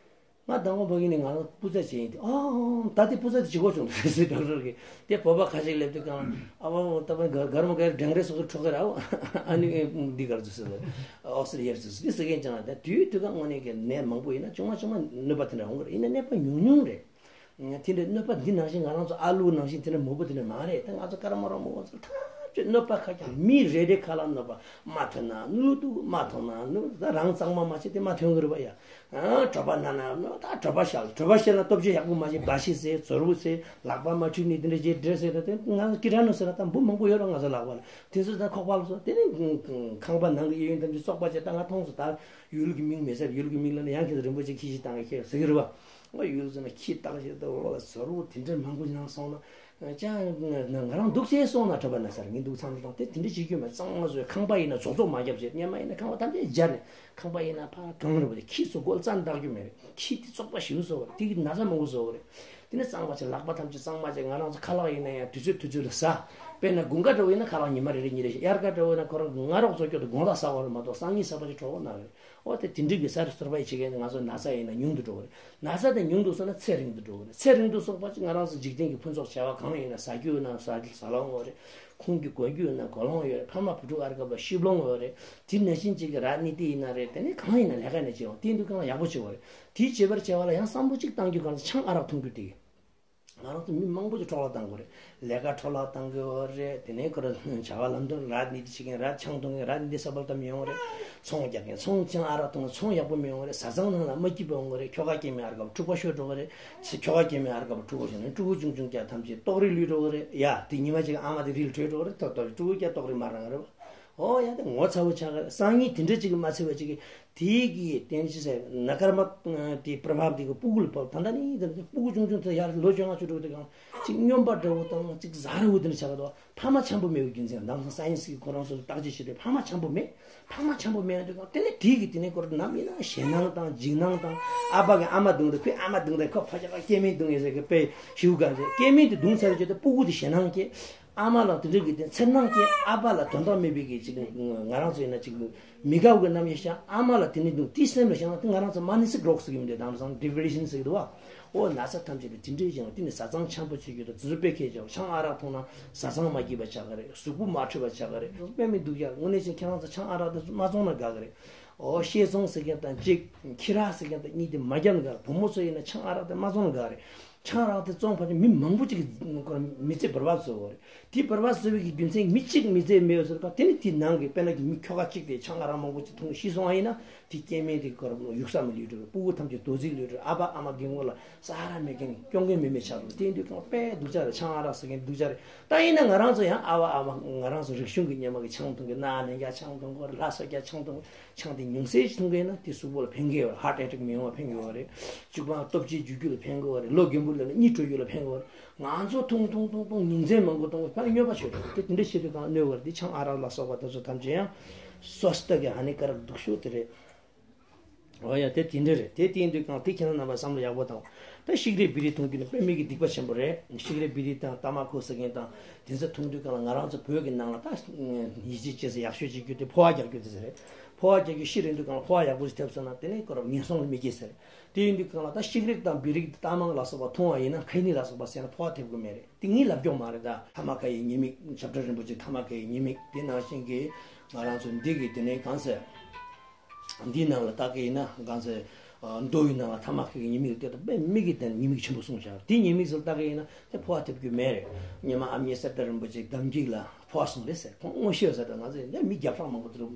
ང་མདང་དགོང་ཕ་གི་ནས་ང་རང་སྤུ་ཚ་བྱས་ཡིན་ཏེ། ཨ་ད་དེ་སྤུ་ཚ་དེ་བྱེད་དགོས་བྱུང་ཟེར་ཌོག་ཊར་གིས། དེ་བོད་པ་ཁ་ཤས་སླེབས་དུས་གང་ཨ་བ་ད་པ་གར་མ་གར་འགྲང་རེད་སོགས་ཁྲོ་གི་ར། ཨ་ནི་འདི་གར་ཚུད་ཟེར། ཨོ་སི་ཊྲེ་ལི་ཡར་ཚུད་ཟེར་དེ་ཟེར་མཁན་ཅང་ད་དུས་དུས་གང་དངོས་གནས་ཀྱི་ནད་མང་པོ་ཡིན་ན་ཆུང་མ་ཆུང་མ་གནོད་པ་དེ་འདྲ་འོང་གི་རེད། ཡིན་ན་གནོད་པ་ཉུང་ཉུང་རེད། དེ་འདྲའི་གནོད་པ་འདི་ནང་བཞིན་ང་རང་ཚོ་ཨ་ལུ་ནང་བཞིན་དེ་འདྲ་མང་པོ་དེ་འདྲ་མ་རེད། ད་ང་ཚོ་ཀརྨ་རོགས་མོ་ཚོ་ཐམས་ཅད་གནོད་པ་ཁ་རྐྱང་། མི་རེ་རེ་ཁ་ལ་གནོད་པ། མ་ཐོན་ན་གནོད་འདུག་མ་ཐོན་ན་གནོད། ད་རང་གཙང་མ་མ་བྱེད་དེ་མ་ཐོན་གི་རེད་པ་ཡ། ཨ་གྲོད་པ་ན་ན་གནོད། ད་གྲོད་པ་བཤལ། གྲོད་པ་བཤལ་ན་སྟོབས་ཆེ་ཡག་པོ་མ་བྱེད། འབའ་ཞིག་ཟས་ཟོར་བུ་ཟས་ལག་པ་མ་འཁྲུད་ནས་དེ་འདྲ་བྱེད་འདྲེ་ཟས་ད་དེ་ང་ཚོ་ཀི་ཊ་ནུ་ཟེར་ན་ད་འབུ་མང་པོ་ཡོད་ར་ང་ཚོ་ལག་པ་ལ། དེ་ཚོ་ད་ཁོག་པ་ལ་སོགས་དེ་ནི་ཁང་པ་ནང་གི་གཡས་གཡོན་ཐམས་ཅད་བཙོག་པ་བྱས། ད་ང་མཐོང་སོང་། ད་ཡུལ་གྱི་མིང་མི་ཟེར། ཡུལ་གྱི་མིང་ལ་ནི་ཡང་ཁྱེད་ཚོ་རིན་པོ་ཆེ་ཁྱི་ཞིག་བཏང་གི་ཁྱེད་ཟེར་གི་རེད་པ། ང་ཡུལ་ཚོ་ན་ཁྱི་བཏང་ཞིག་ད་འོ་ལ་ཟོར་བུ་དེ་འདྲ་མང་པོ་ཞིག་ནང་སོང་ན། ཅང་ང་རང་འདུག་བྱས་སོང་ན་གྲོད་པ་ན་ས་རེད། ངས་འདུག་མཚམས་སུ་བཏང་སྟེ་དེ་འདྲ་བྱེད་རྒྱུ་མེད། གཙང་མ་བཟོས། ཁང་པ་ཡིན་ན་བཙོག་བཙོག་མ་བརྒྱབ་བྱས། སྔོན་མ་ཡིན་ན་ཁང་པ་ཐམས་ཅད་སྦྱར་ནས། ཁང་པ་ཡིན་ན་ཕར་གང་རེད་པ། དེ་ཁྱི་ཚོ་སྒོ་ལ་རྩྭ་འདག་རྒྱུ་མེད་རེད། ཁྱི་དེ་བཙོག་པ་ཞེ་པོ་བཟོ་བ་རེད། དེ་གི་ན་ཚ་མང་པོ་བཟོ་བ་རེད། དེ་ནས་གཙང་མ་བྱས། ལག་པ་ཐམས་ཅད་གཙང་མ་བྱས། ང་རང་ཚོ་ཁ་ལག་ཡིན་ན་ཡང་དུས་ཚོད་དུས་ཚོད་ལ་ཟ། དཔེར་ན་དགུན་ཁ་འདྲ་བོ་ཡིན་ན་ཁ་ལག་ཉི་མ་རེ་རེ་གཉིས་རེ་བཞིན། དབྱར་ཁ་འདྲ་བོ་ཡིན་ན་ཁོ་རང་སྔ་རོགས་ཚོ་སྐྱོ་དུ་དགོང་དག་ཟ་བ་རེད་མ་གཏོགས་སང་ཉིན་ཟ་བ་ཞིག་གྲོགས་པོ་ན་རེད། འོ་དེ་དེ་འདྲའི་གི་ཟ་རེ་ཟོར་བ་ཡི་བྱེད་མཁན་ང་ཚོ་ན་ཚ་ཡིན་ན་ཉུང་དུ་འགྲོ་བ་རེད། ན་ཚ་དེ་ཉུང་དུ་སོང་ན་ཚེ་རིང་དུ་འགྲོ་བ་རེད། ཚེ་རིང་དུ་སོང་པ་ཅིག་ང་རང་ཚོ་འཇིག་རྟེན་གྱི་ཕུན་ཚོགས་བྱ་བ་གང་ཡིན་ན། ཟ་རྒྱུ་ཡོད་ན་ཟ་ཟ་ལོང་བ་རེད། འཁོང་རྒྱུ་གོན་རྒྱུ་ཡོད་ན་གོ་ལོང་ཡོད་རེད། ཕ་མ་བུ་ཕྲུག་ཨར་ཀ་པ་ཤི་ལོང་ཡོད་རེད། དེ་ནང་བཞིན་ཅིག་གི་ར་ནི་དེ་ཡིན་ན་རེད། དེ་ནས་གང་ཡིན་ན་ལས་ཀ་ནས་བྱེད་འོང་། དེ་འདུག་གང་ལ་ཡག་པོ་བྱེད་དགོས་རེད། དེ་བྱེད་པར་བྱ་བ་ལ་ཡང་བསམ་བློ་གཅིག་གཏང་རྒྱུ་གང་ལ་ཆང་ཨ་རག་འཐུང་རྒྱུ་དེ། ང་རང་ཚོ་མི་མང་པོ་ཅིག་འཕྲོ་བརླག་བཏང་དགོས་རེད། ལས་ཀ་འཕྲོ་བརླག་བཏང་དགོས་རེད། དེ་ནས་ཁོ་ར་བྱ་བ་ལམ་སྟོན་ར་ནི་དེ་བྱེད་མཁན་ར་ཆང་འཐུང་མཁན་ར་ནི་དེ་ས་བབ་ཙམ་ཡོང་རེད། ཚོང་རྒྱག་མཁན་ཚོང་ཆང་ཨ་རག་འཐུང་མཁན་ཚོང་ཡག་པོ་མི་ཡོང་རེད། བཟའ་ཚང་ནང་ལ་མ་སྐྱིད་པ་ཡོང་རེད། ཁྱོ་ག་སྐྱེ་མེད་ཨར་ཀ་པ་ཕྲུ་གུ་ཤོར་འགྲོ་གི་རེད། ཁྱོ་ག་སྐྱེ་མེད་ཨར་ཀ་པ་ཕྲུ་གུ་ཤོར་ནས་ཕྲུ་གུ་ཆུང་ཆུང་སྐྱ་ཐམས་ཅད་ལྟོགས་རི་ལུས་འགྲོ་གི་རེད་ཡ། དེ་ཉི་མ་གཅིག་ཨ་མ་དེ་རིལ་བྲོས་འགྲོ་གི་རེད། ད་ལྟོགས་རི་ཕྲུ་གུ་སྐྱ་ལྟོགས་རི་མ་རང་རེད་བ། ཨོ་ཡ་དེ་ངོ་ཚ་བོ་ཆགས་གི་རེད། སང་ཉིན་དེ་འདྲ་གཅིག་གི་མ་ཚད་པ་གཅིག་གི་དེའི་གི་དེ་ནི་ཅི་ཟེར་ན་ཀརྨ་དེ་པྲ་བྷབ་དེ་གི་སྤུ་གུ་ལ་བབས། ད་ལྟ་ནི་དེ་སྤུ་གུ་ཆུང་ཆུང་དེ་ཡར་ལོ་བཅོ་ལྔ་བཅུ་དྲུག་དེ་གང་ཅིག་སྨྱོན་པ་འདྲ་བོ་དང་ཅིག་ཟ་ར་བོ་དེ་འདྲ་ཆགས་གི་འདུག་ཕ་མ་འཆམ་པོ་མེད་པའི་རྒྱུ་མཚན་ལ་ནམ་སང་སའེན་སི་གི་ཁོ་རང་ཚོ་ལ་བརྟག་དཔྱད་བྱེད་དུས་ཕ་མ་འཆམ་པོ་མེད། ཕ་མ་འཆམ་པོ་མེད་དུས་གང་དེ་ནས་དེའི་གི་དེ་ནས་ཁོ་རང་ནམ་ཡིན་ན་ཞེད་སྣང་དང་འཇིགས་སྣང་དང་། ཨ་ཕ་གི་ཨ་མ་རྡུང་དང་ཁོའི་ཨ་མ་རྡུང་དང་ཁོ་ཕ་ཅག་སྐྱེ་དམན་རྡུང་ཡོད་ཟེར་གི་དཔེ་ཞིའུ་གང་ཟེར། སྐྱེ་དམན་དེ་རྡུང་ཚར་རྗེས་དེ་སྤུ་གུ་དེ་ཞེད་སྣང་སྐྱེ། ཨ་མ་ལ་དེ་འདྲ་གི་དེ་འཚེར་སྣང་སྐྱེ། ཨ་ཕ་ལ་དོན་དག་མེད་པའི་གི་ཅིག་ང་རང་ཚོ་ཡིན་ན་ཅིག་མི་དགའ་བའི་རྣམ་དབྱེ་ཤར། ཨ་མ་ལ་དེ་ནས་འདུག་དེའི་སེམས་ལ་བཞག་ན་དེ་ང་རང་ཚོ་མ་ནི་སིག་རོག་ཟེར་གི་མི་འདུག་དེང་སང་ཌི་པི་རེ་ཤན་ཟེར་གི་འདུག་བ། ཨོ་ན་ཚ་ཐམས་ཅད་དེ་དེ་འདྲའི་བཞག་ན་དེ་ནི་བཟའ་ཚང་འཆམ་པོ་བྱེད་རྒྱུ་དང་དེ་ཚོ་དཔེ་ཁྱད་ཆེ་བ། ཆང་ཨ་རག་འཐུང་ན་བཟའ་ཚང་མ་སྐྱིད་པ་ཆགས་གི་རེད། གཟུགས་པོ་མ་འཕྲོད་པ་ཆགས་གི་རེད། དཔེ་མི་སྡུག་ཡ། དངོས་གནས་བྱས་ན་ཁྱེད་རང་ཚོ་ཆང་ཨ་རག་དེ་ཚོ་མ་བཙོང་ན་དགའ་གི་རེད། ཨོ་ཤེས་སོང་ཟེར་མཁན་དང་གཅིག་ཁྱི་ར་ཟེར་མཁན་དང་གཉིས་དེ་མ་རྒྱབ་ན་དགའ། བུ་མོ་ཚོ་ཡིན་ན་ཆང་ཨ་རག་དེ་མ་བཙོང་ན་དགའ་རེད། ཆང་རག་དེ་བཙོང་བར་མི་མང་པོ་ཅིག་གི་མི་ཚེ་བར་བ་བཟོ་བ་རེད། དེ་བར་བ་བཟོ་བའི་གི་རྒྱུ་མཚན་མི་གཅིག་མི་ཚེ་མེད་ཟེར་ག་དེ་ནི་དེ་ནང་གི་དཔེར་ན་གི་མི་ཁྱོ་ག་གཅིག་དེ་ཆང་ཨ་རག་མང་པོ་ཅིག་འཐུང་ཤི་སོང་བ་ཡིན་ན་དེ་སྐྱེ་དམན་དེ་གར་ཡུགས་ས་མི་ལུས་འགྲོ། སྤུ་གུ་ཐམས་ཅད་རྡོ་རྫིས་ལུས་འགྲོ། ཨ་ཕ་ཨ་མ་རྒན་གོག་ལ་ས་ར་མེད་མཁན་སྐྱོང་མཁན་མེད་མེད་ཆགས་འགྲོ། དེ་ཡིན་དུས་གང་དཔེ་སྡུག་ཅག་རེད། ཆང་ཨ་རག་ཟེར་མཁན་སྡུག་ཅག་རེད། ད་ཡིན་ན་ང་རང་ཚོ་ཡང་ཨ་ཕ་ཨ་མ་ང་རང་ཚོ་རིག་གཞུང་གི་སྔོན་མ་གི་ཆང་འཐུང་གི་ན་ལེན་རྒྱག་ཆང་འཐུང་གི་ལྷ་གསོལ་རྒྱག་ཆང་འཐུང་གི་ཆང་དེ་ཉུང་ཟད་ཅིག་འཐུང་གི་ཡིན་ན་དེ་གཟུགས་པོ་ལ་ཕན་གི་ཡོད་རེད། ཧར་ཊི་ཨེ་ཊེག་མི་ཡོང་བ་ཕན་གི་ཡོད་རེད། བཅུ་པ་སྟོབས་ཆེ་འཇུ་རྒྱུ་ལ་ཕན་གི་ཡོད་རེད། ལོ་རྒན་པོ་ལ་གཉིད་བྲོ་རྒྱུ་ལ་ཕན་གི་ཡོད་རེད། ང་ཚོ་འཐུང་འཐུང་འཐུང་འཐུང་ཉིན་མཚན་མང་པོ་འཐུང་བ་ཕན་སྨྱོན་པ་ཆོད་རེད། དེ་དེ་འདྲ་བྱེད་དུས་གང་གནོད་གི་རེད། དེ་ཆང་ཨ་རག་ལ་སོགས་པ་དེ་ཚོ་ཐམས་ཅད་ཡང་སོ་སྟ་གི་ཧ་ནི་ཀ་རག་སྡུག་ཤོས་དེ་རེད། འོ་ཡ་དེ་དེ་འདྲ་རེད། དེ་དེ་ཡིན་དུས་གང་དེ་ཁྱེད་རང་རྣམ་པ་བསམ་བློ་ཡག་པོ་བཏང་། ད་ཤིག་རེ་བི་རི་འཐུང་རྒྱུ་ནི་དཔེ་མི་གི་སྡིག་པ་ཆེན་པོ་རེད། ཤིག་རེ་བི་རི་དང་ཏ་མ་ཁུ་ཟེར་མཁན་དང་དེ་ཚོ་འཐུང་དུས་གང་ལ་ང་རང་ཚོ་བོད་ཀྱི་ནང་ལ་ད་ཡིད་ཆེས་བྱེད་ས་ཡག་ཤོས་བྱེད་རྒྱུ་དེ་ཕོ་བ་རྒྱག་རྒྱུ་དེ་ཟེར་རེད། ཕོ་བ་རྒྱག་རྒྱུ་ཤི་རན་དུས་གང་ལ་ཕོ་བ་ཡག་པོ་ཞིག་ཐེབས་སོང་ན་དེ་ནས་ཁོ་རང་ངན་སོང་ལ་མི་སྐྱེ་ཟེར། དེ་ཡིན་དུས་གང་ལ་ད་ཤིག་རེ་དང་བི་རི་ཏ་མ་ལ་སོགས་པ་འཐུང་བ་ཡིན་ན་ཁེ་ནི་ལ་སོགས་པ་ཟེར་ན་ཕོ་བ་ཐེབས་ཀྱི་མེད་རེད། དེ་ངའི་ལབ་རྒྱུ་མ་རེད། ད་ཐ་མ་ཀ་ཡི་ཉེས་དམིགས། ཞབས་དྲུང་རིན་པོ་ཆེ་ཐ་མ་ཀ་ཡི་ཉེས་དམིགས་དེ་ནང་བཞིན་གྱི་ང་རང་ཚོ་འདི་གི་དེ་ནས་གང་ཟེར། འདིའི་ནང་ལ་ལྟ་གི་ཡིན་ན་གང་ཟེར། ཨ། མདོ་ཡི་ནང་ལ་ཐ་མ་ཁ་གི་ཉེས་དམིགས་ལ་བལྟས་ཏེ་དཔེ་མི་གི་དེ་ཉེས་དམིགས་ཆེན་པོ་གསུངས་བཞག་དེ་ཉེས་དམིགས་སུ་ལྟ་གི་ཡིན་ན་དེ་ཕོ་བ་ཐེབས་རྒྱུ་མེད་རེད། སྔོན་མ་ཨ་མྱེས་གསེར་རྟ་རིན་པོ་ཆེ་གདམས་སྐྱེས་ལ་ཕོ་བ་གསུངས་རེད་ཟེར། ཁོང་དངོས་ཤེས་ཟེར་ད་ང་ཚོ་ཡིན་ན་མི་བརྒྱ་ཕྲག་མང་པོ་དེ་རུ་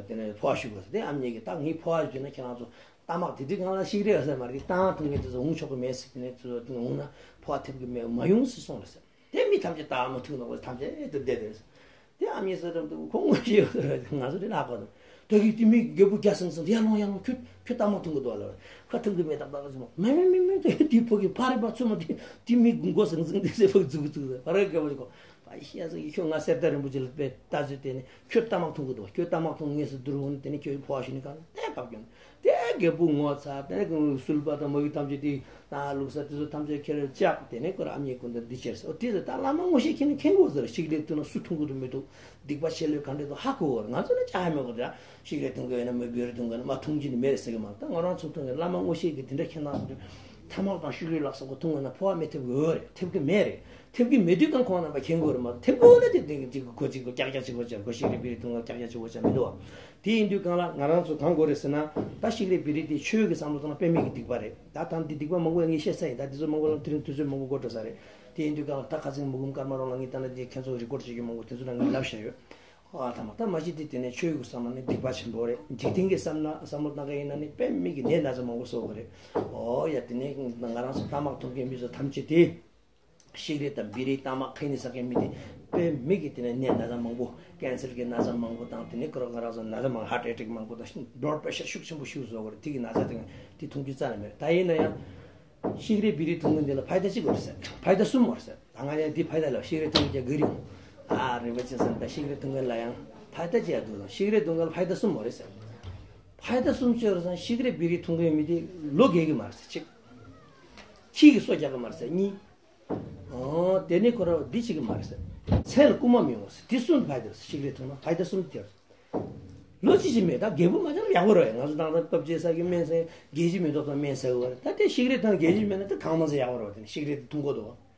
དེ་ནས་ཕོ་བ་ཞུ་དགོས་ཟེར། དེ་ཨ་མྱེས་ཀྱིས་ད་ངའི་ཕོ་བ་ཞུས་ན་ཁྱེད་རང་ཚོ་རྟ་དམག་དེ་དུས་གང་ལ་ཤིག་རེ་ཟེར་མ་རེད། རྟ་དམག་འཐུང་མཁན་དེ་ཚོ་འོང་ཆོག་གི་མེད་ཟེར། དེ་ནས་དེ་ཚོ་འོང་ན་ཕོ་བ་ཐེབས་ཀྱི་མེད། མ་ཡོང་ཟེར་གསུངས་རེད་ཟེར། དེ་མི་ཐམས་ཅད་རྟ་དམག་འཐུང་ནོ་ཐམས་ཅད་དེ་བསྡད་དེ་རེད་ཟེར། དེ་ཨ་མྱེས་ཟེར་རམ་དུ་ཁོང་ངོ་ཤེས་ཡོད་ཟེར་བ་ང་ཚོ་དེ་ལྷག་པ་དང་། ད་གི་དེ་མི་རྒད་པོ་རྒྱ་སང་སང་དེ་ཡར་ལོང་ཡར་ལོང་ཁྱོད་ཁྱོད་རྟ་མག་འཐུང་གི་འདུག་ལ། ཁ་འཐུང་གི་མེད་ཏག་ཏག་ཟེར་མོ་མེ་མེ་མེ་མེ་དེ་དེ་ཕོ་གི་ཕ་རེད་པ་ཚོད་མ་དེ་དེ་མི་མགོ་ཟང་ཟང་དེ་ཟེར་ཕོ་གི་ཙུག་ཙུག་ཟེར་བ་རེད། རྒད་པོ་ཅིག་གོ་ཕ་ཤ་ཟ་གི་ཁྱོད་ང་གསེར་རྟ་རིན་པོ་ཆེ་ལ་པའི་ལྟ་ཚུལ་དེ་ནི་ཁྱོད་རྟ་མག་འཐུང་གི་འདུག་ཁྱོད་རྟ་མག་འཐུང་ངེས་སུ་བསྡུར་འོང་དེ་ནི་ཁྱོད་ཕོ་བ་ཤི་ནི་གང་དེ་བབ་ཀྱང་། དེ་རྒད་པོ་ངོ་ཚ་དེ་ནས་སུལ་པ་དང་མོ་ཡིག་ཐམས་ཅད་དེ་ལུག་ས་དེ་ཚོ་ཐམས་ཅད་ཁྱེར་བཅག་དེ་ནས་ཁོ་ར་ཨ་མྱེས་ཀུན་ཏུ་འདི་ཁྱེར་སོ་དེ་ཚོ་ད་བླ་མ་ངོ་ཤེས་ཁྱེད་ནི་མཁྱེན་དགོས་ཟེར། ཤིག་རེ་བཏུང་ན་སུ་འཐུང་གི་འདུག་མི་འདུག་སྡིག་པ་ཆེ་ལོས་ག་འདྲ་འདུག་ཧ་གོ་བར་ང་ཚོ་ནི་ཅག་ཧ་མེད་གོ་དེ་ར་ཤིག་རེ་འཐུང་གི་ཡོད་ན་མི་བེ་རེ་འཐུང་གི་ཡོད་ན་མ་འཐུང་གི་ནི་མེད་རེད་ཟེར་གི་མ་ད་ང་རང་ཚོ་འཐུང་གི་བླ་མ་ངོ་ཤེས་ཀྱི་དེ་འདྲ་ཁྱེད་ན་ཐ་མག་དང་ཤིག་རེ་ལག་ས་གོ་འཐུང་གི་ན་ཕོ་བ་མི་ཐེབས་གི་ཡོད་རེད། ཐེབས་གི་མེད་རེད། ཐེབས་ཀྱི་མེད་དུས་གང་ཁོང་རྣམ་པ་མཁྱེན་དགོས་རེད་མ་གཏོགས་ཐེབས་དགོས་ན་དེ་དེ་གི་གོ་གཅིག་གོ་ཀྱག་ཀྱག་གཅིག་གོ་ཅར་གོ་ཤིག་རེ་བི་རེ་འཐུང་ག་ཀྱག་ཀྱག་གཅིག་གོ་ཅར་མི་འདུག་བ། དེ་ཡིན་དུས་གང་ལ་ང་རང་ཚོ་གང་དགོས་རེད་ཟེར་ན། ད་ཤིག་རེ་བི་རེ་དེ་ཆོས་ཀྱི་བསམ་བློ་བཏང་ན་དཔེ་མེད་ཀྱི་སྡིག་པ་རེད། ད་ད་འདི་སྡིག་པ་མང་པོ་ཡང་ངས་བཤད་ས་ཡིན། ད་འདི་ཚོ་མང་པོ་ལ་དེ་རིང་དུས་ཚོད་མང་པོ་འགོར་འགྲོ་ས་རེད། དེ་ཡིན་དུས་གང་ལ་ད་ཁ་སང་མུ་གུམ་ཀརྨ་རོང་ལ་ངས་ད་ལྟ་འདི་ཁྱེད་ཚོ་རི་ཀོར་བྱེད་རྒྱུ་མང་པོ་དེ་ཚོ་ལ་ངས་ལབ་བཞག་ཡོད། ཨ་ཐ་མ་ད་མ་གཞི་དེ་དེ་ནས་ཆོས་ཀྱི་བསམ་བློ་ནི་སྡིག་པ་ཆེན་པོ་རེད། འཇིག་རྟེན་གྱི་བསམ་ན་བསམ་བློ་བཏང་མཁན་ཡིན་ན་ནི་དཔེ་མེད་ཀྱི་ནད་ན་ཚ་མང་པོ་གསོག་གི་རེད། ཨོ་ཡ་དེ་ནས་ང་རང་ཚོ་རྟ་དམག་འཐུང་མཁན་མི་ཚོ་ཐམས་ཅད་དེ། ཤིག་རེ་དང་བི་རེ་རྟ་དམག་ཁེ་ནི་ཟ་མཁན་མི་དེ་དཔེ་མེད་ཀྱི་དེ་ནས་ནད་ན་ཚ་མང་པོ་ཀན་སར་གྱི་ན་ཚ་མང་པོ་དང་དེ་ནས་ཁོ་རང་ང་རང་ཚོ་ན་ཚ་མང་ཧར་ཊི་ཨེ་ཊེག་མང་པོ་དང་བློ་པེ་ཤར་ཤུགས་ཆེན་པོ་ཤུགས་བཟོ་གི་རེད། དེ་གི་ན་ཚ་དེ་དེ་འཐུང་རྒྱུ་རྩ་ནས་མེད་རེད། ད་ཡིན་ན་ཡང་། ཤིག་རེ་བི་རེ་འཐུང་མཁན་དེ་ལ་ཕའི་ད་གཅིག་ཡོད་རེད་ཟེར། ཕའི་ད་གསུམ་ཡོད་རེད་ཟེར། ད་ང་ཡང་འདི་ཕའི་ད་ལ་ཤིག་རེ་འཐུང་རྒྱུ་ག་རེ་ཡོང་། ཨ་རིན་པོ་ཆེ་ཟེར་ད་ཤིག་རེ་འཐུང་མཁན་ལ་ཡང་ཕའི་ད་ཅི་ཡ་འདུག་དང་ཤིག་རེ་འཐུང་མཁན་ལ་ཕའི་ད་གསུམ་ཡོད་རེད་ཟེར། ཕའི་ད་གསུམ་ཅི་ཡོད་རེད་ཟེར་ན་ཤིག་རེ་བི་རེ་འཐུང་མཁན་མི་དེ་ལོ་རྒས་གི་མ་རེད་ཟེར་གཅིག་ཁྱི་གི་སོ་རྒྱག་གི་མ་རེད་ཟེར་གཉིས། ཨོ་དེ་ནི་ཁོ་ར་འདི་བྱེད་གི་མ་རེད་ཟེར། མཚན་ལ་རྐུན་མ་མི་ཡོང་ཟེར། དེ་གསུམ་ཕའི་ད་རེད་ཟེར། ཤིག་རེ་འཐུང་ན་ཕའི་ད་གསུམ་དེ་རེད། ལོ་གཅིག་ཅིག་མེད་ད་རྒད་པོ་མ་ཆགས་ན་ཡག་པོ་རེད། ང་ཚོ་ད་ལྟ་སྟོབས་ཆེ་ས་གི་སྨན་ཟས་རྒས་གཞི་མི་ཐོབ་ཙང་སྨན་ཟ་གི་རེད། ད་དེ་ཤིག་རེ་ཐང་རྒས་གཞི་མེད་ན་ད་གང་མ་ཟ་ཡག་པོ་རེད། དེ་ནི་ཤིག་རེ་འཐུང་དགོས་འདུག་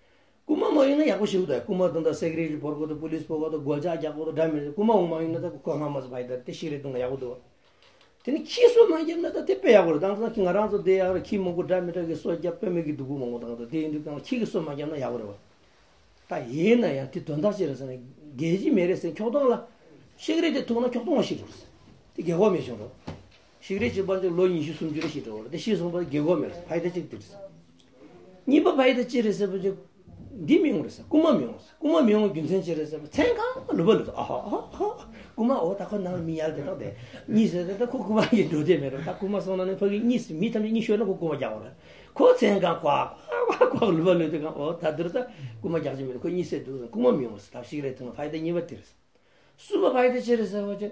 རྐུན་མ་མ་ཡོང་ན་ཡག་པོ་ཞིག་འདུག་རྐུན་མ་དང་ད་སེ་ཀི་རི་ཊི་བོར་དགོས་འདུག་པུ་ལིས་བོར་དགོས་འདུག་སྒོ་ལྕགས་རྒྱག་དགོས་འདུག་འདྲ་མི་འདྲ་རྐུན་མ་འོང་མ་ཡོང་ན་ད་ཁོ་ཧ་མ་ཟ་ཕའི་ད་དེ་ཤིག་རེ་འཐུང་ན་ཡག་པོ་འདུག་དེ་ནི་ཁྱི་སོ་མ་བརྒྱབ་ན་ད་དེ་དཔེ་ཡག་པོ་རེད། ད་ང་ཚོ་ང་རང་ཚོ་དེ་ཡག་རེད། ཁྱི་མང་པོ་འདྲ་མི་འདྲ་གི་སོ་བརྒྱབ་དཔེ་མེད་ཀྱི་སྡུག་པོ་མང་པོ་དང་ད་དེ་ཡིན་དུས་གང་ལ་ཁྱི་གི་སོ་མ་བརྒྱབ་ན་ཡག་པོ་རེད་བ། ད་ཡིན་ན་ཡང་དེ་དོན་དག་ཅི་རེད་ཟེར་ན་རྒས་གཞི་མེད་རེད་ཟེར་འཁྱོག་གཏོང་ལ། ཤིག་རེ་དེ་འཐུང་ན་འཁྱོག་གཏོང་བ་ཞིག་རེད་ཟེར། དེ་རྒས་གོག་མེད་བྱུང་རོགས། ཤིག་རེ་གཅིག་པ་ཅིག་ལོ་ཉི་ཤུ་སུམ་ཅུ་རེ་ཞིག་འགྲོ་བ་རེད། དེ་ཤི་སོང་པ་རྒས་གོག་མེད་རེད། ཕའི་ད་གཅིག་དེ་རེད་ཟེར། གཉིས་པ་ཕའི་ད་ཅི་རེད་ཟེར་བ་ཅིག་འདི་མི་ཡོང་རེད་ཟེར། རྐུན་མ་མི་ཡོང་ཟེར། རྐུན་མ་མི་ཡོང་རྒྱུ་མཚན་ཅི་རེད་ཟེར་བ་མཚན་གང་ལུས་པ་ལུས་ཨ་ཧ་ཨ་ཧ། རྐུན་མ་འོ་ད་ཁོ་ནང་ལ་མི་ཡར་དེ་དག་དེ་གཉིས་ཟེར་དེ་ད་ཁོ་རྐུན་མ་ཡིན་འགྲོ་དེ་མེད་རེད། ད་རྐུན་མ་སོང་ན་ནི་ཕ་གི་གཉིས་མི་ཐམས་ཅད་གཉིས་ཤོད་ན་ཁོ་རྐུན་མ་རྒྱག་པ་རེད། ཁོ་མཚན་གང་ཀོག་ཀོག་ཀོག་ལུས་པ་ལུས་དེ་གང་འོ་ད་དེར་ད་རྐུན་མ་རྒྱག་ཅི་མེད། ཁོ་གཉིས་ཟེར་འདུག་རྐུན་མ་མི་ཡོང་ཟེར། ད་ཤིག་རེ་ཐུང་ཕའི་ད་གཉིས་པ་དེ་རེད་ཟེར། གསུམ་པ་ཕའི་ད་ཅི་རེད་ཟེར་བ་ཅི།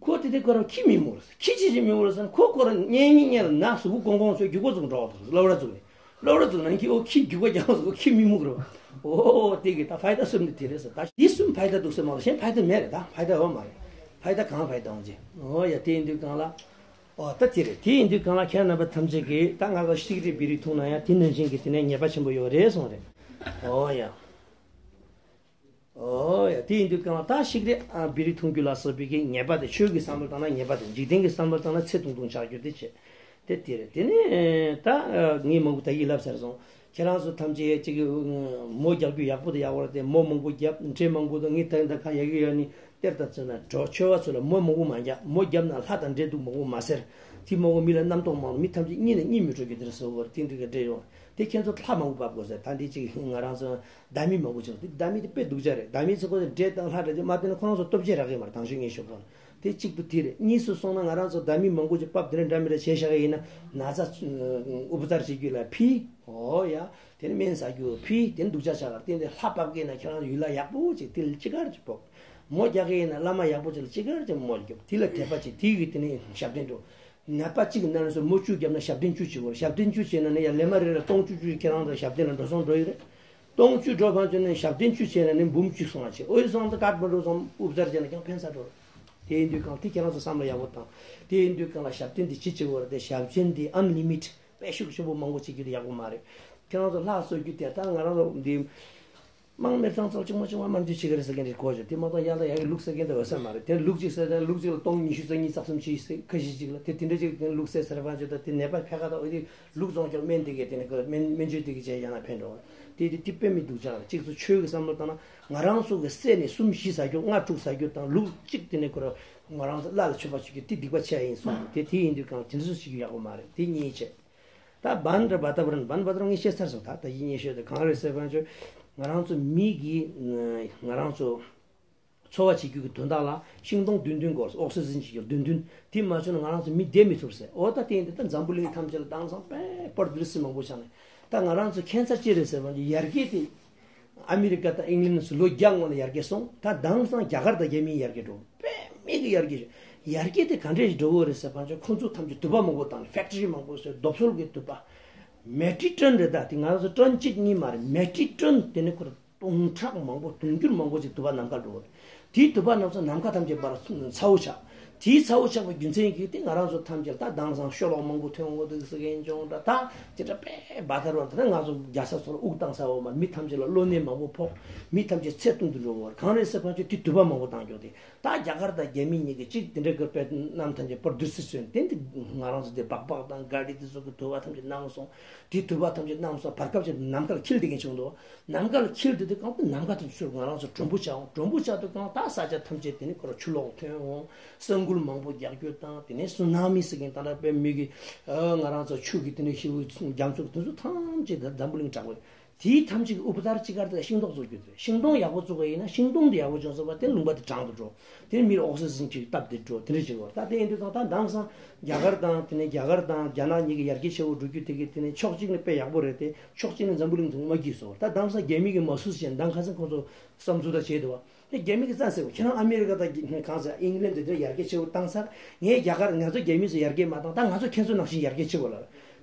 ཁོ་དེ་དེ་ཁོ་རང་ཁྱི་མི་མོ་རེད་ཟེར། ཁྱི་ཅི་ཅི་མི་མོ་རེད་ཟེར་ན་ཁོ་ཁོ་རང་གཉེན་ཉེ་གཉེན་ལ་ན་གཟུགས་པོ་གོང་གོང་ཚོས་རྒྱུག་པ་བཙུགས་འགྲོ་བ་དང་སློབ་ར་བཙུགས་ནས་སློབ་ར་བཙུགས་ན་ཁྱི་ཨོ་ཁྱི་རྒྱུག་པ་རྒྱག་སོ་ཁྱི་མི་མོ་རེད་བ། ཨོ་དེ་གི་ད་ཕའི་ད་གསུམ་དེ་དེ་རེད་ཟེར། ད་འདི་གསུམ་ཕའི་ད་འདུག་ཟེར་མ་གཏོགས་གཞན་ཕའི་ད་མེད་རེད། ད་ཕའི་ད་ཡོད་མ་རེད། ཕའི་ད་གང་ཕའི་ད་འོང་ཅི། ཨོ་ཡ་དེ་ཡིན་དུས་གང་ལ། ཨོ་ད་དེ་རེད། དེ་ཡིན་དུས་གང་ལ་ཁྱེད་རྣམ་པ་ཐམས་ཅད་ཀྱིས་ད་ང་ཚོ་ཤིག་རེ་བི་རེ་འཐུང་ན་ཡང་དེ་ནང་བཞིན་གྱི་དེ་ནས་ཉེས་པ་ཆེན་པོ་ཡོད་རེད་གསུངས་རེད། ཨོ་ཡ། ཨོ་ཡ་དེ་ཡིན་དུས་གང་ལ་ད་ཤིག་རེ་ཨ་བི་རི་འཐུང་རྒྱུ་ལ་སོགས་པའི་གི་ཉེས་པ་དེ་ཆོས་ཀྱི་བསམ་བློ་བཏང་ན་ཉེས་པ་དེ་འཇིག་རྟེན་གྱི་བསམ་བློ་བཏང་ན་ཚེ་ཐུང་ཐུང་ཆགས་རྒྱུ་དེ་བྱེད། དེ་དེ་རེད། དེ་ནས་ད་ངས་མང་པོ་ད་ཡིག་ལབ་ཚར་སོང་། ཁྱེད་རང་ཚོ་ཐམས་ཅད་ཅིག་མོ་རྒྱག་རྒྱུ་ཡག་པོ་དང་ཡག་པོ་རེད་དེ་མོ་མང་པོ་རྒྱབ་འདྲེ་མང་པོ་དང་ངས་ད་ད་གང་ཡག་གི་ཡོད་ནི་གཏེར་དང་བརྩོན་ན་གྲོགས་ཆོས་པ་ཚོ་ལ་མོ་མང་པོ་མ་རྒྱག་མོ་རྒྱབ་ན་ལྷ་དང་འདྲེ་འདུག་མང་པོ་མ་ཟེར། དེ་མང་པོ་མི་ལ་རྣམ་རྟོག་མང་མི་ཐམས་ཅད་གཉིད་ནས་གཉིད་མི་བྲོ་རྒྱུ་དེ་རེད་ཟེར་བ་རེད། དེ་འདྲ་གི་འདྲེ་ཡོང་དེ་ཁྱེད་ཚོ་ལྷ་མང་པོ་བབས་དགོས་ཟེར། ད་འདི་ཅིག་ང་རང་ཚོ་བདག་མེད་མང་པོ་ཅིག་འདི་བདག་མེད་དེ་དཔེ་སྡུག་ཅག་རེད། བདག་མེད་ཚོ་ཁོ་ཚོ་འདྲེ་དང་ལྷ་འདྲ་ཅིག་མ་བསྟེན་ན་ཁོ་རང་ཚོ་སྟོབས་ཆེ་རག་གི་མ་རེད། དང་ཤོས་ངས་ཤོད་གང་དེ་གཅིག་ཏུ་དེ་རེད། གཉིས་སུ་སོང་ན་ང་རང་ཚོ་བདག་མེད་མང་པོ་ཅིག་བབས་དེ་འདྲ་འདྲ་མི་འདྲ་བྱས་བཞག་གི་ཡིན་ན་ན་ཚ་ཨུ་པ་ཙར་བྱེད་རྒྱུ་ལ་ཕི། ཨོ་ཡ། དེ་ནི་སྨན་ཟ་རྒྱུ་ཕི། དེ་ནི་སྡུག་ཅག་ཆགས་གར་བརྟེན་ཏེ་ལྷ་བབས་ཀྱི་ན་ཁྱེད་རང་ཡུལ་ལ་ཡག་པོ་ཅིག་དེ་ལ་ཅི་གར་ཅིག་ཕོག་མོ་རྒྱག་གི་ཡིན་ན་བླ་མ་ཡག་པོ་ཅིག་ལ་ཅི་གར་ཅིག་མོ་རྒྱབ་དེ་ལ་དད་པ་ཅིག་དེ་གི་དེ་ནི་ཞབས་བརྟན་འགྲོ། ནད་པ་གཅིག་ན་ནས་སོ་མོ་བཅུ་བརྒྱབ་ན་ཞབས་བརྟན་བཅུ་བྱེད་དགོས། ཞབས་བརྟན་བཅུ་བྱེད་ན་ནི་ཡང་ལས་མ་རེད་ལ་སྟོང་བཅུ་བཅུ་ཁྱེད་རང་ཚོ་ཞབས་བརྟན་ལ་འགྲོ་སོང་འགྲོ་ཡི་རེད། སྟོང་བཅུ་འགྲོ་ཕན་ཚུན་ནས་ཞབས་བརྟན་བཅུ་བྱེད་ན་ནི་འབུམ་བཅུ་སོང་བ་བྱེད། ཨོ་ཡི་སོང་ད་ཀར་མ་འགྲོ་སོང་ཨུབ་ཙར་བྱས་ན་ཀྱང་ཕན་ས་འགྲོ་རེད། དེ་ཡིན་དུས་གང་དེ་ཁྱེད་རང་ཚོ་བསམ་བློ་ཡག་པོ་བཏང་། དེ་ཡིན་དུས་གང་ལ་ཞབས་བརྟན་དེ་ཅི་བྱེད་དགོས་རེད། དེ་ཞབས་བརྟན་དེ་ཨན་ལི་མིཊ་དཔེ་ཤུགས་ཆེན་པོ་མང་པོ་བྱེད་རྒྱུ་དེ་ཡག་པོ་མ་རེད། ཁྱེད་རང་ཚོ་ལྷ་གསོལ་རྒྱུ་དེ་ད་ང་རང་ཚོ་འདི། དམངས་མི་ཚང་ཚོ་གཅིག་མ་གཅིག་མ་མ་འདི་བྱེད་ཀྱི་རེད་ཟེར་མཁན་རེད་གོ་ཆོད། དེ་མ་གཏོགས་ཡར་ལ་ཡར་གི་ལུག་ཟ་མཁན་དེ་འོས་ས་མ་རེད། དེ་ལུག་གཅིག་ཟ་དེ་ལུག་གཅིག་ལ་སྟོང་ཉི་ཤུ་རྩ་གཉིས་རྩ་གསུམ་བྱེད་ཟེར་ཁ་ཤས་ཅིག་ལ་དེ་དེ་འདྲ་ཅིག་དེ་ལུག་ཟས་ཟེར་བ་ཅིག་ད་དེ་ནད་པ་ཕལ་ཁ་དང་འོ་དེ་ལུག་བཙོང་རྒྱུ་སྨན་དེ་གས་དེ་ནི་ཁོ་སྨན་སྨན་བཅོས་དེ་གས་བྱས་ཡང་ན་ཕན་འགྲོ་བ་དེ་དེ་དེ་དཔེ་མི་སྡུག་ཅག་རེད། གཅིག་ཚོ་ཆོས་ཀྱི་བསམ་བློ་བཏང་ན་ང་རང་ཚོ་གི་སྲས་ནས་གསུམ་བཞི་ཟ་རྒྱུ་ལྔ་དྲུག་ཟ་རྒྱུ་དང་ལུག་གཅིག་དེ་ནི་ཁོ་ར་ང་རང་ཚོ་བླ་ལ་མཆོད་པ་བྱེད་རྒྱུ་དེ་སྡིག་པ་ཆེ་ཡིན་གསུངས་དེ་དེ་ཡིན་དུས་གང་དེ་འདྲ་ཚོ་བྱེད་རྒྱུ་ཡག་པོ་མ་རེད། དེ་གཉིས་བྱས། ད་བན་ར་བ་ཏ་བ་རན་བན་བ་ཏ་ར་ངས་བཤད་ཚར་སོང་། ད་ད་ཡིན་ཉེ་ཤོས་དེ་གང་རེད་ཟེར་བ་ཚོ་ང་རང་ཚོ་མི་གི་ང་རང་ཚོ་ འཚོ་བ་བྱེད་རྒྱུ་གི་དོན་དག་ལ་ཤིང་སྡོང་བདུན་བདུན་དགོས། ཨོག་སི་ཇན་བྱེད་རྒྱུ་བདུན་བདུན། དེ་མ་བྱུང་ན་ང་རང་ཚོ་མི་བསྡད་མི་ཐུབ་ཟེར། འོ་ད་དེ་ཡིན་དུས་ད་འཛམ་བུ་གླིང་ཐམས་ཅད་ལ་དེང་སང་དཔེ་པར་དུ་རི་སི་མང་པོ་ཆགས་ནས། ད་ང་རང་ཚོ་ཁྱད་མཚར་ཅི་རེད་ཟེར་བ་ཅིག་ཡར་རྒྱས་དེ་ཨ་མི་རི་ཀ་དང་ཨིང་ལན་སུ་ལོ་བརྒྱ་སྔོན་ལ་ཡར་རྒྱས་སོང་། ད་དེང་སང་རྒྱ་གར་དང་རྒྱ་མིའི་ཡར་རྒྱས་འགྲོ། དཔེ་མེད་ཀྱི་ཡར་རྒྱས་བྱུང་། ཡར་རྒྱས་དེ་ག་འདྲས་ཞིག་འགྲོ་གི་རེད་ཟེར་བ་ཅིག་ཁོ་ཚོ་ཐམས་ཅད་དུ་བ་མང་པོ་བཏང་ནས་ཕེག་ཊི་རི་མང་པོ་བཟོས། རྡོ་སོལ་གྱི་དུ་བ་མེ་ཊི་ཊོན་རེད། ད་དེ་ང་རང་ཚོ་ཊོན་གཅིག་གཉིས་མ་རེད། མེ་ཊི་ཊོན་དེ་ནི་ཁོ་ར་སྟོང་ཕྲག་མང་པོ་དུང་ཕྱུར་མང་པོ་ཅིག་དུ་བ་ནམ་མཁར་འགྲོ་གི་རེད། དེའི་དུ་བ་རྣམས་ཚོ་ནམ་མཁའ་ཐམས་ཅད་པར་ཚ་བོ་ཆགས། དེའི་ཚ་བོ་ཆགས་པའི་རྒྱུ་མཚན་གྱིས་དེ་ང་རང་ཚོ་ཐམས་ཅད་ད་དེང་སང་ཤོ་ལོག་མང་པོ་ཐོན་འོང་འདུག་ཟེར་མཁན་བྱུང་འདྲ། ད་དེ་འདྲ་དཔེ་བ་དར་བ་དེ་ནས་ང་ཚོ་རྒྱལ་ས་ཚོ་ལ་དབུགས་བཏང་ས་འོག་མ། མི་ཐམས་ཅད་ལ་གློ་ནད་མང་པོ་ཕོག། མི་ཐམས་ཅད་ཚེ་ཐུང་དུ་འགྲོ་བར་གང་རེད་ཟེར་བ་ཅིག་དེ་དུ་བ་མང་པོ་བཏང་རྒྱུ་དེ། ད་རྒྱ་གར་དང་རྒྱ་མི་གཉིས་ཀྱིས་གཅིག་དེ་འདྲ་གི་དཔེ་རྣམས་ཐམས་ཅད་པར་དུ་སི་སོན་དེ་འདི་ང་རང་ཚོ་དེ་སྦག་སྦག་དང་ག་རི་དེ་ཚོ་གི་དུ་བ་ཐམས་ཅད་ནམ་སོང་། དེ་དུ་བ་ཐམས་ཅད་ནམ་སོང་བར་སྐབས་ཅིག་ནམ་མཁའ་ལ་འཁྱིལ་བསྡད་མཁན་བྱུང་འདུག། ནམ་མཁའ་ལ་འཁྱིལ་བསྡད་དུས་གང་དུ་ནམ་མཁའ་དེ་ཚོར་ང་རང་ཚོ་དྲོན་པོ་ཆགས་འོང་། དྲོན་པོ་ཆགས་དུས་གང་ད་ས་ཆ་ཐམས་ཅད་དེ་ནི་ཁོ་ར་ཆུ་ལོག་ཐོན་འོང་། ས་འགུལ་མང་པོ་རྒྱག་རྒྱུ་དང་དེ་ནས་སུ་ན་མི་ཟེར་མཁན་ད་ལྟ་དཔེ་མི་གི་ང་རང་ཚོ་ཆུ་གི་དེ་ནས་ཤི་བོའི་རྒྱ་མཚོ་དེ་ཚོ་ཐམས་ཅད་ད་འཛམ་བུ་གླིང་དྲག་པོ་རེད། དེའི་ཐམས་ཅད་ཀྱི་དབུ་བ་ཐར་ཅི་དགར་དེ་ཤིང་ཏོག་བཙུགས་རྒྱུ་དེ། ཤིང་སྡོང་ཡག་པོ་བཙུགས་པ་ཡིན་ན་ཤིང་སྡོང་དེ་ཡག་པོ་བྱུང་སོང་བ་དེ་ལུང་པ་དེ་གྲང་དུ་འགྲོ། དེ་ནས་མི་ལ་ཨོག་སི་ཇན་ཅིག་སྟབས་བདེ་འགྲོ། དེ་འདྲ་བྱེད་དགོས། ད་དེ་ཡིན་དུས་ད་ད་དེང་སང་རྒྱ་གར་དང་དེ་ནས་རྒྱ་གར་དང་རྒྱ་ནག་གཉིས་ཀྱི་ཡར་རྒྱས་ཆེ་བོ་འགྲོ་རྒྱུ་དེ་གི་དེ་ནས་ཕྱོགས་གཅིག་ནས་དཔེ་ཡག་པོ་རེད་དེ། ཕྱོགས་གཅིག་ནས་འཛམ་བུ་གླིང་ཐོག་མ་སྐྱིད་སོང་། ད་དེང་སང་རྒྱ་མི་གི་མ་སུ་ཅན་ད་ཁ་སང་ཁོང་ཚོ་བསམ་ཚུལ་ད་བྱེད་འདུག་བ། དེ་རྒྱ་མི་གི་རྩ་ཟེར་བ་ཁྱེད་རང་ཨ་མི་རི་ཀ་དང་གང་ཟེར་ཨིང་ལན་དེ་འདྲ་ཡར་རྒྱས་ཆེ་བོ་བཏང་ཚར། ངས་རྒྱ་གར་ང་ཚོ་རྒྱ་མི་ཚོ་ཡར་རྒྱས་མ་བཏང་། ད་ང་ཚོ་ཁྱེད་ཚོ་ནང་བཞིན་ཡར་རྒྱས་ཆེ་བོ་ལ།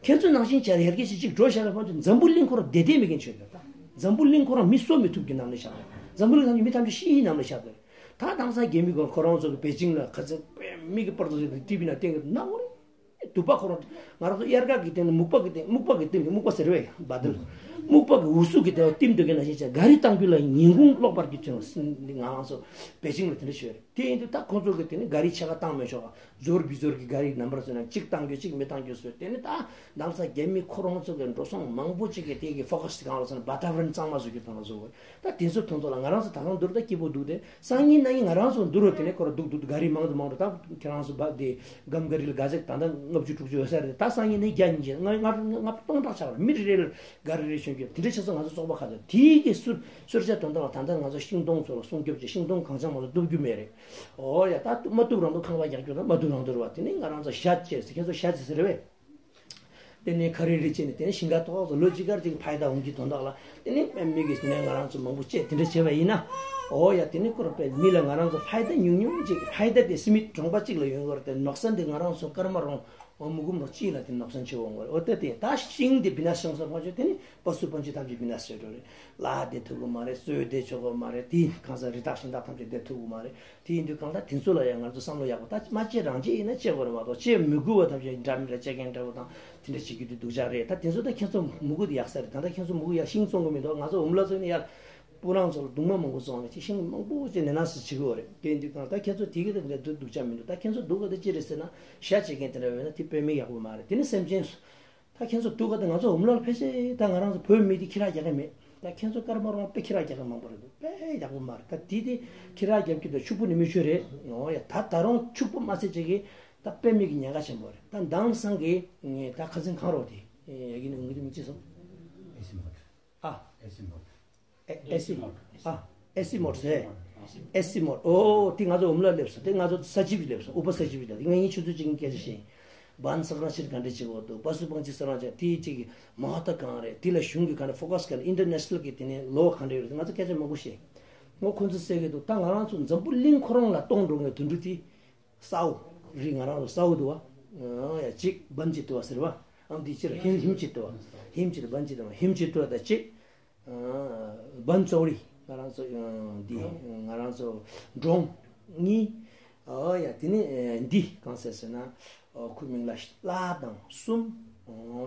ཁྱེད་ཚོ་ནང་བཞིན་བྱས་ཡར་རྒྱས་ཞིག་ཅིག་འགྲོ་བཞག་ལ་ཕན་ཚུན་འཛམ་བུ་གླིང་ཁོ་རང་བདེ་བདེ་མེད་མཁན་ཆོས་དེ། ད་འཛམ་བུ་གླིང་ཁོ་རང་མི་གསོ་མི་ཐུབ་ཀྱི་ནང་ནས་བཞག་འཛམ་བུ་གླིང་ཐམས་ཅད་མི་ཐམས་ཅད་ཤི་ཡི་ནང་ནས་བཞག་དེ། ད་དེང་སང་རྒྱ་མི་གོ་ཁོ་རང་ཚོ་གི་པེ་ཅིང་ལ་ཁ་ཚན་དཔེ་མི་གི་པར་ཚོ་ཞིག་ཏི་བི་ནང་བསྟན་གི་ནག་པོ་རེད། དུ་པ་ཁོ་རང་ང་རང་ཚོ་དབྱར་ཁ་གི་སྟེང་ནས་སྨུག་པ་གི་སྟེང་སྨུག་པ་གི་སྟེང་ནས་སྨུག་པ་ཟེར་བས་བ་དིལ། སྨུག་པ་གི་འུ་སུ་གི་སྟེང་ལ་བསྟིམ་སྡོད་མཁན་ནང་བཞིན་བྱས་ག་རི་བཏང་རྒྱུ་ལ་ཉིན་གུང་གློག་སྤར་རྒྱུ་བྱུང་། ང་རང་ཚོ་པེ་ཅིང་ལ་དེ་འདྲ་ཞུས་རེད། དེ་ཡིན་དུས་ད་ཁོང་ཚོ་གི་དེ་ནི་ག་རི་ཕྱེད་ཀ་བཏང་མི་ཆོག་ག་ཛོར་བི་ཛོར་གི་ག་རི་ནམ་བར་བཟོས་ན་གཅིག་བཏང་རྒྱུ་གཅིག་མི་བཏང་རྒྱུ་བཟོས། དེ་ནི་ད་དེང་སང་རྒྱ་མི་ཁོ་རང་ཚོ་གི་འགྲོ་སོང་མང་པོ་གཅིག་གི་དེ་གི་ཕོ་ཀ་སི་དེ་གང་ལ་ཟེར་ན་བ་ཏཱ་བ་རན་གཙང་མ་བཟོ་རྒྱུ་དང་ལ་བཟོ་དགོས། ད་དེ་ཚོ་དོན་ཐོག་ལ་ང་རང་ཚོ་ད་གང་འདུག་ད་སྐྱིད་པོ་འདུག་སྟེ། སང་ཉིན་གནངས་ཉིན་ང་རང་ཚོ་འདུག་རོགས། དེ་ནས་ཁོ་ར་འདུག་འདུག་ག་རི་མང་དུ་མང་དུ། ད་ཁྱེད་རང་ཚོ་བ་དེ་སྒམ་ག་རི་ལ་ག་ཚད་ད་ལྟ་ལྔ་བཅུ་དྲུག་ཅུ་ཡོད་ས་རེད། ད་སང་ཉིན་ནས་བརྒྱ་ཉིན་བྱས་ལྔ་ལྔ་ལྔ་སྟོང་ཕྲག་ཆགས་པ་རེད། མི་རེ་རེ་ལ་ག་རི་རེ་ཞོན་རྒྱུ་དེ་འདྲ་བྱས་ཙང་ང་ཚོ་བཙོག་པ་ཁ་ཚ། དེའི་གི་གསུར་གསོལ་ཇ་དོན་དག་ལ་ད་ལྟ་ང་ཚོ་ཤིང་སྡོང་ཚོ་ལ་སྲུང་སྐྱོབ་བྱས། ཤིང་སྡོང་གང་ཆ་མ་ཚོ་གཏུབ་རྒྱུ་མེད་རེད། ཨོ་ཡ། ད་མ་གཏུབ་རང་དུ་ཁང་པ་རྒྱག་རྒྱུ་ད་མ་གཏུབ་རང་དུ་རེད་བ། དེ་ནས་ང་རང་ཚོ་ཞྭ་བཅད་ཟེར། ཁྱེད་ཚོ་ཞྭ་བཅད་ཟེར་རེད་བས། དེ་ནས་ཁ་རི་རི་བྱས་ནས་དེ་ནས་ཞིང་ཁ་ཐོག་ཏུ་ལོ་གཅིག་ཁར་ཅིག་ཕའི་ད་འོང་གི་དོན་དག་ལ། དེ་ནས་དཔེ་མི་གིས་ནས་ང་རང་ཚོ་མང་པོ་བཅད་དེ་འདྲ་བྱས་པ་ཡིན་ན། ཨོ་ཡ། དེ་ནས་ཁོ་རང་དཔེ་མི་ལ་ང་རང་ཚོ་ཕའི་ད་ཉུང་ཉུང་ཅིག་ཕའི་ད་དེ་སི་མིད་གྲོང་པ་གཅིག་ལ་ཡོང་གི་རེད་དེ། ནོག་སན་དེ་ང་རང་ཚོ་སྐར་མ་རོང་མུ་གུམ་རོང་གཅིག་ལ་དེ་ནོག་སན་ཆེ་བོ་འོང་གི་རེད། ཨོ་ད་དེ་ད་ཤིང་དེ་བི་ན་ཤང་ས་ཕང་ཆོད་དེ་ནས་པ་སུ་པན་ཆི་ཐམས་ཅད་བི་ན་ཤ་འགྲོ་རེད། ལ་དེ་ཐུབ་གི་མ་རེད། སོས་དེ་ཆོག་གི་མ་རེད། དེ་གང་ཟག་རི་དྭགས་ཤིང་དྭགས་ཐམས་ཅད་དེ་ཐུབ་གི་མ་རེད། དེ་ཡིན་དུས་གང་ལྟར་དེ་ཚོ་ལ་ཡང་ང་ཚོ་བསམ་བློ་ཡག་པོ་ད་མ་བྱེད་རང་བྱེད་ཡིན་ན་བྱེད་དགོས་རེད་མ་གཏོགས་བྱེད་མི་དགོས་པ་ཐམས་ཅད་འདྲ་མི་འདྲ་བྱེད་མཁན་འདྲ་བོ་དང་དེ་འདྲ་བྱེད་རྒྱུ་དེ་སྡུག་ཅག་རེད། ད་དེ་ཚོ་ད་ཁྱེད་ཚོ་མུ་གུ་དེ་ཡག་ས་རེད། ད་ལྟ་ཁྱེད་ཚོ་མུ་གུ་ཡག་ཤིང་བཙོང་གི་མི་འདུག་ང་ཚོ་འོ་མ་ལ་ཚོ་ནི་ཡར་སྤུ་རང་ཚོ་ལ་གདུང་མ་མང་པོ་བཙོང་ནས་ཅིག་ཤིང་མང་པོ་ཅིག་ནས་ན་སི་བྱེད་གི་ཡོད་རེད། དེ་ཡིན་དུས་གང་ལྟར་ཁྱེད་ཚོ་དེ་གི་ད་འདྲ་སྡུག་ཅག་མི་འདུག་ད་ཁྱེད་ཚོ་སྡུག་ག་དེ་ཅི་རེད་ཟེར་ན་ཤ་བྱེད་མཁན་དེ་འདྲ་ཡོད་ན་དེ་དཔེ་མི་ཡག་པོ་མ་རེད། དེ་ནི་སེམས་ཅན་སུ། ད་ཁྱེད་ཚོ་སྡུག་ག་དེ་ང་ཚོ་འོ་མ་ལ་ཕལ་ཆེར་ད་ང་རང་ཚོ་བོད་མི་དེ་ཁྱི་ར་རྒྱག་གི་མེད། ད་ཁྱེད་ཚོ་སྐར་མ་རོང་དཔེ་ཁྱི་ར་རྒྱག་གི་མང་པོ་རེད་འདུག་དཔེ་ཡག་པོ་མ་རེད། ད་དེ་དེ་ཁྱི་ར་རྒྱབ་ཀྱི་ད་ཕྱུག་པོ་ནི་མི་ཆོས་རེད། ཨོ་ཡ། ད་ད་རུང་ཕྱུག་པོ་མ་ཚད་ཅིག་གི་ད་དཔེ་མེད་ཀྱི་ཉེན་ཁ་ཆེན་པོ་རེད། ད་དེང་སང་གི་ད་ཁ་སང་གང་རོགས་དེ་ཡ་གི་ནི་ངུ་དེ་མི་ཅི་སོང་། ཨ། ཨེ་སི་མོ། ཨ། ཨེ་སི་མོ་ཟེར། ཨེ་སི་མོ། ཨོ། དེ་ང་ཚོ་འོ་མ་ལ་སླེབས་སོང་། དེ་ང་ཚོ་ས་ཆིབས་སླེབས་སོང་། ཨུ་པ་ས་ཆིབས་སླེབས་སོང་། ངས་ཡིན་ཆུ་ཚོད་གཅིག་གི་སྐད་ཆ་བཤད་ཡིན། བན་ས་རང་ཕྱིར་ག་འདྲ་བྱེད་དགོས་འདུག་པ་སུ་པང་ཅི་ས་རང་ཅག་དེའི་གཅིག་གི་མ་ཧ་ཏ་གང་རེད། དེ་ལ་གཞུང་གི་ག་འདྲ་ཕོ་ཀ་སི་ག་འདྲ་ཨིན་ཊར་ནེ་ཤ་ནལ་གི་དེ་ནས་ལོ་ག་འདྲ་ཡོད་རེད། ང་ཚོ་སྐད་ཆ་མང་པོ་བཤད་ཡིན། ངོ་ཁོང་ཚོ་ཟེར་གི་འདུག་ད་ང་རང་ཚོ་འཛམ་བུ་གླིང་ཁོ་རང་ལ་གཏོང་འགྲོ་མཁན་དུད་འགྲོ་དེ། སའུ། རི་ང་རང་ཚོ་སའུ་འདུག་བ། ཡ་གཅིག་བན་ཅི་ཏུ་བ་ཟེར་བ། ཨང་དེ་ཕྱིར་ཧིམ་ཧིམ་ཅི་ཏུ་བ། ཧིམ་ཅི་ཏུ་བན་ཅི་ཏུ་བ། ཧིམ་ཅི་ཏུ་བ་ད་གཅིག་བན་ཙོ་རི་ང་རང་ཚོ་འདི་ང་རང་ཚོ་འབྲོང་གཉིས། ཨོ་ཡ། དེ་ནི་འདི་གང་ཟེར་ཟེར་ན་ཁོའི་མིང་ལ་ལྷ་དང་གསུམ།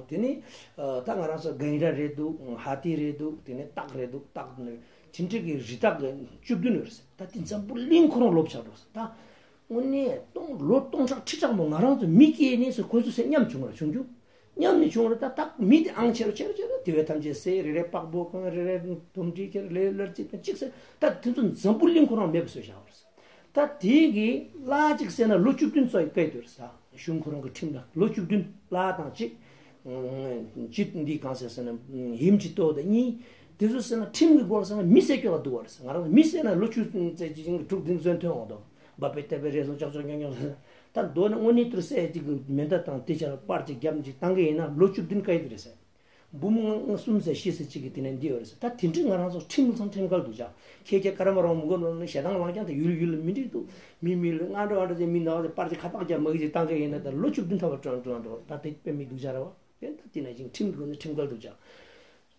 དེ་ནི་ད་ང་རང་ཚོ་གན་ར་རེད་འདུག་ཧ་ཏི་རེད་འདུག་དེ་ནི་སྟག་རེད་འདུག་སྟག་ནི་དེ་འདྲ་གི་རི་དྭགས་ཀྱི་བཅུ་བདུན་ཡོད་རེད། ད་དེ་འཛམ་བུ་གླིང་ཁོ་རང་ལོབས་ཆགས་འགྲོ་ཟེར་ད། དངོས་གནས་སྟོང་ལོ་སྟོང་ཕྲག་ཁྲི་ཕྲག་མོ་ང་རང་ཚོ་མི་སྐྱེས་ནས་སུ་ཁོ་ཚོ་སེ་མཉམ་བྱུང་ར་བྱུང་རྒྱུ། མཉམ་ནས་བྱུང་ར་ད་ད་མི་དེ་ཨང་ཆེ་རུ་ཆེ་རུ་ཆེ་རུ་དེ་བས་ཐམས་ཅད་སེ་རེ་རེ་པགས་པོ་གང་རེ་རེ་དུམ་གྲིལ་ཁྱེར་ལེ་ལར་གཅིག་དང་གཅིག་སེ་ད་དེ་ཚོ་འཛམ་བུ་གླིང་ཁོ་རང་མེད་པ་བཟོས་བཞག་པ་རེད། ད་དེ་གི་གླ་གཅིག་སེ་ན་ལོ་བཅུ་བདུན་ཚོ་ཡི་བཀལ་དུས་རེད་ས་གཞུང་ཁོ་རང་གི་ཁྲིམས་ལ་ལོ་བཅུ་བདུན་གླ་དང་གཅིག་གཅིག་འདི་གང་སེ་སེ་ན་ཧིམ་གཅིག་ཏོ་དང་གཉིས། དེ་ཚོ་ཟེར་ན་ཁྲིམས་ཀྱི་སྐོར་ཟེར་ན་མི་བསད་སྐྱོ་བ་འདུག་བ་རེད་ཟེར། ང་རང་མི་བསད་ན་ལོ་བཅུ་ཙམ་ཅིག་དྲུག་བདུན་ཚུན་ཐོན་འོང་དོ། འབབ་པའི་ལྟ་བའི་རེ་ཟུང་ཅག་ཅག་ཉོག་ཉོག་ཟེར། ད་མདོར་ན་དངོས་གནས་དུ་བསད་ཅིག་མེ་མདའ་དང་དེ་ཆ་ལ་སྤར་ཅིག་རྒྱབ་ཅིག་བཏང་གི་ཡིན་ན་ལོ་བཅུ་བདུན་བཀག་ཡོད་རེད་ཟེར། འབུམ་ལྔ་ལྔ་གསུམ་ཟེར་བཞི་ཟེར་གཅིག་གིས་དེ་ནས་འདི་ཡོད་རེད་ཟེར། ད་དེ་འདྲའི་ང་རང་ཚོ་ཁྲིམས་ཚང་ཁྲིམས་འགལ་འདུག་ཅག་ཁྱེད་ཀྱི་ཀ་ར་མ་རོང་མུ་གོ་ནོར་ནི་ཞེ་སྡང་ལངས་ཀྱང་ད་ཡུལ་ཡུལ་མི་འགྲིག་འདུག་མི་མི་ལ་ང་འགྲོ་ཨ་འགྲོ་ཟེར་མི་ནག་ཟེར་པར་ཅིག་ཁ་པག་རྒྱབ་མ་གི་ཅིག་བཏང་གི་ཡིན་ན་ད་ལོ་བཅུ་བདུན་ཐམ་པ་སྤྲོད་འགྲོ་འགྲོ། ད་དེ་དཔེ་མི་སྡུག་ཅག་རེད་བ། དེ་ད་དེ་ནས་ཅིག་ཁྲིམས་འགལ་ནི་ཁྲིམས་འགལ་འདུག་ཅག་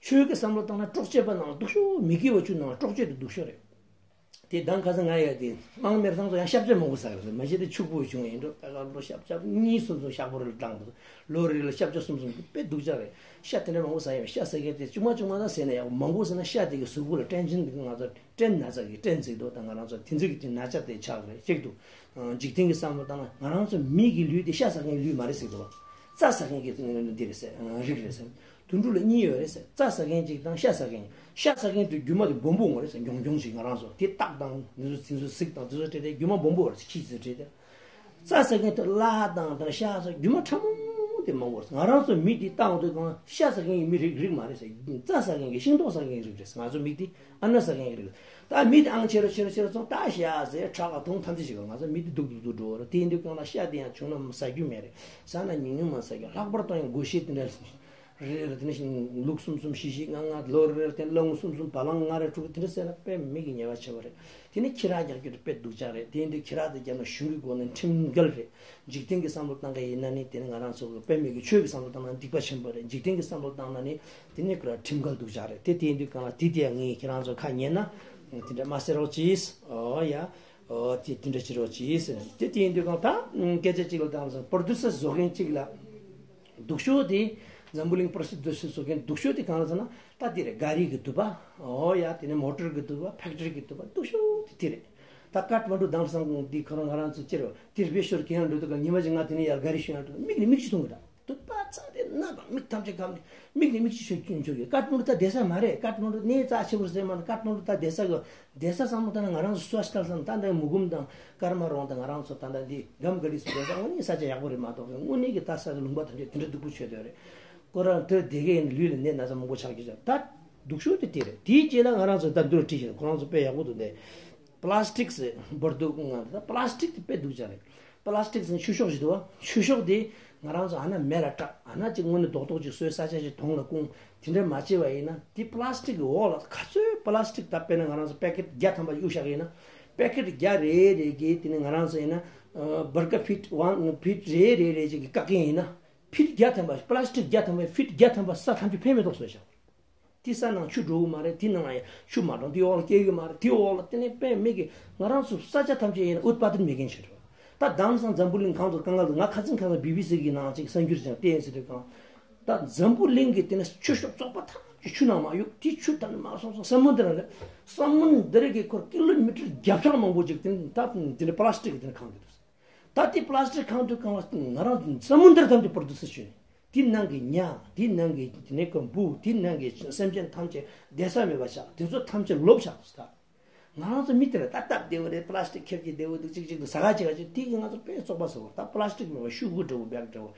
ཆོས་ཀྱི་བསམ་བློ་བཏང་ན་དཀྲོག་གཅོད་པ་ནང་སྡུག་ཤོས། མི་དགེ་བ་བཅུ་ནང་དཀྲོག་གཅོད་དེ་སྡུག་ཤོས་རེད། དེ་དང་ཁ་སང་ང་ཡ་དེ་དམངས་མེར་ཚང་ཚོ་ཡང་ཤབ་ཆ་མང་པོ་ཟ་གི་རེད། མ་གཞི་དེ་ཕྱུག་པོ་བྱུང་ཡིན་འགྲོ། ད་ག་ལོ་ཤབ་ཆ་གཉིས་གསུམ་ཚོ་ཤག་པོ་རེ་བཏང་འདུག་ལོ་རེ་ལ་ཤབ་ཆ་གསུམ་གསུམ་དེ་དཔེ་སྡུག་ཅག་རེད། ཤ་དེ་འདྲ་མང་པོ་ཟ་ཡ་མེད། ཤ་ཟ་མཁན་དེ་ཆུང་མ་ཆུང་མ་ད་ཟས་ན་ཡག་པོ། མང་པོ་ཟ་ན་ཤ་དེ་གི་གཟུགས་པོ་ལ་སྐྲན་ཅན་དེ་གི་ང་ཚོ་སྐྲན་ན་ཚ་གི་སྐྲན་འཛིག་འདུག་ད་ང་རང་ཚོ་དེ་ཚོ་གི་དེ་ན་ཚ་དེ་ཆགས་རེད་གཅིག་འདུག་འཇིག་རྟེན་གྱི་བསམ་བློ་བཏང་ན་ང་རང་ཚོ་མི་གི་ལུས་དེ་ཤ་ཟ་མཁན་ལུས་མ་རེད་ཟེར་འདུག་རྩྭ་ཟ་མཁན་གྱི་འདི་རེད་ཟེར། རིགས་རེད་ཟེར། དུད་འགྲོ་ལ་གཉིས་ཡོད་རེད་ཟེར། རྩྭ་ཟ་མཁན་གཅིག་དང་ཤ་ཟ་མཁན། ཤ་ཟ་མཁན་དེ་རྒྱུ་མ་དེ་སྦོམ་པོ་ངོ་རེད་ཟེར། མྱོང་མྱོང་ཞིག་ང་རང་ཚོ་དེ་སྟག་དང་འདི་ཚོ་དེ་ཚོ་གཟིག་དང་དེ་ཚོ་སྤྲད་དེ་རྒྱུ་མ་སྦོམ་པོ་རེད་ཟེར། ཁྱི་ཚོ་སྤྲད་དེ། རྩྭ་ཟ་མཁན་དེ་གླ་དང་དང་ཤ་ཟ་རྒྱུ་མ་ཕྲ་མོ་དེ་མང་པོ་རེད་ཟེར། ང་རང་ཚོ་མི་དེ་བཏང་དུས་གང་ཤ་ཟ་མཁན་གྱི་མི་རིགས་རིགས་མ་རེད་ཟེར། རྩྭ་ཟ་མཁན་གྱི་ཤིང་ཏོག་ཟ་མཁན་གྱི་རིགས་རེད་ཟེར། ང་ཚོ་མི་དེ། ཨ་ན་ཟ་མཁན་རིགས། ད་མི་དེ་ཨང་ཆེ་རུ་ཆེ་རུ་ཆེ་རུ་སོང་། ད་ཤ་ཟས་ཁྲག་ག་འཐུང་ཐམས་ཅད་ཞིག་ག་ང་ཚོ་མི་དེ་སྡུག་སྡུག་སྡུག་འགྲོ་བ་རེད། དེ་ཡིན་དུས་གང་ལ་ཤ་དེ་ཡང་བྱུང་ན་ཟ་རྒྱུ་མེད་རེད། ཟ་ན་ཉུང་ཉུང་མ་ཟ་རྒྱུ། ལྷག་པར་དུ་ཡང་སྒོ་ཕྱེ་དེ་འདྲ་རེ་རེ་ལ་དེ་ནས་ལུག་གསུམ་གསུམ་བཞི་བཞི་ལྔ་ལྔ་ལོ་རེ་རེ་ལ་དེ་ལོ་ངོ་གསུམ་གསུམ་བ་ལང་ལྔ་རེ་དྲུག་དེ་འདྲ་ཟས་ན་དཔེ་མི་གི་ཉེས་པ་ཆེ་བ་རེད། དེ་ནས་ཁྱི་ར་རྒྱག་རྒྱུ་དེ་དཔེ་སྡུག་ཅག་རེད། དེ་ཡིན་དུས་ཁྱི་ར་དེ་རྒྱག་ན་གཞུང་གི་སྒོ་ནས་ཁྲིམས་འགལ་རེད། འཇིག་རྟེན་གྱི་བསམ་བློ་བཏང་ག་ཡིན་ན་ནི་དེ་ནི་ང་རང་ཚོ་གི་དཔེ་མེད་ཀྱི་ཆོས་ཀྱི་བསམ་བློ་བཏང་ན་སྡིག་པ་ཆེན་པོ་རེད། འཇིག་རྟེན་གྱི་བསམ་བློ་བཏང་ན་ནི་དེ་ནི་ཁོ་ར་ཁྲིམས་འགལ་སྡུག་ཅག་རེད། དེ་དེ་ཡིན་དུས་གང་ལ་དེ་དེ་ཡང་ངས་ཁྱེད་རང་ཚོ་ཁ་ཉན་ན་དེ་འདྲ་མ་ཟེར་རོགས་གྱིས། ཨོ་ཡ། ཨོ་དེ་དེ་འདྲ་བྱེད་རོགས་གྱིས་ཟེར། དེ་དེ་ཡིན་དུས་གང་ད་སྐད་ཆ་གཅིག་ལ་བཏང་སོང་། པོ་རོ་ཌུ་སར་བཟོ་མཁན་གཅིག་ལ་སྡུག་ཤོས་དེ། འཛམ་བུ་གླིང་པོ་རོ་ཌུ་སར་བཟོ་མཁན་སྡུག་ཤོས་དེ་གང་ལ་ཟེར་ན་ད་དེ་རེད། ག་རི་གི་དུ་བ། ཨོ་ཡ། དེ་ནས་མོ་ཊར་གི་དུ་བ། ཕེག་ཊི་རི་གི་དུ་བ། སྡུག་ཤོས་དེ་དེ་རེད། ད་ཀཏ་མན་ཌུ་དྭངས་གཙང་འདི་ཁོ་རང་ང་རང་ཚོ་ཅེར་དེར་བེད་ཤོར་གྱི་ཡང་འགྲོ་དུས་ཀ་ཉི་མ་གཅིག་ང་དེ་ནས་ཡར་ག་རི་ཞོན་ཡང་འགྲོ་མིག་ནས་མིག་ཆུ་འཐུང་གི་འདྲ། དུ་པ་ཚ་དེ་ན་དང་མིག་ཐམས་ཅད་གམ་ནས་མིག་ནས་མིག་ཆུ་ཤོད་ཀྱིན་འཇོག་གི། ཀཏ་མན་ཌུ་ད་བསྡད་ས་མ་རེད། ཀཏ་མན་ཌུ་གནས་རྩ་ཆེ་བོར་ཟེར་མ་ན་ཀཏ་མན་ཌུ་ད་བསྡད་ས་གི་བསྡད་ས་བསམ་བློ་བཏང་ན་ང་རང་ཚོ་སོ་ཤལ་བསམ་ད་འདི་མུ་གུམ་དང་ཀར་མ་རོང་དང་ང་རང་ཚོ་ད་ལྟ་འདི་སྒམ་ག་རི་སུ་བསྡད་ས་དངོས་གནས་ས་ཆ་ཡག་པོ་རེད་མ་གཏོགས་དངོས་གནས་ཀྱི་ད་ས་ཆ་ལུང་པ་ཐམས་ཅད་དེ་འདྲ་སྡུག་པོ་ཆོད་དོ་རེད། ཁོ་རང་དེར་བསྡད་གི་ཡིན་ལུས་ལ་ནད་ན་ཚ་མང་པོ་ཆགས་ཀྱི་ཆགས། ད་སྡུག་ཤོས་དེ་དེ་རེད། དེའི་རྗེས་ལ་ང་རང་ཚོ་ད་འདུར་བྲིས་ཤིང་ཁོ་རང་ཚོ་དཔེ་ཡག་པོ་འདུག་འདི། པ་ལ་སི་ཊིག་སི་འབར་འདུག་ང་ད་པ་ལ་སི་ཊིག་དེ་དཔེ་སྡུག་ཅག་རེད། པ་ལ་སི་ཊིག་སི་ཆུ་ཤོག་ཞིག་འདུག་བ། ཆུ་ཤོག་དེ་ང་རང་ཚོ་ཨ་ན་མེ་ལ་སྲེག་ཨ་ན་ཅིག་དངོས་གནས་རྡོག་རྡོག་ཅིག་བཟོས་ས་ཆ་ཞིག་དོང་ལ་སྐུང་དེ་འདྲ་མ་བྱས་པ་ཡིན་ན་དེ་པ་ལ་སི་ཊིག་གི་འོག་ལ་ག་ཚོད་པ་ལ་སི་ཊིག་ད་དཔེར་ན་ང་རང་ཚོ་པེ་ཀེ་ཊི་བརྒྱ་ཐམ་པ་གཡུག་བཞག་ཡིན་ན་པེ་ཀེ་ཊི་བརྒྱ་རེ་རེ་གིས་དེ་ནི་ང་རང་ཚོ་ཡིན་ན་འབར་ཀ་ཕིཊ་ཝན་ཕིཊ་རེ་རེ་རེ་ཅིག་གིས་བཀག་གིན་ཡིན་ན་ཕིཊ་བརྒྱ་ཐམ་པ་པ་ལ་སི་ཊིག་བརྒྱ་ཐམ་པས་ཕིཊ་བརྒྱ་ཐམ་པ་ས་ཐམས་ཅད་ཕན་མེད་ཐོག་བཟོས་བཞག་དེ་ས་ནང་ཆུ་འགྲོ་གི་མ་རེད། དེ་ནང་ལ་ཡང་ཆུ་མ་འགྲོ། དེ་འོག་ལ་སྐྱེ་གི་མ་རེད། དེ་འོག་ལ་དེ་ནས་དཔེ་མེད་གི་ང་རང་ཚོ་ས་ཆ་ཐམས་ཅད་ཡིན་ན་ཨུཏ་པ་ཏན་མེད་མཁན་ཆགས་འགྲོ། ད་དེང་སང་འཛམ་བུ་གླིང་གང་དུ་དཀའ་ངལ་འདུག་ང་ཁ་སང་ཁ་སང་བི་བི་སི་གི་ནང་ཅིག་གསར་འགྱུར་ཅིག་བལྟས་ཟེར་དུས་གང་ད་འཛམ་བུ་གླིང་གི་དེ་ནས་ཆུ་ཤོག་བཙོག་པ་ཐམས་ཅད་ཆུ་ནང་མ་གཡུག་དེ་ཆུ་ད་ནི་མ་སོང་སོང་ས་མུ་དྲ་རེད། ས་མུ་དྲ་གི་ཁོར་ཀི་ལོ་མི་ཊར་བརྒྱ་ཕྲག་མང་པོ་ཅིག་དེ་ནས་ད་དེ་ནས་པ་ལ་སི་ཊིག་གི་དེ་ནས་གང་གི་འདུག་ད་དེ་པ་ལ་སི་ཊིག་གང་དུ་གང་ལ་ང་རང་ས་མུ་དྲ་ཐམས་ཅད་པོ་རོ་ཌུ་སར་བྱས་ནས་དེ་ནང་གི་ཉ་དེ་ནང་གི་དེ་ནས་ཀོ་འབུ་དེ་ནང་གི་སེམས་ཅན་ཐམས་ཅད་བསྡད་ས་མེད་པ་ཆགས། དེ་ཚོ་ཐམས་ཅད་ལོབས་ཆགས་སོང་ད། ང་རང་ཚོ་མི་དེ་ལ་ད་སྟབས་བདེ་བོ་རེད། པ་ལ་སི་ཊིག་ཁེབས་ཀྱི་བདེ་བོ་འདུག་གཅིག་གཅིག་ཏུ་ཟ་ག་བྱེད་ག་བྱེད་དེ་གི་ང་ཚོ་དཔེ་བཙོག་པ་བཟོ་བ། ད་པ་ལ་སི་ཊིག་མེད་པ་ཤུ་གུ་འདྲ་བོ་བེག་འདྲ་བོ་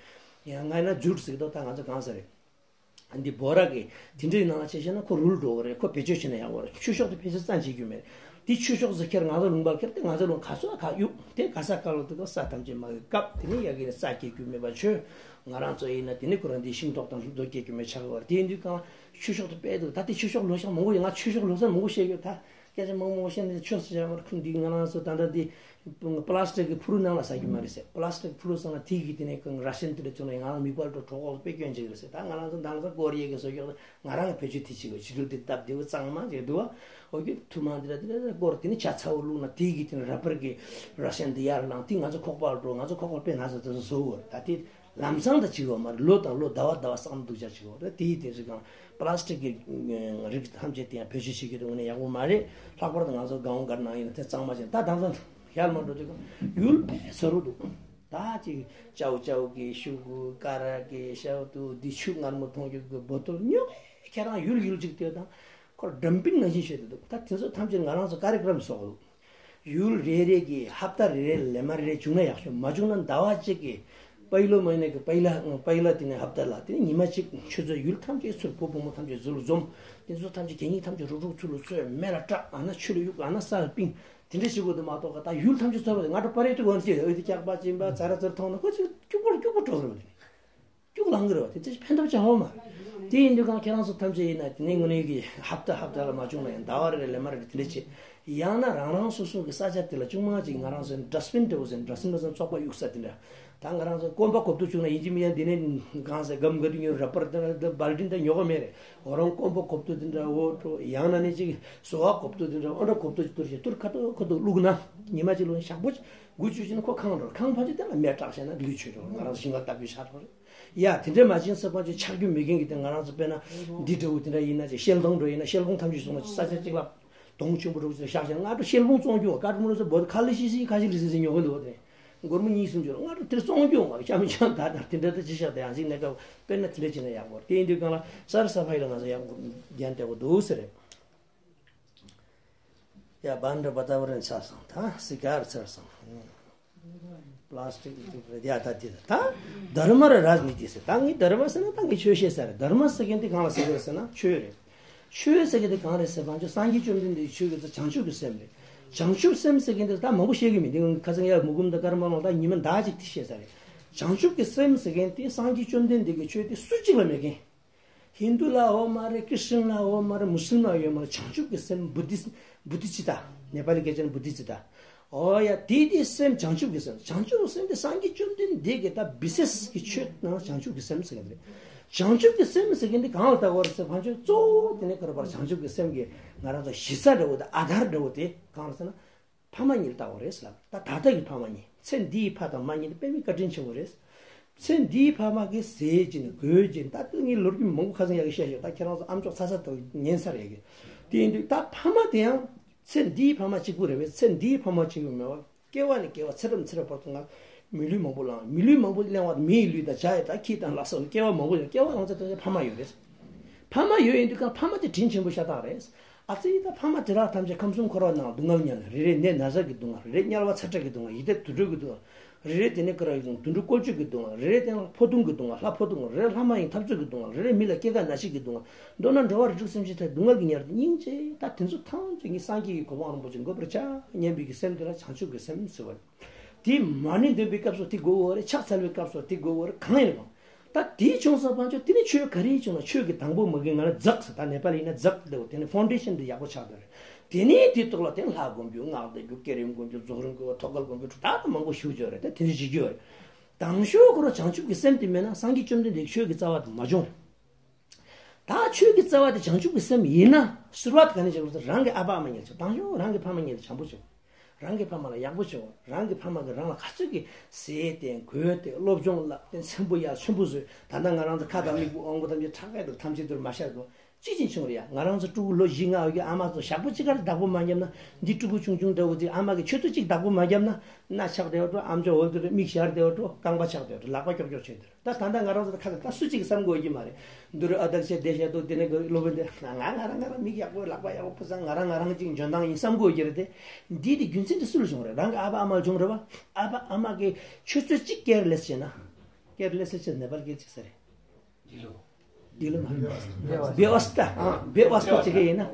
ཡང་ང་ན་ཇུཊ་ཟེར་གི་འདུག་ད་ང་ཚོ་གང་ས་རེད། འདི་བོ་ར་གི་དེ་འདྲའི་ནང་ལ་བྱས་བྱས་ན་ཁོ་རུལ་འགྲོ་གི་རེད། ཁོ་བེད་སྤྱོད་བྱས་ན་ཡག་པོ་རེད། ཆུ་ཤོག་དེ་ཕལ་ཆེར་རྩ་བྱེད་རྒྱུ་མེད། དེ་ཆུ་ཤོག་ཟེར་ཁྱེར་ང་ཚོ་ལུང་པར་ཁྱེར་ཏེ་ང་ཚོ་ལུང་ག་སོ་ག་གཡུག་དེ་ག་ས་ག་ལོ་དེ་ག་ས་ཐམས་ཅད་མ་གི་སྐབས་དེ་ནི་ཡ་གི་ནི་རྩ་སྐྱེ་རྒྱུ་མེད་པ་ཆོས། ང་རང་ཚོ་ཡིན་ན་དེ་ནི་ཁོ་རང་འདི་ཤིང་ཏོག་དང་རྡོ་སྐྱེ་རྒྱུ་མེད་ཆགས་གི་བར་དེ་ཡིན་དུས་གང་ཆུ་ཤོག་དེ་དཔེ་འདུག་ད་དེ་ཆུ་ཤོག་ལོ་ཤག་མང་པོ་ཡོད། ང་ཆུ་ཤོག་ལོ་ས་མང་པོ་བཤད་ཡོད་ད། སྐད་ཆ་མང་པོ་བཤད་ནས་ཆོས་སུ་བྱ་བར་ཁུལ་འདི་ང་རང་ཚོ་ད་ལྟ་འདི་པ་ལ་སི་ཊིག་གི་ཕུ་རུ་ནང་ལ་ཟ་རྒྱུ་མ་རེད་ཟེར། པ་ལ་སི་ཊིག་ཕུ་རུ་ཚང་ལ་དེ་གི་དེ་ནས་ཀང་ར་ཤན་དེ་འདྲ་བྱུང་ན་ཡང་ང་རང་མི་པར་འགྲོ་གྲོགས་ཁོག་དཔེ་སྐྱོན་བྱེད་ཀྱི་རེད་ཟེར། ད་ང་རང་ཚོ་ད་ང་ཚོ་ཀོ་རི་ཡ་གི་བཟོ་ཤོག་ང་རང་གི་བེད་སྤྱོད་དེ་བྱེད་དགོས། ཕྱི་དྲོ་དེ་སྟབས་བདེ་བོ་གཙང་མ་བྱེད་འདུག་བ། འོ་ཀྱི་ཐུ་མ་འདི་འདྲ་དེ་འདྲ་སྐོར་དེ་ནི་ཇ་ཚ་བོ་བླུགས་ན་དེ་གི་དེ་ནི་ར་པར་གི་ར་ཤན་དེ་ཡར་ལངས་དེ་ང་ཚོ་ཁོག་པར་འགྲོ། ང་ཚོ་ཁོག་པར་དཔེ་ན་ཚ་དེ་ཚོ་བཟོ་བོ་རེད་ད་དེ། ལམ་སང་ད་བྱེད་དགོས་མ་རེད། ལོ་དང་ལོ་ཟླ་བ་ཟླ་བ་སང་སྡུག་ཅག་བྱེད་དགོས་རེད། དེའི་དེ་ཚོ་གང་པ་ལ་སི་ཊིག་གི་རིགས་ཐམས་ཅད་དེ་ཡང་བེད་སྤྱོད་བྱེད་ཀྱི་འདུག་ནས་ཡག་པོ་མ་རེད། ལྷག་པར་དུ་ང་ཚོ་གང་གར་ནང་ཡིན་ན་དེ་གཙང་མ་བྱས་ད་དང་ཚང་ཡར་མ་འགྲོ་དུས་གང་ཡུལ་དཔེ་ཟ་རུ་འདུག་ད་ཅིག་ཅའོ་ཅའོ་གི་ཤུ་གུ་ཀ་ར་གི་ཤའོ་ཏུ་འདི་ཆུ་མངར་མོ་འཐུང་རྒྱུ་གི་བོ་ཏོལ་ཉོ་གི་ཁྱེད་རང་ཡུལ་ཡུལ་ཅིག་དེ་དང་ཁོ་ཌམ་པིང་ནང་བཞིན་བྱེད་དུ་འདུག་ད་དེ་ཚོ་ཐམས་ཅད་ང་རང་ཚོ་ཀ་རི་ཀ་རམ་བཟོ་དགོས་འདུག་ཡུལ་རེ་རེ་གི་ཧབ་ཏ་རེ་རེ་ལ་ལས་མ་རེ་རེ་བྱུང་ན་ཡག་ཤོས། མ་བྱུང་ན་ཟླ་བ་གཅིག་གི་ པའི་ལོ་མ་ཡིན་ནའི་གི་པའི་ལ་པའི་ལ་དེ་ནས་ཧབ་ཏ་ལ་དེ་ནས་ཉི་མ་གཅིག་ཆུ་ཚོད་ཡུལ་ཐམས་ཅད་ཚུར་བུ་བུ་མོ་ཐམས་ཅད་ཟུར་འཛོམས། དེ་ཚོ་ཐམས་ཅད་གད་སྙིགས་ཐམས་ཅད་རུག་རུག་ཚུར་ལ་བཙོས་མེ་ལ་སྲེག་ཨ་ན་ཆུ་ལ་གཡུག་ཨ་ན་ས་ལ་སྤིང་། དེ་འདྲ་བྱེད་དགོས་དེ་མ་གཏོགས་ག་ད་ཡུལ་ཐམས་ཅད་ཚོར་བ་དེ་ང་འདྲ་པ་རེ་ཏི་གོན་ཅེས་འོད་དེ་སྐྱག་པ་ཅིན་པ་ཚ་ར་ཚུར་མཐོང་ན་ཁོ་ཚོས་སྐྱུག་པོར་སྐྱུག་པོ་འགྲོ་ཟེར་བ་དེ་ནས། སྐྱུག་ལང་གི་རེད་བ། དེ་ཚོ་ཕན་ཐོགས་ཅང་ཧོ་མ་རེད། དེ་ཡིན་དུས་གང་ཁྱེད་རང་ཚོ་ཐམས་ཅད་ཡིན་ན་དེ་ནས་དངོས་གནས་ཀྱི་ཧབ་ཏ་ཧབ་ཏ་ལ་མ་བྱུང་ན་ཡང་ཟླ་བ་རེ་རེ་ལས་མ་རེ་རེ་དེ་འདྲ་བྱེད། ཡང་ན་རང་རང་སོ་སོ་གི་ས་ཆ་དེ་ལ་ཅུང་མང་ཅིག་ང་རང་ཚོའི་ཌ་སི་བིན་འདྲ་བོ་ཟེར་ཌ་སི་བིན་ཟེར་བཙོག་པ་གཡུག་ས་དེ་འདྲ། ད་ང་རང་ཚོ་སྐོམ་པ་གོབ་ཏོ་བྱུང་ན་ཡིན་གཅིག་མིན་ཡང་འདི་ནས་གང་ཟེར་སྒམ་ག་དུ་ཉོ་ར་པར་དེ་འདྲ་བལ་ཏིན་དེ་ཉོ་གི་མེད་རེད། འོ་རང་སྐོམ་པ་གོབ་ཏོ་དེ་འདྲ་འོ་འགྲོ་ཡང་ན་ནི་ཅིག་ཟོ་བ་གོབ་ཏོ་དེ་འདྲ་འོ་འདྲ་གོབ་ཏོ་ཅིག་ཏུར་ཞིག་ཏུར་ཁ་ཏོ་ཁ་ཏོ་བླུགས་ན་ཉི་མ་གཅིག་ལོ་ཞག་པོ་ཅིག་དགུ་བཅུ་ཅིག་ན་ཁོ་ཁང་འགྲོ་ཁང་ཕ་ཆུ་དེ་ལ་མེ་བྲག་བྱས་ན་ལུས་ཆོད་འགྲོ་ང་རང་ཚོ་ཞིང་ཁ་ལྟ་བུའི་ཤ་ཐོག་རེད། ཡ་དེ་འདྲའི་མ་བྱིན་ས་ཕན་ཆད་ཆག་རྒྱུ་མེད་མཁན་གྱི་དེ་ང་རང་ཚོ་དཔེར་ན་འདི་འདྲ་བོ་དེ་འདྲ་ཡིན་ན་ཅིག་ཤེལ་སྡོང་འདྲ་ཡིན་ན་ཤེལ་སྒོང་ཐམས་ཅད་སོང་ན་ཅིག་ས་ཆ་གཅིག་ལ་སྡོང་ཆེན་པོ་འདྲ་བོ་ཅིག་བཞག་བཞག་སྔ་དྲོ་ཤེལ་སྒོང་བཙོང་རྒྱུ་བ་ཀ་ཀྲུ་མུ་ར་ཚོ་བོད་ཁ་ལི་ཤི་ཤི་ཁ་ཤི་ལི་ཤི་ཤི་ཉོ་གི་འདུག་བ་དེ་སྒོར་མོ་གཉིས་གསུམ་ཅོར་སྔ་དྲོ་དེར་བཙོང་རྒྱུ་བ་ཤ་མི་ཤ་ད་ད་དེ་འདྲ་ད་ཅི་བཞག་དེ་ཡང་ཅིག་གནས་སྐབས་དཔེར་ན་དེ་འདྲ་བྱས་ན་ཡག་པོ་དེ་ཡིན་དུས་གང་ལ་ས་ར་ས་ཕ་ཡི་ལ་ང་ཚོ་ཡག་པོ་རྒྱན་བསྡད་པོ་འདུག་ཟེར་རེད། ཡ་བན་ར་བ་ཏ་བ་རན་ཆ་སང་ད་སི་ཀར་ཚར་སང་། པ་ལ་སི་ཊིག་ཡ་ད་དེ་ད་དྷརྨ་ར་རཱཇ་ནི་ཏི་ཟེར། ད་ངས་དྷརྨ་ཟེར་ན་ད་ངས་ཆོས་བཤད་ས་རེད། དྷརྨ་ཟེར་མཁན་དེ་གང་ལ་ཟེར་དགོས་ཟེར་ན་ཆོས་རེད། ཆོས་ཟེར་མཁན་དེ་གང་རེད་ཟེར་བ་ཅོ་སངས་རྒྱས་བཅོམ་ལྡན་འདས་ཆོས་ཀྱི་ཚུལ་བྱང་ཆུབ་ཀྱི་སེམས་རེད། བྱང་ཆུབ་སེམས་ཟེར་མཁན་དེ་ད་མང་པོ་བཤད་གི་མི་འདུག་ཁ་སང་ཡ་མུ་ཀུན་ད་ཀརྨ་ལོང་ད་ཉི་མ་ཟླ་གཅིག་དེ་བཤད་ས་རེད། བྱང་ཆུབ་ཀྱི་སེམས་ཟེར་མཁན་དེ་སངས་རྒྱས་བཅོམ་ལྡན་འདས་ཀྱི་ཆོས་དེ་སུ་གཅིག་ལ་མེད་མཁན། ཧིན་དུ་ལ་ཡོད་མ་རེད། ཀྲི་ཤན་ལ་ཡོད་མ་རེད། མུ་སི་ལིམ་ལ་ཡོད་མ་རེད། བྱང་ཆུབ་ཀྱི་སེམས་བུ་དི་བུ་དི་ཅི་ཏ། ནེ་པ་ལི་སྐད་ཆ་ནི་བུ་དི་ཅི་ཏ། ཨོ་ཡ་དེ་དེ་སེམས་བྱང་ཆུབ་ཀྱི་སེམས། བྱང་ཆུབ་ཀྱི་སེམས་དེ་སངས་རྒྱས་བཅོམ་ལྡན་འདས་ཀྱི་ད་བི་སེས་ཀྱི་ཆོས་ནང་བྱང་ཆུབ་ཀྱི་སེམས་ཟེར་གི་རེད། བྱང་ཆུབ་ཀྱི་སེམས་ཟེར་གི་འདི་གང་ལ་ལྟ་བ་རེད་ཟེར་བ་ཅོ་གཙོ་བོ་དེ་ནས་ཀ་ར་བར་བྱང་ཆུབ་ཀྱི་སེམས་ཀྱི་ང་རང་ཚོ་གཞི་རྩ་འདྲ་བོ་དང་ཨ་དྷར་འདྲ་བོ་དེ་གང་རེད་ཟེར་ན། ཕ་མ་གཉིས་ལ་ལྟ་བ་རེད་ཟེར་ལབ། ད་ད་ལྟ་གི་ཕ་མ་གཉིས་ཚེ་འདིའི་ཕ་དང་མ་གཉིས་ནི་དཔེ་མི་བཀའ་དྲིན་ཆེན་པོ་རེད། ཚེ་འདིའི་ཕ་མ་གི་ཟས་ཀྱིན་གོས་ཀྱིན་ད་ལྟ་ངས་ལོ་རྒྱུས་མང་པོ་ཁ་སང་ཡག་གི་བཤད་ཤག་ད་ཁྱེད་རང་ཚོ་ཨམ་ཅོག་ཚ་ཚ་དང་ཉན་ས་རེད་གི། དེ་ཡིན་དུས་ད་ཕ་མ་དེ་ཡང་ཚེ་འདིའི་ཕ་མ་གཅིག་པུ་རེད་པས། ཚེ་འདིའི་ཕ་མ་གཅིག་པུ་མེད་པ། སྐྱེ་བ་ནས་སྐྱེ་བ་ཚེ་རབས་ཚེ་རབས་བར་དུ་ང་མི་ལུས་མང་པོ་བླངས། མི་ལུས་མང་པོ་བླངས་པ་མི་ཡི་ལུས་དང་བྱ་ཡི་དང་ཁྱི་དང་ལ་སོགས་སྐྱེ་བ་མང་པོ་ཡོད། སྐྱེ་བ་བླངས་ཚེ་དོན་ཚེ་ཕ་མ་ཡོད་རེད། ཕ་མ་ཡོད་ཡིན་དུས་ཀྱང་ཕ་མ་དེ་དྲིན་ཆེན་པོ་ཤ་སྟག་རེད། ཨ་ཙི་ད་ཕ་མ་དེ་རག་ཐམས་ཅད་ཁམས་གསུམ་འཁོར་བ་ནང་སྡུག་བསྔལ་མྱངས་ནས་རེ་རེ་ནད་ན་ཚ་གི་སྡུག་བསྔལ་རེ་རེ་དམྱལ་བ་ཚ་དྲག་གི་སྡུག་བསྔལ་ཡི་དྭགས་དུད་འགྲོ་གི་སྡུག་བསྔལ་རེ་རེ་དེ་ནས་ཀ་ར་ཡི་དང་དུད་འགྲོ་བཀོལ་སྤྱོད་ཀྱི་སྡུག་བསྔལ་རེ་རེ་དེ་ནས་འཕོ་ལྟུང་གི་སྡུག་བསྔལ་ལྷ་འཕོ་ལྟུང་རེ་རེ་ལྷ་མ་ཡིན་འཐབ་རྩོད་ཀྱི་སྡུག་བསྔལ་རེ་རེ་མི་ལ་སྐྱེ་རྒ་ན་འཆི་གི་སྡུག་བསྔལ། མདོར་ན་འགྲོ་བ་རིགས་དྲུག་སེམས་ཅན་ཐམས་ཅད་སྡུག་བསྔལ་གྱིས་ཉེན་ཁ་སྙིང་རྗེ། ད་དེ་ཚོ་ཐམས་ཅད་ངས་སངས་རྒྱས་ཀྱི་གོ་འཕང་རིན་པོ་ཆེ་འགོད་པར་བྱ་སྙམ་པའི་གི་སེམས་དེ་ལ་བྱང་ཆུབ་ཀྱི་སེམས་ཟེར་བ་རེད། དེ་མ་ཎི་འདོན་པའི་སྐབས་སུ་དེ་དགོས་བོ་རེད། ཕྱག་འཚལ་བའི་སྐབས་སུ་དེ་དགོས་བོ་རེད། གང་ཡིན་རུང་། ད་དེའི་བྱུང་ས་ཕན་ཆད་དེ་ནི་ཆོས་ག་རེ་བྱུང་ན་ཆོས་ཀྱི་དང་པོ་མ་གི་ང་ལ་ཛག་ཟེར། ད་ནེ་པ་ལི་ཡིན་ན་ཛག་ལེའོ། དེ་ནི་ཕོན་ཌེ་ཤན་དེ་ཡག་པོ་ཆགས་འདུག་རེད། དེ་ནས་དེའི་ཐོག་ལ་དེ་ལྷ་སྒོམ་རྒྱུ་སྔགས་བཟླ་རྒྱུ་བསྐྱེད་རིམ་སྒོམ་རྒྱུ་རྫོགས་རིམ་སྒོམ་རྒྱུ་ཐོད་རྒལ་སྒོམ་རྒྱུ་གྲུབ་རྟགས་དང་མང་པོ་ཞུ་རྒྱུ་རེད། ད་དེ་འདྲ་བྱེད་རྒྱུ་རེད། དང་ཤོས་ཁོ་རང་བྱང་ཆུབ་ཀྱི་སེམས་དེ་མེད་ན་སངས་རྒྱས་བཅོམ་ལྡན་འདས་ཀྱི་ཆོས་ཀྱི་རྩ་བ་དེ་མ་བྱུང་། ད་ཆོས་ཀྱི་རྩ་བ་དེ་བྱང་ཆུབ་ཀྱི་སེམས་ཡིན་ན་ཟུར་བ་དེ་ག་ནས་བྱེད་དགོས་ཟེར། རང་གི་ཨ་ཕ་ཨ་མ་གཉིས་ལ་བྱམས། དང་ཤོས་རང་གི་ཕ་མ་གཉིས་ལ་བྱམས་པོ་བྱེད་དགོས། རང་གི་ཕ་མ་ལ་ཡག་པོ་བྱེད་དགོས། རང་གི་ཕ་མ་གིས་རང་ལ་ག་ཚོད་ཀྱི་ཟས་བསྟེན་གོས་བསྟེན་སློབ་སྦྱོང་བསླབ་བསྟེན་ཚེམ་བུ་གཡར་ཚོན་པོ་བཟོས། ད་ལྟ་ང་རང་ཚོ་ཁ་དང་མིག་པོ་དབང་པོ་ཐམས་ཅད་ཁྲག་གས་དང་ཐམས་ཅད་དུ་མ་ཤར་དགོས། ཅི་ཅིག་བྱུང་རེད་ཡ། ང་རང་ཚོ་ཕྲུ་གུ་ལོ་བཞི་ལྔ་ཡོད་ཀྱི་ཨ་མ་ཚོ་ཞག་པོ་གཅིག་ག་རེ་བདག་པོ་མ་བརྒྱབ་ན། འདི་ཕྲུ་གུ་ཆུང་ཆུང་འདྲ་བོ་ཅིག་ཨ་མ་གིས་ཆུ་ཚོད་གཅིག་བདག་པོ་མ་བརྒྱབ་ན། སྣ་ཆགས་བསྡད་པ་འགྲོ། ཨམ་ཅོག་འོག་ཏུ་རེད། མིག་ཞར་བསྡད་པ་འགྲོ། རྐང་པ་ཆགས་བསྡད་པ་འགྲོ། ལག་པ་ཀྱོག་ཀྱོག་བྱས་བསྡད། ད་ད་ལྟ་ང་རང་ཚོ་ཁ་ལ་ད་སུ་གཅིག་གིས་བསམ་དགོས་ཀྱི་མ་རེད། འདི་རུ་ཨ་དར་ཆེ་བསྡད་བཞག་འདུག་དེ་ནས་སློབ་དཔོན་དེ་ང་ང་རང་ང་རང་མིག་ཡག་པོ་ལག་པ་ཡག་པོ་ཕུ་སང་ང་རང་ང་རང་གཅིག་འཇོན་ཐང་ཡིན་བསམ་དགོས་ཀྱི་རེད་དེ། འདི་དེ་རྒྱུ་མཚན་དེ་སུ་ལ་བྱུང་རེད། རང་གི་ཨ་ཕ་ཨ་མ་ལ་བྱུང་རེད་བ། ཨ་ཕ་ཨ་མ་གིས་ཆུ་ཚོད་གཅིག་ཀེར་ལེ་སི་བྱས་ན། ཀེར་ལེ་སི་བྱས་ནེ་པ་ལི་སྐད་ཅིག་ས་རེད། འདི་ལོ་མ། བེ་བསྟ། ཨ། བེ་བསྟ་བྱེད་ཀྱི་ཡིན་ན།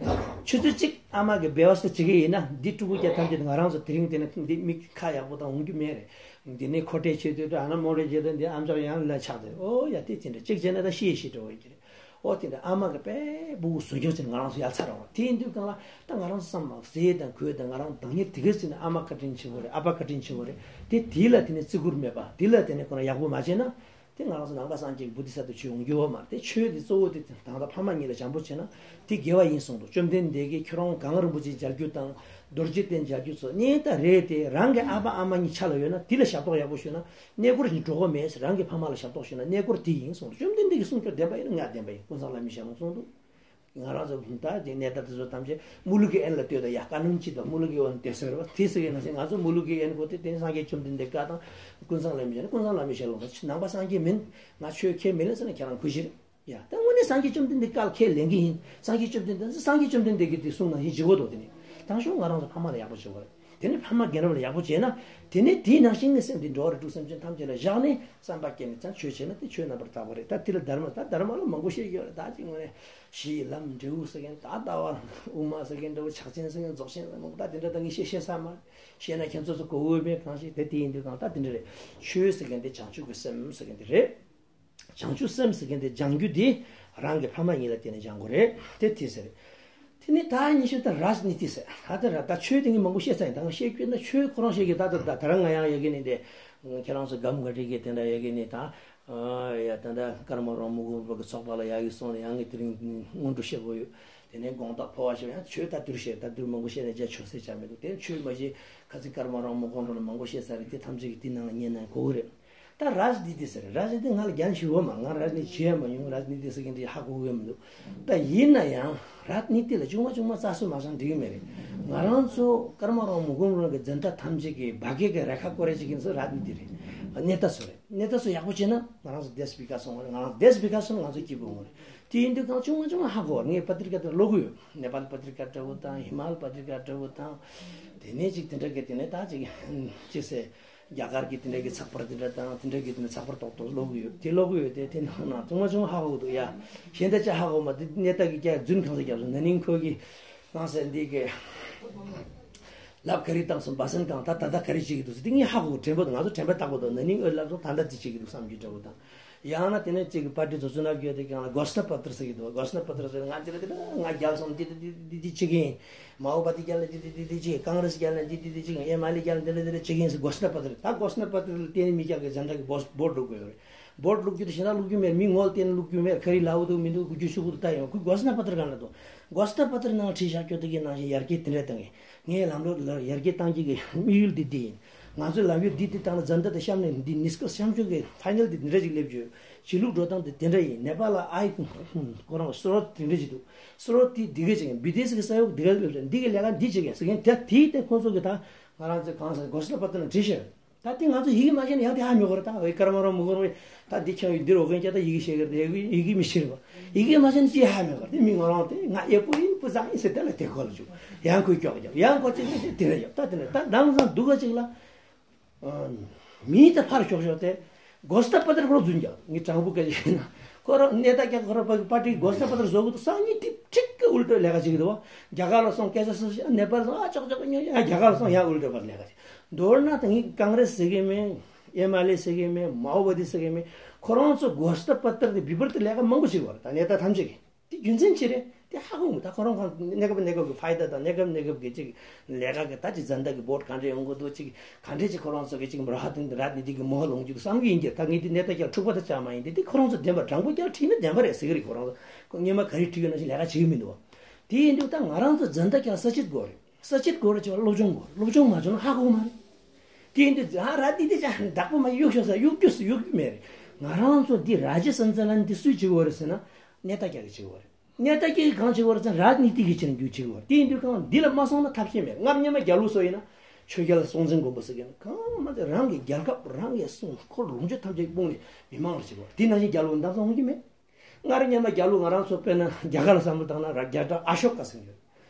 ཆུ་ཚོད་གཅིག་ཨ་མ་གིས་བེ་བསྟ་བྱེད་ཀྱི་ཡིན་ན་འདི་ཕྲུ་གུ་སྐྱེ་ཐམས་ཅད་ང་རང་ཚོ་དེ་རིང་དེ་ནས་འདི་མིག་ཁ་ཡག་པོ་དང་འོང་རྒྱུ་མེད་རེད། འདི་ནས་ཁོ་ཁྲེ་བྱེད་དུས་ཨ་ན་མོ་རེ་བྱེད་དུས་འདི་ཨམ་ཅོག་ཡང་ལ་ཆགས་ཏེ་ཨོ་ཡ་དེ་དེ་འདྲ་གཅིག་བྱས་ན་ད་ཤི་ཡི་ཤི་འགྲོ་བ་ཡིན་གྱི་རེད། ཨོ་དེ་འདྲ་ཨ་མ་གིས་དཔེ་སྤུ་གུ་བཟོ་སྐྱོང་བྱས་ང་རང་ཚོ་ཡར་ཚར་རོགས། དེ་ཡིན་དུས་གང་ལ་ད་ང་རང་ཚོ་བསམ་ན་ཟས་དང་གོས་དང་ང་རང་བདག་ཉིད་དེ་ག་བྱས་ན་ཨ་མ་བཀའ་དྲིན་ཆེན་པོ་རེད། ཨ་ཕ་བཀའ་དྲིན་ཆེན་པོ་རེད། དེ་དེ་ལ་དེ་ནས་བརྩི་བཀུར་མེད་པ་དེ་ལ་དེ་ནས་ཁོ་རང་ཡག་པོ་མ་བྱས་ན། དེ་ང་རང་ཚོ་ནང་པ་སངས་རྒྱས་ཀྱི་བོ་དྷི་ས་ཏྭ་ཆོས་འོང་རྒྱུ་ཡོད་མ་རེད། དེ་ཆོས་དེ་གཙོ་བོ་དེ་དང་ད་ཕ་མ་གཉིས་ལ་བྱམས་པོ་བྱས་ན་དེ་དགེ་བ་ཡིན་གསུངས་འདུག་བཅོམ་ལྡན་འདས་ཀྱིས་ཁྱོད་རང་གངས་རིན་པོ་ཆེ་མཇལ་རྒྱུ་དང་རྡོ་རྗེ་གདན་མཇལ་རྒྱུ་ཚོ་གནས་ད་རེད་དེ་རང་གི་ཨ་ཕ་ཨ་མ་གཉིས་ཆ་ལ་ཡོད་ན་དེ་ལ་ཞབས་ཏོག་ཡག་པོ་ཞུས་ན་གནས་སྐོར་ཞིག་འགྲོ་དགོས་མེད། རང་གི་ཕ་མ་ལ་ཞབས་ཏོག་ཞུས་ན་གནས་སྐོར་དེ་ཡིན་གསུངས་འདུག་བཅོམ་ལྡན་འདས་ཀྱི་གསུང་ཁྱོད་བདེན་པ་ཡིན་ན་ང་བདེན་པ་ཡིན། ཀུན་བཟང་བླ་མའི་ཞལ་ལུང་གསུངས་འདུག་ང་རང་ཚོ་ད་དེ་གནས་སྟངས་དེ་ཚོ་ཐམས་ཅད་མུ་ལུ་གི་ཨེན་ལ་ལྟོས་དང་ཡ་ཀ་ནུན་ཅི་དང་མུ་ལུ་གི་ཨོན་ལྟོས་ཟེར་བ་དེ་ཟེར་གི་ན་ང་ཚོ་མུ་ལུ་གི་ཨེན་གོ་དེ་དེ་སངས་རྒྱས་བཅོམ་ལྡན་འདས་བཀའ་དང་ཀུན་བཟང་བླ་མའི་ཞལ་ཀུན་བཟང་བླ་མའི་ཞལ་ལུང་དང་ནང་པ་སངས་རྒྱས་མིན་ང་ཆོས་ཁས་མི་ལེན་ཟེར་ན་ཁྱེད་རང་ཁུ་ཤི་རེད་ཡ། ད་དངོས་གནས་སངས་རྒྱས་བཅོམ་ལྡན་འདས་བཀའ་ལ་ཁས་ལེན་གི་ཡིན། སངས་རྒྱས་བཅོམ་ལྡན་འདས་སངས་རྒྱས་བཅོམ་ལྡན་འདས་ཀྱིས་དེ་གསུངས་ན་ཡིན་ཇི་གོ་དོ་དེ་ནི་དང་ཤོག་ང་རང་ཚོ་ཕ་མ་ལ་ཡག་པོ་བྱེད་དགོས་རེད། དེ་ནས་ཕ་མ་རྒན་རབས་ལ་ཡག་པོ་བྱས་ན། དེ་ནས་དེའི་ནང་བཞིན་གྱི་སེམས་དེ་འགྲོ་བ་རིགས་དྲུག་སེམས་ཅན་ཐམས་ཅད་ལ་བཞག་ནས་བསམ་པ་སྐྱེས་ནས་ཙང་ཆོས་བྱས་ན་དེ་ཆོས་རྣམ་པར་དག་པ་རེད། ད་དེ་ལ་དྷརྨ་ད་དྷརྨ་ལ་མང་པོ་བཤད་ཡོད་རེད། ད་ཅིག་ངོས་ནས་གཞི་ཡི་ལམ་འབྲས་བུ་ཟེར་མཁན་ད་ལྟ་བ་དབུ་མ་ཟེར་མཁན་འདྲ་བོ་ཕྱག་ཆེན་ཟེར་མཁན་རྫོགས་ཆེན་ཟེར་མཁན་ད་དེ་འདྲ་ད་ངས་བཤད་ཤེས་ས་མ་རེད། བཤད་ན་ཁྱེད་ཚོ་ཚོ་གོ་འོས་མེད་གང་ཞིག་དེ་དེ་ཡིན་དུས་གང་ད་དེ་འདྲ་རེད། ཆོས་ཟེར་མཁན་དེ་བྱང་ཆུབ་ཀྱི་སེམས་ཟེར་མཁན་དེ་རེད། བྱང་ཆུབ་སེམས་ཟེར་མཁན་དེ་སྦྱང་རྒྱུ་དེ་རང་གི་ཕ་མ་གཉིས་ལ་བརྟེན་ནས་སྦྱང་དགོས་རེད། དེ་དེ་ཟེར། དེ་ནས་ད་ཉི་ཤུ་ད་རཱཇ་ནི་ཏི་ཟེར། ད་དེ་ར་ད་ཆོས་དེ་ངས་མང་པོ་བཤད་ཚར་ཡིན། ད་ང་བཤད་རྒྱུ་ན་ཆོས་ཁོ་རང་བཤད་རྒྱུ་ད་ད་ད་ད་རང་ང་ཡང་ཡ་གི་ནི་དེ་ཁྱེད་རང་ཚོ་སྒམ་ག་འདྲི་གི་དེ་འདྲ་ཡ་གི་ནི་ད་ཡ་ད་ད་ཀརྨ་རོ་མུ་གུ་རུ་གི་ཚོགས་པ་ལ་ཡ་གི་སོང་ནས་ཡང་ངས་དེ་རིང་སྔོན་འགྲོ་བཤད་དགོས་ཡོད། དེ་ནས་དགོངས་དག་འཕོ་བ་ཞུ་ཡང་ཆོས་ད་དུར་བཤད་ད་དུར་མང་པོ་བཤད་ནས་རྒྱ་ཆོས་ཟེར་བྱ་མི་འདུག་དེ་ཆོས་མ་བཤད་ཁ་ཚིག་ཀརྨ་རོ་མུ་གུ་རུ་ལ་མང་པོ་བཤད་ཚར་རེད། དེ་ཐམས་ཅད་ཀྱི་དེ་ནང་ལ་ཉན་ན་གོ་གི་རེད། ད་རཱཇ་ནི་ཏི་ཟེར། རཱཇ་ནི་ཏི་ང་ལ་རྒྱན་ཞུ་བ་མ་ང་རཱཇ་ནི་ཏི་བྱས་མ་མྱོང་། རཱཇ་ནི་ཏི་ཟེར་མཁན་དེ་ཧ་གོ་གི་མི་འདུག་ད་ཡིན་ན་ཡང་རཱཇ་ནི་ཏི་ལ་ཆུང་མ་ཆུང་མ་རྩ་སུ་མ་ཤང་འགྲིག་གི་མེད་རེད། ང་རང་ཚོ་ཀརྨ་རང་མུ་གུམ་རང་གི་འཛིན་གྲྭ་ཐམས་ཅད་ཀྱི་བ་གེ་གི་རེ་ཁ་སྐོར་རེ་ཅིག་ཡིན་ཚོ་རཱཇ་ནི་ཏི་རེད། གནས་ད་སུ་རེད། གནས་ད་སུ་ཡག་པོ་བྱས་ན་ང་རང་ཚོ་དེས་བི་ཀ་སོང་བ་རེད། ང་རང་དེས་བི་ཀ་སོང་ང་ཚོ་སྐྱིད་པོ་ཡོང་རེད། དེ་ཡིན་དུས་གང་ཆུང་མ་ཆུང་མ་ཧ་གོ་བ་ངས་པ་ཏྲི་ཀ་དེ་ཀློག་གི་ཡོད། ནེ་པཱལ་པ་ཏྲི་ཀ་འདྲ་བོ་དང་ཧི་མ་ལ་པ་ཏྲི་ཀ་འདྲ་བོ་དང་། དེ་ནས་ཅིག་དེ་འདྲ་གི་དེ་ནས་ད་ཅིག་ཅི་ཟེར། རྒྱ་གར་གྱི་དེ་འདྲ་གི་ཚགས་པར་དེ་འདྲ་དང་དེ་འདྲ་གི་དེ་འདྲ་ཚགས་པར་ཏོག་ཏོག་ཀློག་གི་ཡོད། དེ་ཀློག་གི་ཡོད་དེ་དེ་ནང་ན་ཆུང་མ་ཆུང་མ་ཧ་གོ་གི་འདུག་ཡ། གཞན་ད་ཅི་ཧ་གོ་མ་དེ་གནས་སྟངས་ཀྱི་རྒྱ་རྫུན་གང་ཟེར་རྒྱབ་སོང་། ན་ནིང་ཁོ་གི་གང་ཟེར་འདི་གི་ལབ་ག་རེ་བཏང་སོང་། བ་སན་གང་ད་ད་ད་ག་རེ་བྱེད་ཀྱི་འདུག་ཟེར་དེ་ངས་ཧ་གོ་དྲན་པ་འདུག་ང་ཚོ་དྲན་པ་བཏགས་པ་འདུག་ན་ནིང་ཨོ་ལབ་སོང་ད་ད་དེ་བྱེད་ཀྱི་འདུག་བསམ་རྒྱུ་འདྲ་བོ་དང་། ཡང་ན་དེ་ནས་གཅིག་གི་པར་ཏི་ཛོ་ཛོ་ན་བརྒྱུད་དེ་གང་ལ་གོ་སྣ་པ་ཏར་ཟེར་གྱི་འདུག་གོ་སྣ་པ་ཏར་ཟེར་ང་དེ་ལ་དེ་ལ་ང་རྒྱལ་སོང་འདི་འདི་འདི་འདི་འདི་བྱེད་ཀྱི་ཡིན། མའོ་བ་དི་རྒྱལ་ལ་འདི་འདི་འདི་འདི་བྱེད། ཀང་རེས་རྒྱལ་ལ་འདི་འདི་འདི་བྱེད། ཨེ་མ་ལི་རྒྱལ་ལ་འདི་འདི་འདི་འདི་བྱེད་ཀྱི་ཡིན་ཟེར་གོ་སྣ་པ་ཏར་ད་གོ་སྣ་པ་ཏར་ལ་བརྟེན་ནས་མི་རྒྱལ་གྱི་ཛན་ད་གི་བོ་བོ་ཊི་བླུག་དགོས་ཡོད་རེད། བོ་ཊི་བླུག་རྒྱུ་དེ་ཞེ་ན་བླུག་རྒྱུ་མེད། མི་ངོ་ལ་བརྟེན་ནས་བླུག་རྒྱུ་མེད། ཁ་རི་ལ་འུ་འདུག་མི་འདུག་དགུ་བཅུ་ཤུ་དགུ་དུ་ལྟ་ཡོང་ཁུ་གོ་སྣ་པ་ཏར་གང་ལ་འདུག་གོ་སྣ་པ་ཏར་ནང་བྲིས་བཞག་ཁྱོད་དེ་གའི་ནང་བཞིན་ཡར་རྒྱས་དེ་འདྲ་བཏང་གི་ངའི་ལམ་ལུགས་ལ་ཡར་རྒྱས་བཏང་རྒྱུ་གི་དམིགས་ཡུལ་འདི་འདི་ཡིན། ང་ཚོའི་ལམ་ཡུལ་འདི་འདི་བཏང་ན་ཛན་ད་དེ་གཤམ་ནས་འདི་ནི་སྐོར་གཤམ་བྱུང་གི་ཕའི་ནལ་འདི་འདི་འདྲ་ཞིག་སླེབས་བརྗོད་བྱེད་ལུགས་འགྲོ་སྟངས་འདི་དེ་འདྲ་ཡིན། ནེ་པ་ལ་ཨའི་ཁོ་རང་སྲོལ་དེ་འདྲ་ཞིག་འདུག་སྲོལ་དེ་འདི་ག་ཅིག་ཡིན། བི་དེ་སི་གི་ས་ཡོག་འདི་ག་སླེབས་འདི་གི་ལས་ཀ་འདི་བྱེད་མཁན་ཟེར་མཁན་དེ་དེའི་སྟེང་ཁོང་ཚོ་གི་ད་ང་རང་ཚོའི་གང་ཟེར་གོ་སི་ལ་པ་ཏི་ན་བྲིས་ཤེས། ད་དེ་ང་ཚོ་ཡི་གེ་མ་ཤེས་ན་ཡང་དེ་ཧ་མི་གོ་རེད། ད་འོ་ཡི་ཀར་མ་རོ་མུ་གོ་རོ་ད་འདི་ཁྱོད་ཡི་འདིར་འོ་མཁན་ཀྱང་ད་ཡི་གེ་ཤེས་གི་རེད། ཡི་གེ་ཡི་གེ་མི་ཤེས་རེད་པ། ཡི་གེ་མ་ཤེས་ན་ཅི་ཧ་མི་གོ་རེད། དེ་མི་ང་རང་དེ་ང་ཨེ་པོ་ཡིན་པོ་ཟ་ཡིན་ཟེར་དེ་ལ་དེ་ཁོ་ལ་བཅུག་ཡང་ཁོས་ཀྱོག་ཀྱོག་ཡང་ཁོ་ཅི་ནས་ཅི་དེ་རེད་ཡོད། ད་དེ་ནས་ད་དང་སང་སྡུག་ག་ཅིག་ལ་མིའི་ད་ཕར་ཤོག་ཤོག་དེ་གོ་སྟ་པ་ཏར་ཁོ་རང་རྫུན་རྒྱག་ངས་དྲང་པོ་སྐད་ཆ་བཤད་ན་ཁོ་རང་གནས་ད་ཀྱང་ཁོ་རང་པ་ཏི་གོ་སྟ་པ་ཏར་བཟོ་གི་འདུག་སང་ཉིན་ཏིག་ཁྲིག་གི་ཨུལ་ཏོ་ལས་ཀ་བྱེད་ཀྱི་འདུག་བ། རྒྱ་གར་ལ་སོང་སྐད་ཆ་སུ་ཞིག་ནེ་པཱལ་སོང་ཨ་ཅོག་ཅོག་ཉོ་ཡ་རྒྱ་གར་ལ་སོང་ཡང་ཨུལ་ཏོ་པར་ལས་ཀ་བྱེད། མདོར་ན་ད་ངས་ཀང་རེས་ཟེར་གི་མེད། ཨེ་མ་ལེ་ཟེར་གི་མེད། མའོ་བ་དི་ཟེར་གི་མེད། ཁོ་རང་ཚོ་གོ་སྟ་པ་ཏར་དེ་བི་བར་དུ་ལས་ཀ་མང་པོ་བྱེད་པ་རེད། ད་གནས་ད་ཐམས་ཅད་ཀྱིས་དེ་རྒྱུ་མཚན་ཅི་རེད་དེ་ཧ་གོ་མི་ད་ཁོ་རང་གང་གནས་སྐབས་གནས་སྐབས་ཀྱི་ཕའི་ད་དང་གནས་སྐབས་གནས་སྐབས་ཀྱི་ཅིག་ལས་ཀ་གི་ད་ཅི་ཛན་ད་གི་བོ་ཊི་ག་འདྲས་ཡོང་གི་འདུག་ཅིག་ག་འདྲས་ཅིག་ཁོ་རང་ཚོ་གི་ཅིག་ར་ཧ་ཏིན་ར་ནི་དི་གི་མོ་ཧ་ལོང་རྒྱུ་བསམ་གི་ཡིན་གྱི་ད་ངས་དེ་གནས་ད་ཀྱང་འཁྲུག་པ་ད་ཅང་མ་ཡིན་དེ་དེ་ཁོ་རང་ཚོ་བདེན་པ་དྲང་པོ་ཀྱང་ཁྲིད་ན་བདེན་པ་རེད་ཟེར་གི་རེད། ཁོ་རང་ཚོ་སྔོན་མ་ག་རེ་ཁྲིད་ཡོད་ན་ཞིག་ལས་ཀ་བྱེད་གི་མི་འདུག་བ། དེ་ཡིན་དུས་ད་ང་རང་ཚོ་ཛན་ད་ཀྱང་ས་བྱེད་དགོས་རེད། ས་བྱེད་དགོས་རེད་ཅེས་པ་སློབ་སྦྱོང་དགོས་རེད། སློབ་སྦྱོང་མ་བྱུང་ན་ཧ་གོ་མ་རེད། དེ་ཡིན་དུས་ཨ་ར་འདི་དེ་ཅང་བདག་པོ་མ་གཡུག་ཤོག་ས་གཡུག་རྒྱུ་སུ་གཡུག་རྒྱུ་མེད་རེད། ང་རང་ཚོ་འདི་ར་ཇེ་སན་ཙ་ལན་འདི་སུས་བྱེད་དགོས་རེད་ཟེར་ན་གནས་ད་ཀྱག་གིས་བྱེད་དགོས་རེད། གནས་ད་ཀྱག་གིས་གང་བྱེད་དགོས་རེད་ཟེར་ན་ར་ནི་ཏི་གིས་བྱེད་རྒྱུ་བྱེད་དགོས་རེད། དེ་ཡིན་དུས་གང་འདི་ལ་མ་སོང་ན་ཐབས་ཤེས་མེད། སྔར་སྔོན་མ་རྒྱ་ལོ་སོགས་ཡིན་ན་ཆོས་རྒྱལ་སྲོང་བཙན་སྒམ་པོ་ཟེར་མཁན་གང་མ་ཚད་རང་གི་རྒྱལ་ཁབ་རང་གི་སྲུང་འཁོར་ལོངས་སྤྱོད་ཐམས་ཅད་སྤུངས་ནས་མི་མང་ལ་བྱེད་དགོས་རེད། དེ་ནང་བཞིན་རྒྱ་ལོ་འདང་སོང་གི་མེད། སྔར་སྔོན་མ་རྒྱ་ལོ་ང་རང་ཚོ་དཔེར་ན་རྒྱ་གར་ལ་བསམ་བློ་བཏང་ན་ར་རྒྱ་གྲགས་ཨ་ཤོ་ཀ་ཟེར་གྱི་ཡོད།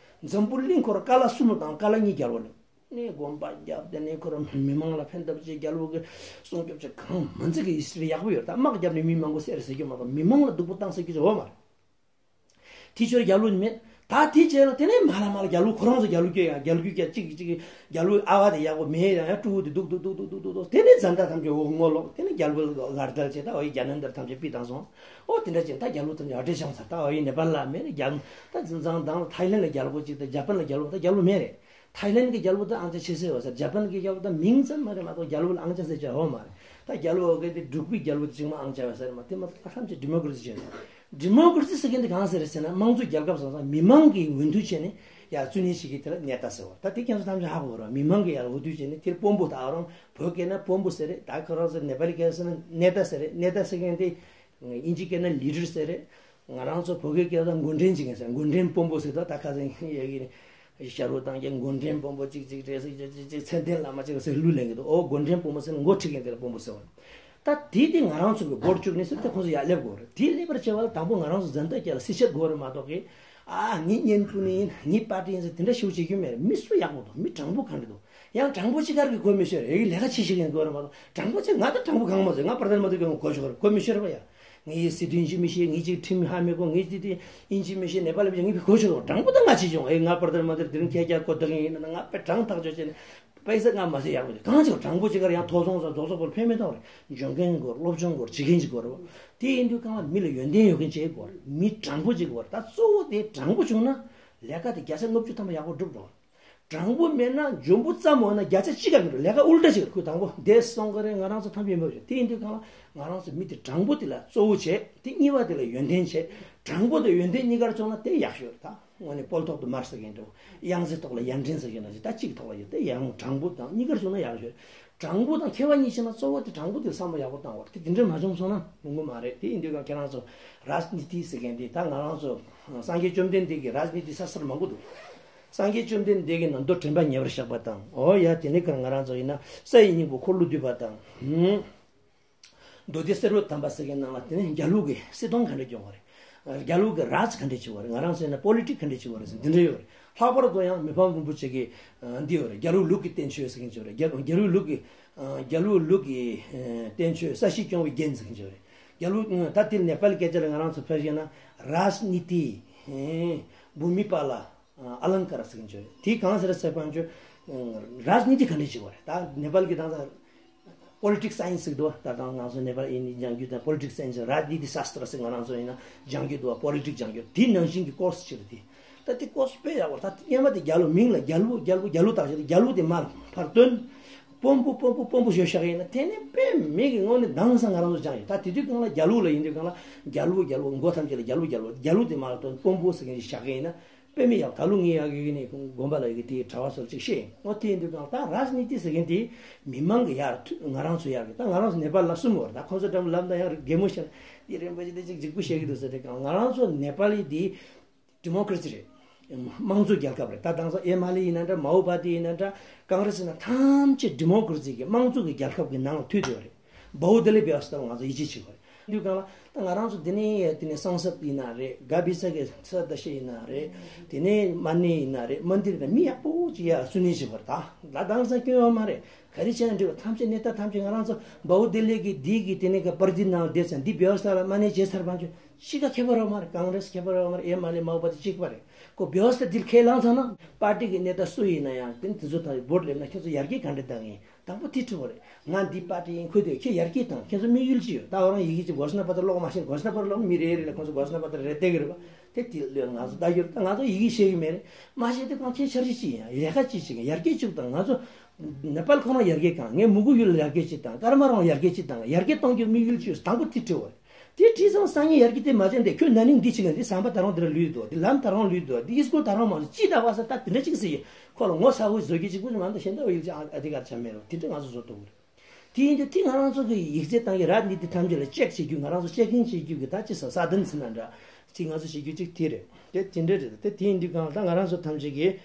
འཛམ་བུ་གླིང་ཁོ་ར་ཀ་ལ་གསུམ་ལ་བཏང་ཀ་ལ་གཉིས་རྒྱལ་པོ་ལ་ནས་དགོན་པ་བརྒྱབ་དེ་ནས་ཁོ་ར་མི་མང་ལ་ཕན་ཐབས་ཆེད་རྒྱལ་པོ་གི་སྲུང་སྐྱོབ་ཆེད་གང་མ་མཛད་གི་ཧིས་ཊ་རི་ཡག་པོ་ཡོད། ད་དམག་བརྒྱབ་ནས་མི་མང་པོ་བསད་རེད་ཟེར་གྱི་མ་གཏོགས་མི་མང་ལ་སྡུག་པོ་བཏང་ཟེར་གྱི་ཡོད་མ་རེད། དེ་ཕྱིར་རྒྱལ་པོ་ནི་མེད། ད་དེ་བྱས་ན་དེ་ནས་མ་ལ་མ་ལ་རྒྱལ་པོ་ཁོ་རང་ཚོ་རྒྱལ་པོ་སྐྱོ་ཡང་རྒྱལ་པོ་སྐྱོ་ཡང་གཅིག་གིས་གཅིག་གིས་རྒྱལ་པོའི་ཨ་བ་དེ་ཡག་པོ་མེད་ཡང་ཡང་ཀྲུའུ་དེ་སྡུག་སྡུག་སྡུག་སྡུག་སྡུག་སྡུག་སྡུག་དེ་ནས་ཛན་ད་ཐམས་ཅད་འོ་ངོ་ལོག་དེ་ནས་རྒྱལ་པོ་ལ་གར་དལ་བྱས་ད་འོ་ཡི་རྒྱ་ནན་དར་ཐམས་ཅད་ཕུད་བཏང་སོང་། ཨོ་དེ་འདྲ་བྱས་ད་རྒྱལ་པོ་ཐམས་ཅད་ཨ་འདྲས་བྱུང་ཚར། ད་འོ་ཡི་ནེ་པཱལ་ལ་མེད་ནས་རྒྱལ་ད་འཛིན་བཟང་དང་ཐའི་ལེན་ལ་རྒྱལ་པོ་གཅིག་དང་ཇ་པན་ལ་རྒྱལ་པོ་ད་རྒྱལ་པོ་མེད་རེད། ཐའི་ལེན་གྱི་རྒྱལ་པོ་ད་ཨང་ཅག་ཆེ་ཤོས་ཡོད་ས་རེད། ཇ་པན་གྱི་རྒྱལ་པོ་ད་མིང་ཙམ་མ་རེད་མ་གཏོགས་རྒྱལ་པོ་ལ་ཨང་ཅག་ཟེར་བྱ་ཡོད་མ་རེད། ད་རྒྱལ་པོ་འོ་གི་དེ་འབྲུག་པའི་རྒྱལ་པོ་དེ་ཅིག་མ་ཨང་ཅག་ཡོད་ས་རེད་མ་དེ་མ་གཏོགས་ཐམས་ཅད་ཌི་མོ་ཀ་རེ་སི་བྱས་ཡོད། ཌི་མོ་ཀ་རེ་སི་ཟེར་མཁན་དེ་གང་ཟེར་རེད་ཟེར་ན་དམངས་གཙོ་རྒྱལ་ཁབ་སོང་ཙང་མི་མང་གི་འོས་བསྡུ་བྱས་ནས་ཡར་བཙུགས་ནས་ཞིག་གི་དེ་ལ་གནས་ད་ཟེར་བ་ད་དེ་ཁྱེད་ཚོ་ཐམས་ཅད་ཧ་གོ་ར་མི་མང་གི་ཡར་འོས་བསྡུ་བྱས་ནས་དེར་དཔོན་པོ་ད་རང་བོད་སྐད་ན་དཔོན་པོ་ཟེར་རེད། ད་ཁོ་རང་ཚོ་ནེ་པ་ལི་སྐད་ཟེར་ན་གནས་ད་ཟེར་རེད། གནས་ད་ཟེར་མཁན་དེ་ཨིན་ཇི་སྐད་ན་ལི་ཌར་ཟེར་རེད། ང་རང་ཚོ་བོད་སྐད་སྐད་ད་འགོ་འདྲེན་ཅིག་ཡིན་ཟེར། འགོ་འདྲེན་དཔོན་པོ་ཟེར་ད་ད་ཁ་སང་ཡ་གི་ཤ་རུ་དང་གྱ་འགོ་འདྲེན་དཔོན་པོ་ཅིག་ཅིག་རེད་ཟེར་ཅིག་ཅིག་ཅིག་མཚན་ལྡན་བླ་མ་ཅིག་ཟེར་གླུ་ལེན་གི་འདུག་ཨོ་འགོ་འདྲེན་དཔོན་པོ་ཟེར་ན་འགོ་ཁྲིད་མཁན་དེ་ལ་དཔོན་པོ་ཟེར་བ། ད་དེ་དེ་ང་རང་ཚོ་གི་འབོར་བཅུག་ནས་ཟེར་ཏེ་ཁོང་ཚོ་ཡར་སླེབས་དགོས་རེད། དེ་སླེབས་པར་བྱེད་པ་ལ་དང་པོ་ང་རང་ཚོ་འཛིན་སྟངས་ཀྱི་ལ་སྲིད་ཆད་དགོས་རེད་མ་གཏོགས་གི། ཨ་ངའི་གཉེན་སྤུན་ནི་ཡིན། ངའི་པར་ཏི་ཡིན་ཟེར་དེ་འདྲ་ཞིག་བྱེད་རྒྱུ་མེད་རེད། མི་སུ་ཡག་པོ་འདུག་མི་དྲང་པོ་གང་འདྲ་འདུག་ཡང་དྲང་པོ་ཅིག་གར་གི་གོ་མི་ཤེས་རེད། ལས་ཀ་ཅི་ཞིག་ཡིན་དགོས་རེད་མ་གཏོགས། དྲང་པོ་ཅིག་ང་ད་དྲང་པོ་གང་མ་ཟེར། ང་པར་ཏི་མ་ཐུག་གི་གོ་ཆོག་རེད། གོ་མི་ཤེས་རེད་པ་ཡ། ངའི་སྲིད་དོན་ཡིན་གཅིག་མི་ཤེས། ངའི་གཅིག་ཁྲིམས་ཧ་མི་གོ། ངའི་སྲིད་དོན་ཡིན་གཅིག་མི་ཤེས། ནེ་པ་ལ་ངས་གོ་ཆོག་རེད། དྲང་པོ་ད་ང་ཅི་བྱུང་། ཨེ་ང་པར་ཏི་མ་ཐུག་དེ་རིང་ཁྱེད་ཀྱ་གོ་ད་གི་ཡིན་ན་ང་དཔེ་དྲང་ཐག་ཆོད་བྱས་ནས། པེ་ས་ང་མ་ཟད་ཡག་པོ་གང་ཅིག་དྲང་པོ་ཅིག་གར་ཡང་ཐོ་སོང་ས་རྫོགས་སོ་པོར་ཕན་མེད་དང་རེད། འཇོན་མཁན་དགོས། སློབ་སྦྱོང་དགོས། བྱེད་མཁན་ཅིག་དགོས་རེད། དེ་ཡིན་དུས་གང་ལ་མི་ལ་ཡོན་ཏན་ཡོད་མཁན་ཅིག་དགོས་རེད། མི་དྲང་པོ་ཅིག་དགོས་རེད། ད་གཙོ་བོ་དེ་དྲང་པོ་བྱུང་ན་ལས་ཀ་དེ་བརྒྱ་ཆ་ལྔ་བཅུ་ཐམ་པ་ཡག་པོ་འགྲུབ་འགྲོ། དྲང་པོ་མེད་ན་འཇོན་པོ་ཙམ་འོང་ན་བརྒྱ་ཆ་གཅིག་ག་མི་འགྲོ། ལས་ཀ་ཨུལ་ཏྲ་ཅིག་རེད། ཁོས་དང་པོ་འདས་སོང་གི་རེད། ང་རང་ཚོ་ཐམས་ཅད་ཡིན་པ་བྱུང་། དེ་ཡིན་དུས་གང་ལ་ང་རང་ཚོ་མི་དེ་དྲང་པོ་དེ་ལ་གཙོ་བོ་བྱས། དེ་གཉིས་པ་དེ་ལ་ཡོན་ཏན་བྱས། དྲང་པོ་དང་ཡོན་ཏན་གཉིས་ཀར་བྱུང་ན་དེ་ཡག་ཤོས་རེད། ད་དངོས་གནས་སྤོ་ལོ་ཐོག་ཏུ་མར་ཟེར་མཁན་འདྲ་བོ། གཡང་རྫས་ཐོག་ལ་ཡར་འདྲེན་ཟེར་མཁན་འདྲ་ཞིག་ད་གཅིག་ཐོག་ལ་ཡོད་དེ། ཡང་དྲང་པོ་དང་གཉིས་ཀར་བྱུང་ན་ཡག་ཤོས། དྲང་པོ་དང་མཁས་པ་གཉིས་བྱས་ན་གཙོ་བོ་དེ་དྲང་པོ་དེ་བསམ་བློ་ཡག་པོ་བཏང་བར་དེ་དེ་འདྲ་མ་བྱུང་སོང་ན་ཡོང་གི་མ་རེད། དེ་ཡིན་དུས་ཀྱང་ཁྱེད་རང་ཚོ་རཱཇ་ནི་ཏི་ཟེར་མཁན་དེ། ད་ང་རང་ཚོ་སངས་རྒྱས་བཅོམ་ལྡན་འདས་ཀྱིས་རཱཇ་ནི་ཏི་ས་སར་མང་པོ་འདུག་སངས་རྒྱས་བཅོམ་ལྡན་འདས་ཀྱི་ནང་དུ་དྲན་པ་ཉེ་བར་བཞག་པ་དང་། འོ་ཡ་དེ་ནི་ཀར་ང་རང་ཚོ་ཡིན་ན་ས་ཡི་སྙིང་པོ་འཁོར་ལོ་བསྡུས་པ་དང་། མདོ་སྡེ་སེར་པོ་དམ་པ་ཟེར་མཁན་ནང་ལ་དེ་ནས་རྒྱ་ལུགས་ཀྱི་སྲིད་དོན་ག་འདྲ་སྐྱོང་བ་རེད། རྒྱ་ལུགས་ཀྱི་རཱཇ་ག་འདྲ་བྱེད་བ་རེད། ང་རང་ཚོ་ཡིན་ན་པོ་ལི་ཊིག་ག་འདྲ་བྱེད་བ་རེད་ཟེར་འདི་འདྲ་ཡོད་རེད། ལྷག་པར་དུ་ཡང་མི་ཕམ་རིན་པོ་ཆེ་གི་འདི་ཡོད་རེད། རྒྱ་ལུགས་ལུགས་ཀྱི་བསྟན་བཅོས་ཟེར་མཁན་ཅིག་ཡོད་རེད། རྒྱ་རྒྱ་ལུགས་ལུགས་ཀྱི་རྒྱ་ལུགས་ལུགས་ཀྱི་བསྟན་བཅོས་ས་གཞི་སྐྱོང་བའི་རྒྱན་ཟེར་མཁན་ཅིག་ཡོད་རེད། རྒྱ་ལུགས་ད་དེ་ནེ་པ་ལི་སྐད་ཆ་ལ་ང་རང་ཚོ་ཕལ་ཆེར་ན་རཱཇ་ནི་ཏི་བྷུ་མི་པ་ལ། ཨ་ལང་ཀ་ར་ཟེར་མཁན་ཅིག་ཡོད་རེད། དེ་གང་ཟེར་ཟེར་བ་ཅིག་རཱཇ་ནི་ཏི་ག་འདྲ་བྱེད་བ་རེད། ད་ནེ་པ་ལི་གི་དང་ས་པོ་ལི་ཊིག་སའེན་སི་ཟེར་གི་འདུག་ད་དང་ང་ཚོ་ནེ་པ་ལི་ཡིན་སྦྱང་རྒྱུ་དང་པོ་ལི་ཊིག་སའེན་སི། རཱཇ་ནི་ཏི་ཤཱ་སྟྲ་ཟེར་ང་རང་ཚོ་ཡིན་ན་སྦྱང་རྒྱུ་འདུག་པོ་ལི་ཊིག་སྦྱང་རྒྱུ་དེ་ནང་བཞིན་གྱི་ཀོར་སི་ཅིག་རེད་དེ། ད་དེ་ཀོར་སི་དཔེ་ཡག་པོ་རེད། ད་དེ་སྔོན་མ་དེ་རྒྱ་ལུགས་མིང་ལ་རྒྱ་ལུགས་རྒྱ་ལུགས་རྒྱ་ལུགས་བཏགས་བྱས་ཏེ་རྒྱ་ལུགས་དེ་མར་ཕར་བཏོན། དཔོན་པོ་དཔོན་པོ་དཔོན་པོ་ཞེས་བཞག་ཡིན་ན། དེ་ནི་དཔེ་མི་གི་ངོ་ནས་དྭངས་སང་ང་རང་ཚོ་སྦྱངས་ཡོད། ད་དེ་དུས་སྒང་ལ་རྒྱ་ལུགས་ལ་ཡིན་དུས་སྒང་ལ་རྒྱ་ལུགས་རྒྱ་ལུགས་མགོ་ཐམས་ཅད་ལ་རྒྱ་ལུགས་རྒྱ་ལུགས་རྒྱ་ལུགས་དེ་མར་བཏོན། དཔོན་པོ་ཟེར་མཁན་ཞིག་བཞག་གི་ཡིན་ན། དཔེ་མི་ཡག་ད་ལོ་ངའི་ཡག་གི་ནི་དགོན་པ་ལ་ཡི་གེ་དེའི་གྲྭ་བ་ཚོར་ཅིག་བཤད་ཡིན། འོ་དེ་ཡིན་དུས་སྒང་ད་རཱཇ་ནི་ཏི་ཟེར་མཁན་དེ་མི་མང་གི་ཡར་ཐུ་ང་རང་ཚོ་ཡར་གི་ད་ང་རང་ཚོ་ནེ་པ་ལ་གསུམ་བར་ད་ཁོང་ཚོ་འགྲམ་ལམ་ད་ཡང་གད་མོ་བཤད་ཡི་རིན་པོ་ཆེ་དེ་ཅིག་འཇིགས་པོ་བཤད་གི་འདུག་ཟེར་དེ་སྒང་ང་རང་ཚོ་ནེ་པ་ལི་དེ་ཌི་མོ་ཀ་རེ་སི་རེད། དམངས་གཙོ་རྒྱལ་ཁབ་རེད། ད་དེང་སང་ཨེ་མ་ལེ་ཡིན་ན་འདྲ། མའོ་པ་ཏི་ཡིན་ན་འདྲ། ཀང་རེ་སི་ཡིན་ན་ཐམས་ཅད་ཌི་མོ་ཀ་རེ་སི་གི་དམངས་གཙོ་གི་རྒྱལ་ཁབ་ཀྱི་ནང་ལ་འཐུས་ཏེ་ཡོད་རེད། བྷའུ་དི་ལེ་བེ་བ་སི་ཏ་ལ་ང་ཚོ་ཡིད་ཆེས་བྱེད་དགོས་རེད། འདུག་གང་ལ་ད་ང་རང་ཚོ་འདི་ནས་དེ་ནས་སང་སད་ཡིན་ན་རེད། ག་བི་ས་གི་ས་ད་ཤེ་ཡིན་ན་རེད། དེ་ནས་མ་ནེ་ཡིན་ན་རེད། མན་དིར་ན་མི་ཡག་པོ་ཅིག་ཡ་བསུ་ནས་བྱེད་དགོས་རེད། ད་ད་དེང་སང་སྐྱོན་ཡོད་མ་རེད། ག་རེ་བྱས་ན་འགྲིག་པ། ཐམས་ཅད་གནས་སྟངས་ཐམས་ཅད་ང་རང་ཚོ་བྷའུ་དི་ལེ་གི་འདི་གི་དེ་ནས་ག་པར་ཏི་ནང་བསྡད་ཚར། འདི་བེ་བ་སི་ཏ་ལ་མ་ནེ་བྱས་ཚར་བ་ཅུ་གཅིག་ག་ཁྱད་པར་ཡོད་མ་རེད། ཀང་རེ་སི་ཁྱད་པར་ཡོད་མ་རེད། ཨེ་མ་ལེ་མའོ་པ་ཏི་གཅིག་པ་རེད། ཁོ་བེ་བ་སི་ཏ་འདིར་ཁས་བླངས་ཚར་ན་པར་ཏི་གི་གནས་སྟངས་སུ་ཡིན་ན་ཡང་དེ་དེ་ཚོ་དང་བོ་ཊི་སླེབས་ན་ཁྱེད་ཚོ་ཡར་རྒྱས་ག་འདྲ་བཏང་ཡིན། དང་པོ་དེ་དྲི་བ་རེད། ང་འདི་པར་ཏི་ཡིན། ཁོས་དེ་ཁྱེད་ཡར་རྒྱས་བཏང་། ཁྱེད་ཚོ་དམིགས་ཡུལ་ཅི་ཡོད། ད་འོ་རང་ཡི་གེ་ཅིག་གོ་ཤ་ན་པ་ཏ་ཀློག་མ་ཤེས། གོ་ཤ་ན་པ་ཏ་ཀློག་མི་རེ་རེ་ལ་ཁོང་ཚོ་གོ་ཤ་ན་པ་ཏ་རེ་བསྡད་ཀྱི་རེད་པ། དེ་དེ་ལོས་ང་ཚོ་ལྟ་རྒྱུ་རེད། ད་ང་ཚོ་ཡི་གེ་ཤེས་ཀྱི་མེད་རེད། མ་ཤེས་དུས་གང་ཁྱེད་འཆར་གཞི་ཅི་ཡིན། ལས་ཀ་ཅི་བྱེད་ཀྱི། ཡར་རྒྱས་ཅིག་བཏང་། ང་ཚོ་ནེ་པཱལ་ཁོ་རང་ཡར་རྒྱས་བཏང་། ངས་མུ་གུ་ཡུལ་ལ་ཡར་རྒྱས་ཅིག་བཏང་། ཀརྨ་རང་ཡར་རྒྱས་ཅིག་བཏང་། ཡར་རྒྱས་གཏོང་རྒྱུ་དམིགས་ཡུལ་ཅི་ཡོད། དང་པོ་དེ་དྲི་བ་རེད། དེ་དྲིས་ཙང་སང་ཉིན་ཡར་རྒྱས་དེ་མ་བྱས་འདི་ཁྱོད་ན་ནིང་འདི་བྱེད་ག་འདི་ཟམ་པ་ད་རུང་འདི་ལ་ལུས་འདུག་འདི་ལམ་ད་རུང་ལུས་འདུག་འདི་ཨི་སྐོལ་ད་རུང་མ་བཟོ་ཅི་ད་བ་ས་ད་དེ་འདྲ་ཅིག་ཟེར་ཡིན། ཁོ་ལ་ངོ་ཚ་བོ་བཟོ་རྒྱུ་གཅིག་པུ་མ་གཏོགས་གཞན་དག་པ་ཡིག་ཆ་ཨ་དེ་ག་ཆ་མེད་རོ། དེ་འདྲ་ང་ཚོ་བཟོ་ཐུབ་གི་རེད། དེ་ཡིན་དུས་དེ་ང་རང་ཚོ་གི་ཡིག་ཚད་བཏང་གི་ར་འདི་དེ་ཐམས་ཅད་ལ་ཅེག་བྱེད་རྒྱུ། ང་རང་ཚོ་ཅེག་གིང་བྱེད་རྒྱུ་གི་ད་ཅི་ས་ས་དན་ཚི་ན་འདྲ་ཅིག་ང་ཚོ་བྱེད་རྒྱུ་གཅིག་དེ་རེད། དེ་དེ་འདྲ་རེད། དེ་དེ་ཡིན་དུས་གང་ལ་ད་ང་རང་ཚོ་ཐམས་ཅད་ཀྱི།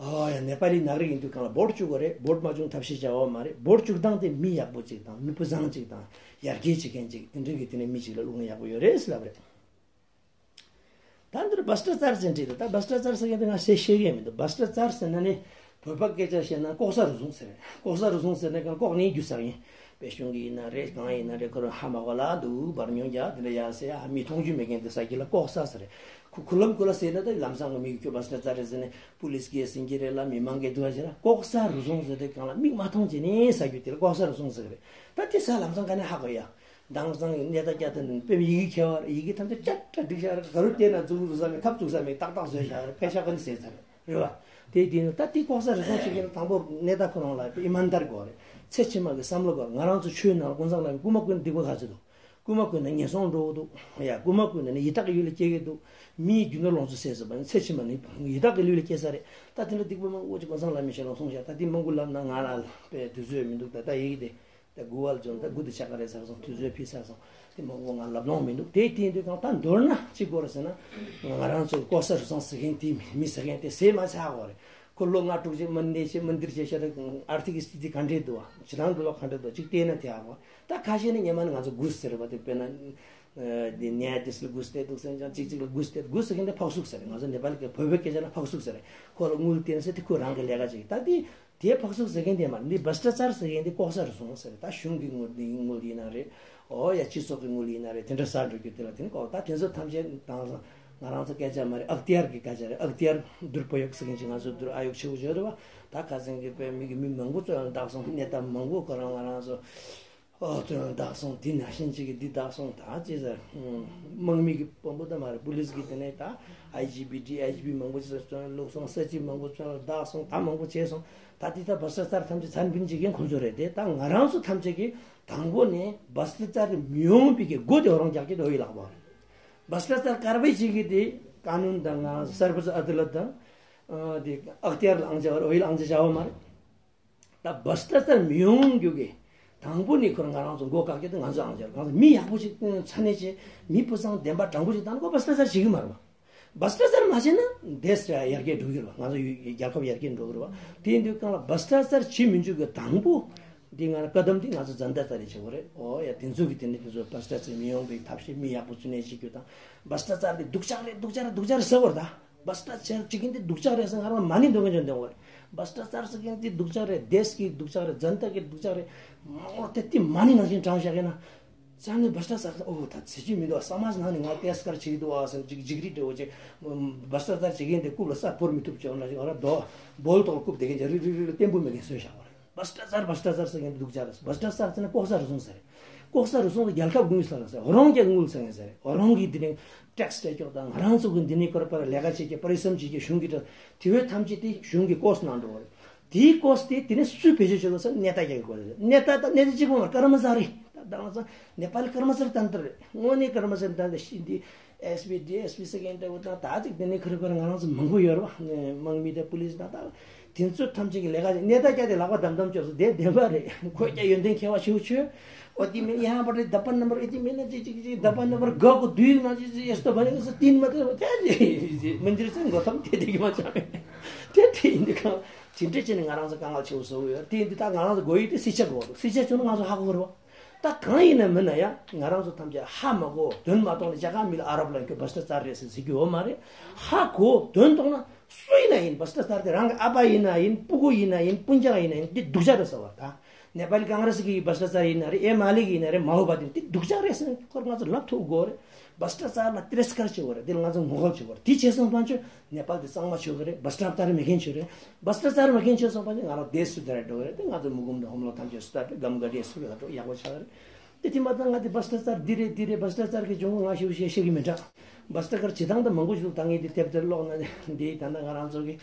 ཨོ་ཡ། ནེ་པ་ལི་ནག་རིགས་ཡིན་དུས་གང་ལ་བོ་ཊི་བཅུག་དགོས་རེད། བོ་ཊི་མ་བཅུག་ཐབས་ཤེས་བྱ་བ་མ་རེད། བོ་ཊི་བཅུག་སྟངས་དེ་མི་ཡག་པོ་ཅིག་དང་། མི་སྤུས་བཟང་ཅིག་དང་། ཡར་རྒྱས་བྱེད་མཁན་ཅིག་དེ་འདྲ་གི་དེ་ནས་མི་ཅིག་ལ་བླུག་ན་ཡག་པོ་ཡོད་རེད་ཟེར་ལབ་རེད། ད་འདིར་བྷ་སི་ཊ་ཙར་ཟེར་འདྲི་རེད། ད་བྷ་སི་ཊ་ཙར་ཟེར་མཁན་དེ་ང་ཟེར་ཤེས་ཀྱི་མི་འདུག་བྷ་སི་ཊ་ཙར་ཟེར་ན་ནི་བོད་པ་སྐད་ཆ་བཤད་ན་ལྐོག་ཟ་རུལ་སུངས་ཟེར་རེད། ལྐོག་ཟ་རུལ་སུངས་ཟེར་ན་གང་ལྐོག་ནས་རྒྱུ་ཟ་ཡིན། དཔེ་གཞུང་གི་ཡིན་ན་རེད། གང་ཡིན་ན་རེད། ཁོ་རང་ཧ་མ་གོ་ལ་འདུག་འབར་མྱོང་རྒྱག་དེ་འདྲ་ཡ་ཟེར་ཡ། མི་མཐོང་རྒྱུ་མེད་མཁན་དེ་ཟ་རྒྱུ་ལ་ལྐོག་ཟ་ཟེར་རེད། ཁུ་ཁུ་ལམ་ཁུ་ལ་ཟེར་ན་ད་ལམ་སང་གི་མི་གི་ཁྱོད་བྷ་སི་ཊ་ཙར་རེད་ཟེར་ནས་པུ་ལིས་ཀྱིས་ཟིན་གྱི་རེད་ལ། མི་མང་གིས་འདུག་ཟེར་ལ། ལྐོག་ཟ་རུལ་སུངས་ཟེར་དེ་གང་ལ་མིག་མ་མཐོང་བྱས་ནས་ཟ་རྒྱུ་དེ་ལ་ལྐོག་ཟ་རུལ་སུངས་ཟེར་གི་རེད། ད་དེ་ཟ་ལམ་སང་ག་ནས་ཧ་གོ་ཡ། དེང་སང་གི་གནས་སྟངས་བསྐྱར་དུ་དཔེ་མི་ཡི་གེ་མཁས་པ་རེད། ཡི་གེ་ཐམས་ཅད་ཅག་ཏྲ་འགྲིག་ཤག་རེད། ག་རུ་བལྟས་ན་བཙུགས་བཙུགས་ས་མེད། ཐབས་བཙུགས་ས་མེད། ཏག་ཏག་བཟོས་བཞག་རེད། ཕལ་ཆེར་ག་ནས་ཟས་ཚར་རེད་པ། དེ་དེ་ནི་ད་དེ་ལྐོག་ཟ་རུལ་སུངས་བྱེད་མཁན་དང་པོ་གནས་སྟངས་ཁོ་རང་ལ་ཨི་མན་དར་དགོས་རེད། ཚེ་ཕྱི་མ་གི་བསམ་བློ་དགོས། ང་རང་ཚོ་ཆོས་ནང་ཀུན་བཟང་ལ་རྐུ་མ་རྐུ་ན་སྡིག་པ་ག་ཚོད་འདུག་རྐུ་མ་རྐུ་ན་ངན་སོང་འགྲོ་གི་འདུག་ཡ། རྐུ་མ་རྐུ་ན་ནི་ཡི་དྭགས་ཀྱི་ལུས་ལ་སྐྱེ་གི་འདུག་མིའི་རྒྱུ་ནོར་ལོངས་སྤྱོད་ཟས་ཟིན་པ་ནི་ཚེ་ཕྱི་མ་ནི་ཡི་དྭགས་ཀྱི་ལུས་ལ་སྐྱེ་ས་རེད། ད་དེ་འདྲ་སྡིག་པ་མང་པོ་ཅིག་ཀུན་བཟང་བླ་མའི་ཞལ་ལ་གསུངས་བཞག་ད་དེ་མང་པོ་ལབ་ན་ང་ལ་དཔེ་དུས་ཚོད་མི་འདུག་ད་ད་ཡི་གེ་དེ། ད་དགུ་བར་འཇོག་ད་དགུ་དེ་ཆ་ག་རེ་ཟེར་སོང་། དུས་ཚོད་ཕྱིས་ཚར་སོང་། དེ་མང་པོ་ང་ལབ་ལོང་མི་འདུག་དེ་དེ་དུས་གང་ད་མདོར་ན་ཅི་དགོས་རེད་ཟེར་ན། ང་རང་ཚོ་ལྐོག་ཟ་རུལ་སུངས་ཟེར་མཁན་དེ་མི་ཟེར་མཁན་དེ་ཟས་མ་ཟ་དགོས་རེད། ཁོ་ལོ་ལྔ་དྲུག་ཅིག་མ་འདི་བྱེད་མ་འདིར་བྱེད་བྱས་ད་ཨར་ཐིག་གི་སི་ཐི་ག་འདྲས་འདུག་བ། ཇེ་ཐང་གི་ལོ་ག་འདྲས་འདུག་ཅིག་བལྟས་ན་དེ་ཨ་བ། ད་ཁ་ཤས་ནི་སྔོན་མ་ནས་ང་ཚོ་གུས་ཟེར་བ་དེ་དཔེར་ན། འདི་ནེ་ཡ་དིས་ལ་གུས་བསྟེན་འདུག་ཟེར་ཀྱང་གཅིག་གཅིག་ལ་གུས་བསྟེན་གུས་ཟེར་མཁན་དེ་ཕག་སུག་ཟེར་རེད། ང་ཚོ་ནེ་པ་ལི་སྐད་བོད་པའི་སྐད་ཆ་ན་ཕག་སུག་ཟེར་རེད། ཁོ་ལ་དངུལ་བསྟན་ཟེར་དེ་ཁོས་རང་གི་ལས་ཀ་བྱེད་ཀྱི་ད་དེ། དེ་ཕག་སུག་ཟེར་མཁན་དེ་མ་རེད། འདི་བྷ་སྟྲ་ཙར་ཟེར་མཁན་དེ་ལྐོག་ཟ་རུལ་སུངས་ཟེར་རེད། ད་གཞུང་གི་དངུལ་དེ་དངུལ་ཡིན་ན་རེད། ཨོ་ཡ་སྤྱི་ཚོགས་ཀྱི་དངུལ་ཡིན་ན་རེད། དེ་འདྲ་ཟ་འགྲོ་རྒྱུ་དེ་ལ་དེ་ནི་ལྐོག་ད་དེ་ཚོ་ཐམས་ཅད་དང་སང་ང་རང་ཚོ་སྐད་ཆ་མ་རེད། ཨག་ཏི་ཡར་གི་སྐད་ཆ་རེད། ཨག་ཏི་ཡར་དུར་པོ་ཡོག་ཟེར་མཁན་ཅིག་ང་ཚོ་དུར་ཨ་ཡོག་ཆེ་བོ་བྱོས་རེད་བ། ད་ཁ་སང་གི་དཔེ་མི་གི་མི་མང་པོ་ཚོ་ཡང་བདག་སོང་གནས་སྟངས་མང་པོ་ཁོ་རང་ང་རང་ཚོ། ཨོ་ཚོ་ཡང་བདག་སོང་འདི་ན་ཤིན་ཅིག་གི་འདི་བདག་སོང་ད་ཅི་ཟེར། དམག་མི་གི་དཔོན་པོ་ད་མ་རེད། པུ་ལིས་གི་དེ་ནས་ད་ཨའི་ཇི་བི་ཌི་ཨའི་ཇི་བི་མང་པོ་ཅིག་ཚོ་བླུགས་སོང་། ས་ཅི་མང་པོ་ཚོ་བདག་སོང་ད་མང་པོ་བྱས་སོང་། ད་འདི་ད་བྷ་སྟྲ་ཙར་ཐམས་ཅད་ཚན་པིན་ཅིག་གིན་ཁོང་ཚོ་རེད་དེ། ད་ང་རང་ཚོ་ཐམས་ཅད་ཀྱི་དང་པོ་ནས་བྷ་སྟྲ་ཙར་དེ་མི་ཡོང་པའི་གི་སྒོ་དེ་རང་རྒྱག་གི་དོ་ཡི་ལག་པ་རེད། བྷ་སྟྲ་ཙར་དཀར་པོའི་ཅིག་གི་དེ་ཀ་ནུན་དང་ང་སར་བ་ཟ་ཨ་དི་ལ་དང་། དེ་ཨག་ཏི་ཡར་ལ་ཨང་ཅག་བར་འོ་ཡི་ལ་ཨང་ཅག་བྱ་བ་མ་རེད། ད་བྷ་སྟྲ་ཙར་མི་ཡོང་རྒྱུ་གི་དང་པོ་ནས་ཁོ་རང་ང་རང་ཚོ་མགོ་བཀག་རྒྱུ་དེ་ང་ཚོ་ཨང་ཅག་ང་ཚོ་མི་ཡག་པོ་ཞིག་ཚ་ནས་ཆེ་མི་སྤུས་གཙང་ལྡན་པ་དྲང་པོ་ཞིག་བཏང་ན་ཁོ་བྷ་སྟྲ་ཙར་བྱེད་ཀྱི་མ་རེད་བ། བྷ་སྟྲ་ཙར་མ་བྱས་ན་དེ་ཡར་རྒྱས་འགྲོ་གི་རེད་བ། ང་ཚོ་ཡུ་རྒྱལ་ཁབ་ཡར་རྒྱས་འགྲོ་གི་རེད་བ། དེ་ཡིན་དུས་གང་ལ་བྷ་སྟྲ་ཙར་བྱེད་མི་འཇུག་གི་དང་པོ་འདི་ང་བཀའ་གདམས་འདི་ང་ཚོ་ཛན་ཏ་ཙར་རེ་བྱེད་དགོས་རེད། ཨོ་ཡ་དེ་ཚོ་གི་དེ་ནས་དེ་ཚོ་བྷ་སྟྲ་ཙར་མི་ཡོང་པའི་ཐབས་ཤེས་མི་ཡག་པོ་ཚུད་ནས་བྱེད་རྒྱུ་དང་། བྷ་སྟྲ་ཙར་འདི་སྡུག་ཅག་རེད་སྡུག་ཅག་རེད་སྡུག་ཅག་རེད་ཟེར་བར་ད། བྷ་སྟྲ་ཙར་བྱེད་མཁན་དེ་སྡུག་ཅག་རེད་ཟེར་ང་རང་མ་ཎི་འདོན་གི་འདོན་གི་འདོན་གི་རེད། བྷ་སྟྲ་ཙར་ཟེར་མཁན་དེ་སྡུག་ཅག་རེད། དེས་ཀྱི་སྡུག་ཅག་རེད། ཛན་ཏ་གི་སྡུག་ཅག་རེད། ཛན་ཏ་གི་སྡུག་ཅག་རེད། མ་འོ་དེ་དེ་མ་ཎི་ནང་བཞིན་དྲངས་བཞག་གི་ན། ཙང་ནི་བྷ་སྟྲ་ཙར་ཨོ་ད་ཟེར་རྒྱུ་མི་འདུག་སམ་མ་ནང་ནས་ང་ཏེས་ཀར་བྱེད་ཀྱི་འདུག་ཨ་ཟེར་ཅིག་ཅིག་རིག་འདྲ་བོ་ཅིག་བྷ་སྟྲ་ཙར་བྱེད་མཁན་དེ་རྐུབ་ལ་ས་བོར་མི་ཐུབ་ཅིག་ཡོང་ན་ཅིག་ང་རང་རྡོ་སྦོལ་ཐོག་རྐུབ་བསྡད་མཁན་ཅིག་རིག་རིག་རིག་བརྟན་པོ་མེད་མཁན་བཟོས་བཞག་པ་རེད། བྷ་སྟྲ་ཙར་བྷ་སྟྲ་ཙར་ཟེར་མཁན་དེ་སྡུག་ཅག་རེད། བྷ་སྟྲ་ཙར་ཟེར་ན་ལྐོག་ཟ་རུལ་སུངས་ཟེར་རེད། ལྐོག་ཟ་རུལ་སུངས་དེ་རྒྱལ་ཁབ་དངུལ་ཟེར་ན་ཟེར། རང་གི་དངུལ་ཟེར་ན་ཟེར། རང་གི་དེ་ནས་ཊེག་སི་སྤྲད་ཀྱོག་དང་ང་རང་ཚོ་གི་འདི་ནས་ཁོ་ར་པར་ལས་ཀ་བྱེད་ཀྱི་པར་རིས་སམ་བྱེད་ཀྱི་གཞུང་གི་དེ་བས་ཐམས་ཅད་དེ་གཞུང་གི་ཀོ་སི་ནང་འགྲོ་བ་རེད། དེའི་ཀོ་སི་དེ་དེ་ནས་སུས་བེད་སྤྱོད་བྱེད་དགོས་ཟེར་ན་གནས་སྟངས་རྒྱག་གི་དགོས་རེད། གནས་སྟངས་དང་གནས་སྟངས་གཅིག་པོ་མ་ཀརྨ་ཙཱ་རི་ད་ད་ང་ཚོ་ནེ་པ་ལི་ཀརྨ་ཙཱ་རི་ཏན་ཏན་རེད། དངོས་གནས་ཀརྨ་ཙཱ་རི་ཏན་ཏན་ཤི་འདི་ཨེས་པི་ཌི་ཨེས་པི་ཟེར་མཁན་འདྲ་བོ་དང་ད་ཅིག་དེ་ནས་ཁ་རི་ཁ་རི་ང་རང་ཚོ་མང་པོ་ཡོད་རེད་བ། དམག་མི་དང་པུ་ལིས་དང་ད་དེ་ཚོ་ཐམས་ཅད་ཀྱི་ལས་ཀ་ཅིག་གནས་སྟངས་རྒྱག་དེ་ལག་པ་དམ་དམ་ཅོག་སོ་དེ་བདེན་པ་རེད། ཁོས་ཀྱང་ཡོན་ཏན་མཁས་པ་ཞིག་ཆོས། འོ་དེ་མིན་ཡང་པ་རེད་ད་པ་ནམ་པར་ཨེ་དེ་མིན་ན་ཅིག་ཅིག་ཅིག་ད་པ་ནམ་པར་ག་གོ་དུས་ན་ཅིག་ཅིག་ཡེ་སྟོ་བ་ནི་སོ་ཏིན་མ་ཏེ་བ་ཏེ་ཅིག་མི་འདིར་སེང་གོ་ཐམ་ཏེ་ཏེ་གི་མ་ཅང་ཏེ་ཏེ་ཡིན་དུས་གང་ཅི་འདྲ་བྱས་ནས་ང་རང་ཚོ་དཀའ་ངལ་ཆེ་བོ་བཟོ་གི་ཡོད། དེ་ཡིན་དུས་ད་ང་རང་ཚོ་དགོས་ཡིག་དེ་སི་ཆ་དགོས་འདུག་སི་ཆ་བྱུང་ན་ང་ཚོ་ཧ་གོ་གི་རེད་བ། ད་གང་ཡིན་ན་མིན་ན་ཡང་ང་རང་ཚོ་ཐམས་ཅད་ཧ་མ་གོ་དོན་མ་གཏོང་ནས་རྒྱ་གར་མི་ལ་ཨ་རབ་ལ་ཁྱོད་བྷ་སྟྲ་ཙར་རེད་ཟེར་ཟེར་རྒྱུ་ཡོད་མ་རེད། ཧ་གོ་དོན་གཏོང་ན་སུ་ཡིན་ན་ཡིན། བྷ་སྟྲ་ཙར་དེ་རང་གི་ཨ་ཕ་ཡིན་ན་ཡིན། སྤུ་གུ་ཡིན་ན་ཡིན། སྤུན་ཀྱག་ཡིན་ན་ཡིན། འདི་སྡུག་ཅག་རེད་ཟེར་བ་ད། ནེ་པ་ལི་ཀང་རེས་ཀྱི་བྷ་སྟྲ་ཙར་ཡིན་ན་རེད། ཨེ་མ་ལི་གི་ཡིན་ན་རེད། མ་འོས་པ་དེ་འདི་སྡུག་ཅག་རེད་ཟེར་ཁོར་ང་ཚོ་ལབ་ཐུབ་དགོས་རེད། བྷ་སྟྲ་ཙར་ལ་ཏི་རས་ཀར་བྱེད་དགོས་རེད། འདི་ལ་ང་ཚོ་ངོ་ལྐོག་བྱེད་དགོས་རེད། དེ་བྱས་སོང་ཙང་ཆོས་ནེ་པ་ལི་དེ་གཙང་མ་ཆོག་གི་རེད། བྷ་སྟྲ་ཙར་མེད་མཁན་ཆོས་རེད། བྷ་སྟྲ་ཙར་མེད་མཁན་ཆོས་སོང་ཙང་ང་རང་བསྡད་སུ་དེ་ར་འགྲོ་གི་རེད། དེ་ང་ཚོ་མུ་གུམ་དང་ཧོམ་ལོ་ཐམས་ཅད་སུ་ད་འགྲོ་གམ་ག་འདྲེ་སུ་ལ་འགྲོ་ཡག་པོ་ཆགས་གི་རེད། དེ་དེ་མ་ཐག་ང་དེ་བྷ་སྟྲ་ཙར་འདི་རེད་འདི་རེད། བྷ་སྟྲ་ཙར་གི་གཞུང་ང་ཞེ་པོ་བཤད་ཤེས་ཀྱི་མི་འདྲ། བྷ་སྟྲ་ཙར་བྱེད་སྟངས་དང་མང་པོ་ཞིག་འདུག་ད་ངས་དེ་དེབ་དེར་ཀློག་ན་འདི་ད་ལྟ་ང་རང་ཚོ་གི་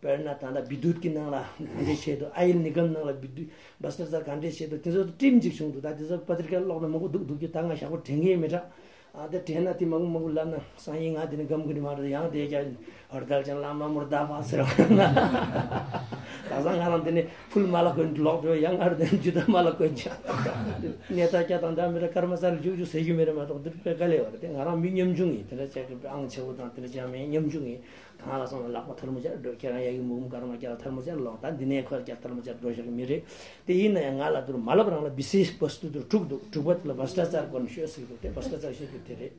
དཔེར་ན་ད་ལྟ་བི་དུད་ཀྱི་ནང་ལ་ག་འདྲས་བྱས་འདུག་ཨ་ཡིལ་ནི་གམ་ནང་ལ་བི་དུད་བྷ་སྟྲ་ཙར་ག་འདྲས་བྱས་འདུག་དེ་ཚོ་བྲིས་ཅིག་བྱུང་འདུག་ད་དེ་ཚོ་པ་ཏྲི་ཀར་ཀློག་ན་མང་པོ་འདུག་འདུག་རྒྱུ་ད་ང་ཞག་པོ་དྲན་གི་མི་འདྲ། ཨ་དེ་དྲན་ན་དེ་མང་པོ་མང་པོ་ལབ་ན་སང་ཉིན་ང་དེ་ནི་གམ་གི་ནི་མ་རེད། ཡང་དེ་རྒྱ་ཨར་དལ་ཅན་བླ་མ་མུར་ད་བ་ཟེར་བ་ན། ད་སང་ང་རང་དེ་ནི་ཕུལ་མ་ལ་གོན་ལོག་འགྲོ་ཡང་ཨར་དེ་ཇུ་ད་མ་ལ་གོན་ཆ། ནས་ད་སྐྱ་དང་འདྲ་མི་འདྲ་ཀརྨ་ཙར་ལ་རྒྱུག་རྒྱུག་ཟེར་རྒྱུ་མི་རེད་མ་གཏོགས་འདིར་དཔེ་དཀའ་ལས་བ་རེད། དེ་ང་རང་མི་ཉམ་ཆུང་ཡིན། དེ་འདྲ་ཅག་གི་ཨང་ཆེ་བོ་དང་དེ་འདྲ་ཅག་མེད། ཉམ་ཆུང་ཡིན། གང་ལ་སོང་ན་ལག་པ་ཐལ་མོ་སྦྱར་འགྲོ། ཁྱེད་རང་ཡ་གི་མུ་གུམ་ཀརྨ་རྒྱལ་ཐལ་མོ་སྦྱར་ལོང་། ད་འདི་ནས་ཁོ་རྒྱལ་ཐལ་མོ་སྦྱར་འགྲོ་ཤག་གི་མི་རེད། དེ་ཡིན་ན་ཡང་ང་ལ་དུར་མ་ལབ་རང་ལ་བི་སེ་བ་སྟུ་དུར་དྲུག་འདུག་དྲུག་པ་དེ་ལ་བྷ་སྟྲ་ཙར་སྐོར་ནས་ཤོད་ཟེར་གི་འདུག་དེ་བྷ་སྟྲ་ཙར་ཤོད་རྒྱུ་དེ་རེད།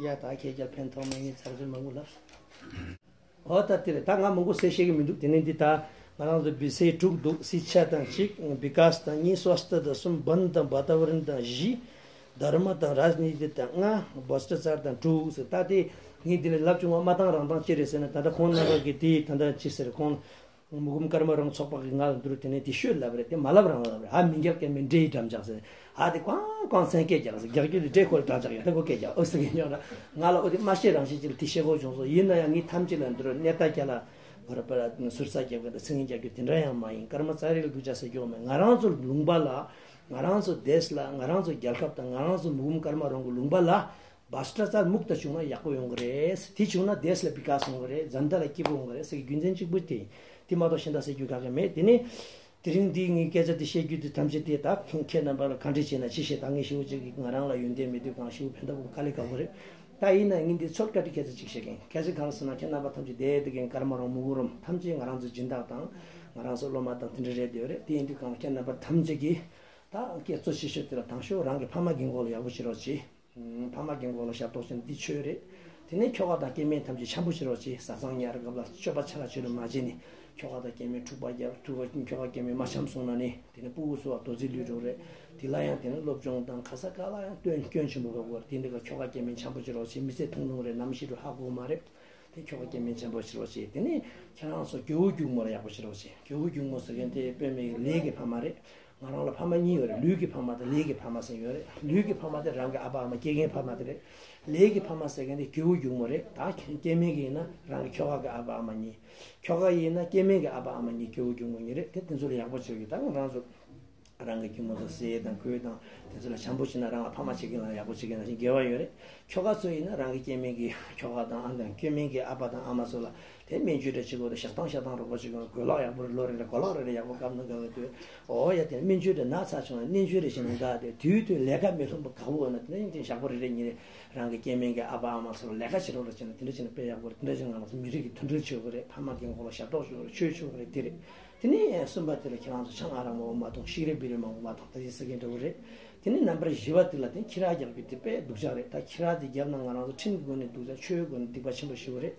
ཡ་ད་ཁྱེད་རྒྱལ་ཕན་ཐོགས་མེད་ངས་ཚར་ཚོད་མང་པོ་ལབ་སོང་། ཨོ་ད་དེ་རེད། ད་ང་མང་པོ་ཟེར་ཤེས་ཀྱི་མི་འདུག་དེ་ནས་འདི་ད་ང་རང་ཚོ་བི་སེ་དྲུག་འདུག་སི་ཆ་དང་གཅིག་བི་ཀཱས་དང་གཉིས། སྭ་སྟ་དང་གསུམ། བན་དང་བ་ཏ་བ་རིན་དང་བཞི། དྷརྨ་དང་རཱཇ་ནི་ཏི་དང་ལྔ། བྷ་སྟྲ་ཙར་དང་དྲུག་ཟེར། ད་དེ་ངས་འདི་ལས་ལབ་བྱུང་བ་མ་བཏང་རང་བཏང་ཅི་རེད་ཟེར་ན། ད་ལྟ་ཁོང་རྣམ་པ་གི་དེ་ད་ལྟ་ཅི་ཟེར། ཁོང་མུ་གུམ་ཀརྨ་རང་ཚོགས་པ་གི་ང་ལ་འདུར་དེ་ནས་དེ་ཤོད་ལབ་རེད། དེ་མ་ལབ་རང་ལབ་རེད། ཨ་མི་རྒྱལ་སྐད་མི་འདྲེ་ཡི་འགྲམ་ལྕག་ཟེར། ཨ་དེ་ཀོང་ཀོང་སེང་སྐད་རྒྱག་ཟེར། རྒྱག་རྒྱུ་དེ་འདྲེ་ཁོལ་དྲག་ལྕག་ཡོད་ད་ཁོ་སྐད་རྒྱག་ཨོ་ཟེར་གི་ཉོག་ན་ང་ལ་ཨོ་དེ་མ་ཤེས་རང་ཤེས་ཅིག་ལ་དེ་ཤེས་གོ་བྱུང་སོང་། ཡིན་ན་ཡང་ངས་ཐམས་ཅད་ལ་འདུར་གནས་ད་རྒྱ་ལ་བར་པ་ལ་ཟུར་ཟ་རྒྱབ་གི་ད་ཚིག་ངན་རྒྱག་རྒྱུ་དེ་འདྲ་ཡང་མ་ཡིན། ཀརྨ་ཙཱ་རི་ལ་སྡུག་ཅག་ཟེར་རྒྱུ་མེད། ང་རང་ཚོ་ལུང་པ་ལ། ང་རང་ཚོ་དེས་ལ། ང་རང་ཚོ་རྒྱལ་ཁབ་དང་ང་རང་ཚོ་མུ་གུམ་ཀརྨ་རང་གི་ལུང་པ་ལ་བྷ་སྟྲ་ཙར་མུག་ཏུ་བྱུང་ན་ཡག་པོ་ཡོང་གི་རེད། དེ་བྱུང་ན་དེས་ལ་བི་ཀཱས་ཡོང་གི་རེད། ཛན་ད་ལ་སྐྱིད་པོ་ཡོང་གི་རེད་ཟེར་གི་རྒྱུ་མཚན་གཅིག་པུ་དེ་ཡིན། དེ་མ་གཏོགས་གཞན་དག་ཟེར་རྒྱུ་ག་གེ་མེད། དེ་ནི་དེ་རིང་འདི་ངའི་སྐད་ཆ་དེ་བཤད་རྒྱུ་དེ་ཐམས་ཅད་དེ་ད་ཁྱེད་རྣམ་པ་ལ་ག་འདྲས་བྱས་ན་ཅི་བཤད། ད་ངས་ཞེ་པོ་ཅིག་གིས་ང་རང་ལ་ཡོན་ཏན་མེད་དུས་གང་ཞེ་པོ་ཕན་ཐོགས་དཀའ་ལས་ཁག་པོ་རེད། ད་ཡིན་ན་ངས་འདི་ཚོར་བཀའ་དྲིན་སྐད་ཆ་གཅིག་བཤད་མཁན། གལ་སྲིད་གང་ལ་ཟེར་ན་ཁྱེད་རྣམ་པ་ཐམས་ཅད་བསྡད་དེ་མཁན་ཀརྨ་རོང་མུ་གུ་རོང་ཐམས་ཅད་ང་རང་ཚོའི་སྦྱིན་བདག་དང་ང་རང་ཚོའི་སློབ་མ་དང་དེ་འདྲ་རེད་འདོད་རེད། དེ་ཡིན་དུས་གང་ལ་ཁྱེད་རྣམ་པ་ཐམས་ཅད་ཀྱིས་ད་སྐད་གཙོ་ཆེ་ཤོས་དེ་ལ་དང་ཤོས་རང་གི་ཕ་མ་གི་མགོ་ལ་ཡག་པོ་བྱེད་རོགས་གྱིས། ཕ་མ་གི་མགོ་ལ་ཞབས་ཏོག་བྱེད་ན་འདི་ཆོས་རེད། དེ་ནས་ཁྱོ་ག་དང་སྐྱེ་དམན་ཐམས་ཅད་འཆམ་པོ་བྱེད་རོགས་གྱིས། བཟའ་ཚང་ཉར་སྐབས་ལ་སྤྱོད་པ་ཆ་ལ་ཆོས་ལ་མ་བྱེད་ནས་ཁྱོ་ག་དང་སྐྱེ་དམན་འཁྲུག་པ་རྒྱབ། འཁྲུག་པ་ཁྱོ་ག་སྐྱེ་དམན་མ་འཆམ་སོང་ན་ནི་དེ་ནས་སྤུ་གུ་གསོ་བ་དོ་ཚིག་ལུས་འགྲོ་རེད། དེ་ལ་ཡང་དེ་ནས་སློབ་སྦྱོང་དང་ག་ས་ག་ལ་ཡང་སྐྱོན་སྐྱོན་ཆེན་པོ་འགག་གི་རེད། དེ་འདི་ག་ཁྱོ་ག་སྐྱེ་དམན་འཆམ་པོ་བྱེད་རོགས་གྱིས། མི་ཚེ་ཐུང་ཐུང་རེད། ནམ་ཤི་རུ་ཧ་གོ་མ་རེད། དེ་ཁྱོ་ག་སྐྱེ་དམན་འཆམ་པོ་བྱེད་རོགས་གྱིས། དེ་ནས་ཁྱེད་རང་ཚོ་གྱོ་བོ་གྱོག་མོ་ལ་ཡག་པོ་བྱེད་རོགས་གྱིས། གྱོ་བོ་གྱོག་མོ་ཟེར་མཁན་དེ་དཔེ་མི་ལས་ཀྱི་ཕ་མ་རེད། ང་རང་ལ་ཕ་མ་གཉིས་ཡོད་རེད། ལུས་ཀྱི་ཕ་མ་དང་ལས་ཀྱི་ཕ་མ་ཟེར་ཡོད་རེད། ལུས་ཀྱི་ཕ་མ་དེ་རང་གི་ཨ་ཕ་ཨ་མ་སྐྱེ་མཁན་ཕ་མ་དེ་རེད། ལས་ཀྱི་ཕ་མ་ཟེར་མཁན་དེ་གྱོ་བོ་གྱོག་མོ་རེད། ད་སྐྱེ་དམན་གྱི་ཡིན་ན་རང་གི་ཁྱོ་ག་གི་ཨ་ཕ་ཨ་མ་གཉིས། ཁྱོ་ག་ཡིན་ན་སྐྱེ་དམན་གྱི་ཨ་ཕ་ཨ་མ་གཉིས་གྱོ་བོ་གྱོག་མོ་གཉིས་རེད། དེ་དེ་ཚོ་ལ་ཡག་པོ་བྱེད་དགོས། ད་ང་རང་ཚོ་རང་གི་གྱོག་མོ་ཚོ་ཟས་དང་གོས་དང་དེ་ཚོ་ལ་འཆམ་པོ་བྱེད་ན་རང་ལ་ཕ་མ་བྱེད་མཁན་ལ་ཡག་པོ་བྱེད་མཁན་ནང་བཞིན་དགེ་བ་ཡོད་རེད། ཁྱོ་ག་ཚོ་ཡིན་ན་རང་གི་སྐྱེ་དམན་གྱི་ཁྱོ་ག་དང་ཨ་དང་སྐྱེ་དམན་གྱི་ཨ་ཕ་དང་ཨ་མ་ཚོ་ལ་དེ་སྨན་བཅོས་འདྲ་བྱེད་དགོས་དང་ཞག་དང་ཞག་དང་རོགས་པ་བྱེད་དགོས། གོས་ལག་ཡག་པོ་རེ་ལོ་རེ་རེ་གོས་ལག་རེ་རེ་ཡག་པོ་བཀབ་ན་དགའ་བའི་དུས། འོ་ཡ་དེ་སྨན་བཅོས་འདྲ་ན་ཚ་བྱུང་ན་སྨན་བཅོས་རེ་བྱས་ན་དགའ་དེ་དུས་དུས་ལས་ཀ་མི་ལྷོད་པ་དགའ་བོ་ན་དེ་ནས་ཞག་པོ་རེ་རེ་ཉིན་རེ་རང་གི་སྐྱེ་དམན་གྱི་ཨ་ཕ་ཨ་མ་ཚོ་ལ་ལས་ཀ་བྱེད་རོགས་རེ་བྱས་ན་དེ་འདྲ་བྱས་ན་དཔེ་ཡག་པོ་རེད། དེ་འདྲ་བྱས་ན་ང་རང་ཚོ་མི་རིགས་ཀྱི་མཐུན་སྒྲིལ་ཆེ་བོ་རེད། ཕ་མ་གི་མགོ་ལ་ཞབས་ཏོག་ཆེ་བོ་རེད། ཆོས་ཆེ་བོ་རེད། དེ་རེད། དེ་ནས་གསུམ་པ་དེ་ལ་ཁྱེད་རང་ཚོ་ཆང་ཨ་རག་མང་པོ་མ་འཐུང་། ཤིག་རེ་བི་རེ་མང་པོ་མ་འཐུང་། ད་ཅི་ཟེར་མཁན་འདྲ་བོ་རེད། དེ་ནས་ནམ་བར་བཞི་པ་དེ་ལ་དེ་ཁྱི་རག་རྒྱག་རྒྱུ་དེ་དཔེ་སྡུག་ཅག་རེད། ད་ཁྱི་རག་དེ་བརྒྱབ་ན་ང་རང་ཚོ་ཁྲིམས་སྒོ་ནས་སྡུག་ཅག་ཆོས་སྒོ་ནས་སྡིག་པ་ཆེན་པོ་ཞེ་པོ་རེད།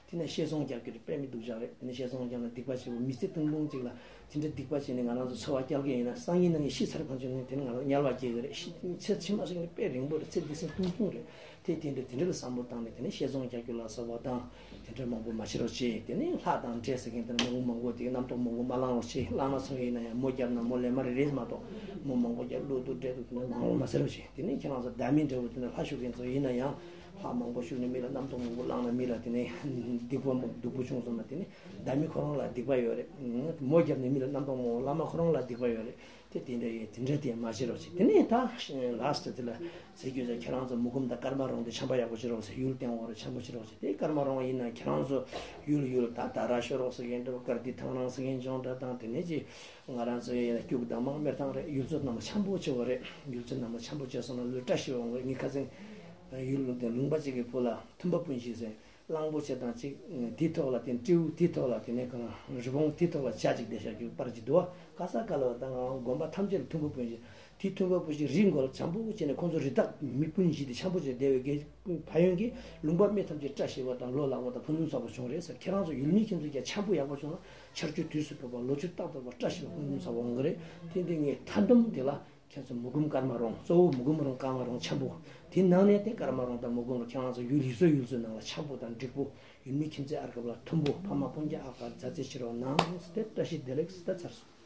དེ་ནས་བཤས་ཚོང་རྒྱག་རྒྱུ་དེ་དཔེ་མི་སྡུག་ཅག་རེད། དེ་ནས་བཤས་ཚོང་བརྒྱབ་ན་སྡིག་པ་ཆེ་བོ། མི་ཚེ་ཐུང་ཐུང་ཅིག་ལ་དེ་འདྲ་སྡིག་པ་བྱས་ནས་ང་རང་ཚོ་འཚོ་བ་སྐྱེལ་གི་ཡིན་ན་སང་ཉིན་གནངས་ཉིན་ཤི་ཚར་གང་བྱུང་ནས་དེ་ནས་ང་རང་དམྱལ་བ་སྐྱེ་གི་རེད། ཤི་ཚེ་ཕྱི་མ་ཟེར་མཁན་དེ་དཔེ་རིང་པོ་རེད། ཚེ་འདི་ཟེར་ཐུང་ཐུང་རེད། དེ་དེ་འདྲ་དེ་འདྲ་ལ་བསམ་བློ་བཏང་ནས་དེ་ནས་བཤས་ཚོང་རྒྱག་རྒྱུ་ལ་སོགས་པ་དང་དེ་འདྲ་མང་པོ་མ་བྱེད་རོགས་བྱེད། དེ་ནས་ལྷ་དང་འདྲེ་ཟེར་མཁན་དེ་འདྲ་མང་པོ་མང་པོ་དེ་རྣམ་རྟོག་མང་པོ་མ་བླང་རོགས་བྱེད། བླ་མ་ཚོ་ཡིན་ན་ཡང་མོ་བརྒྱབ་ན་མོ་ལས་མ་རེ་རེ་མ་གཏོགས་མོ་མང་པོ་བརྒྱབ་གློ་དུ་འདྲེ་དུ་དེ་འདྲ་མང་པོ་མ་ཟེར་རོགས་བྱེད། དེ་ནས་ཁྱེད་རང་ཚོ་བདག་མེད་འདྲ་བོ་དེ་འདྲ་ལྷ་ཞུ་མཁན་ཚོ་ཡིན་ན་ཡང་ལྷ་མང་པོ་ཞུ་ནས་མི་ལ་རྣམ་རྟོག་མང་པོ་བསླངས་ན་མི་ལ་དེ་ནས་སྡིག་པ་མང་སྡུག་པོ་བྱུང་སོང་ན་དེ་ནས་བདག་མེད་ཁོ་རང་ལ་སྡིག་པ་ཡོད་རེད། མོ་བརྒྱབ་ནས་མི་ལ་རྣམ་རྟོག་མང་པོ། བླ་མ་ཁོ་རང་ལ་སྡིག་པ་ཡོད་རེད། དེ་དེ་འདྲ་ཡིན། དེ་འདྲ་དེ་མ་བྱེད་རོགས་བྱེད། དེ་ནས་ད་ལཱ་སི་ཊི་དེ་ལ་ཟེར་རྒྱུ་ཟེར། ཁྱེད་རང་ཚོ་མུ་གུམ་དང་ཀརྨ་རོང་དེ་འཆམ་པོ་ཡག་པོ་བྱེད་རོགས་ཟེར། ཡུལ་སྟེང་འོག་རེ་འཆམ་པོ་བྱེད་རོགས་ཟེར། དེ་ཀརྨ་རོང་ཡིན་ན་ཁྱེད་རང་ཚོ་ཡུལ་ཡུལ་ད་ད་ར་ཤོད་རོགས་ཟེར་མཁན་འདྲ་བོ། དཀར་ཏི་ཐང་རང་ཟེར་མཁན་ཅོང་སྒྲ་དང་དེ་ནས་ཅི་ང་རང་ཚོ་ཡིན་ན་སྐྱུག་དང་མང་སྨེར་ཐང་རེད། ཡུལ་ཚོ་རྣམས་ལ་འཆམ་པོ་བྱེད་དགོས་རེད། ཡུལ་ཚོ་རྣམས་ལ་འཆམ་པོ་བྱས་སོང་ན་ལོས་བཀྲ་ཤིས་པ་འོང་གི་རེད། ངས་ཁ་སང་ཡུལ་དེ་ལུང་པ་གཅིག་གི་བུ་ལ་མཐུན་པ་སྤུན་བཞི་ཟེར། གླང་པོ་ཆེ་དང་གཅིག་དེའི་ཐོག་ལ་དེ་སྤྲེའུ། དེའི་ཐོག་ལ་དེ་ནས་གང་རི་བོང་། དེའི་ཐོག་ལ་བྱ་གཅིག་བསྡད་ཤག་གི་པར་གཅིག་འདུག་བ། ག་ས་ག་ལ་བ་ད་ང་དགོན་པ་ཐམས་ཅད་ལ་མཐུན་པ་སྤུན་བཞི། དེའི་མཐུན་པ་སྤུན་བཞི་རིགས་མགོ་ལ་འཆམ་པོ་བྱས་ནས་ཁོང་ཚོ་རི་དྭགས་མི་སྤུན་བཞི་དེ་འཆམ་པོ་བྱས་བསྡད་པའི་གི་ཕན་ཡོན་གྱིས་ལུང་པ་མི་ཐམས་ཅད་བཀྲ་ཤིས་པ་དང་ལོ་ལེགས་པ་དང་ཕུན་སུམ་ཚོགས་པ་བྱུང་རེད་ཟེར། ཁྱེད་རང་ཚོ་ཡུལ་མི་ཁྱིམ་ཚང་རྒྱ་འཆམ་པོ་ཡག་པོ་བྱུང་ན་ཆར་ཆུ་དུས་སུ་བབས་པ། ལོ་ཕྱུགས་རྟག་ཏུ་བ། བཀྲ་ཤིས་པ་ཕུན་སུམ་ཚོགས་པ་འོང་གི་རེད། དེ་འདི་ངས་མཐའ་སྡོམ་དེ་ལ། ཁྱེད་ཚོ་མུ་གུམ་ཀརྨ་རོང་། གཙོ་བོ་མུ་གུམ་རོང་ཀརྨ་རོང་འཆམ་པོ། དེའི་ནང་ནས་དེ་ཀརྨ་རོང་དང་མུ་གུམ་རོང་ཁྱེད་རང་ཚོ་ཡུལ་ཡུལ་ཚོ་ཡུལ་ཚོའི་ནང་ལ་འཆམ་པོ་དང་འགྲིག་པོ། ཡུལ་མི་ཁྱིམ་མཚེས་ཨར་ཁབ་ལ་མཐུན་པོ། ཕ་མ་སྤུན་ཀྱག་ཨ་ཁ་མཛའ་བརྩེ་བྱེད་རོགས་གནང་། དེ་བཀྲ་ཤིས་བདེ་ལེགས། ད་ཚར་སོང་།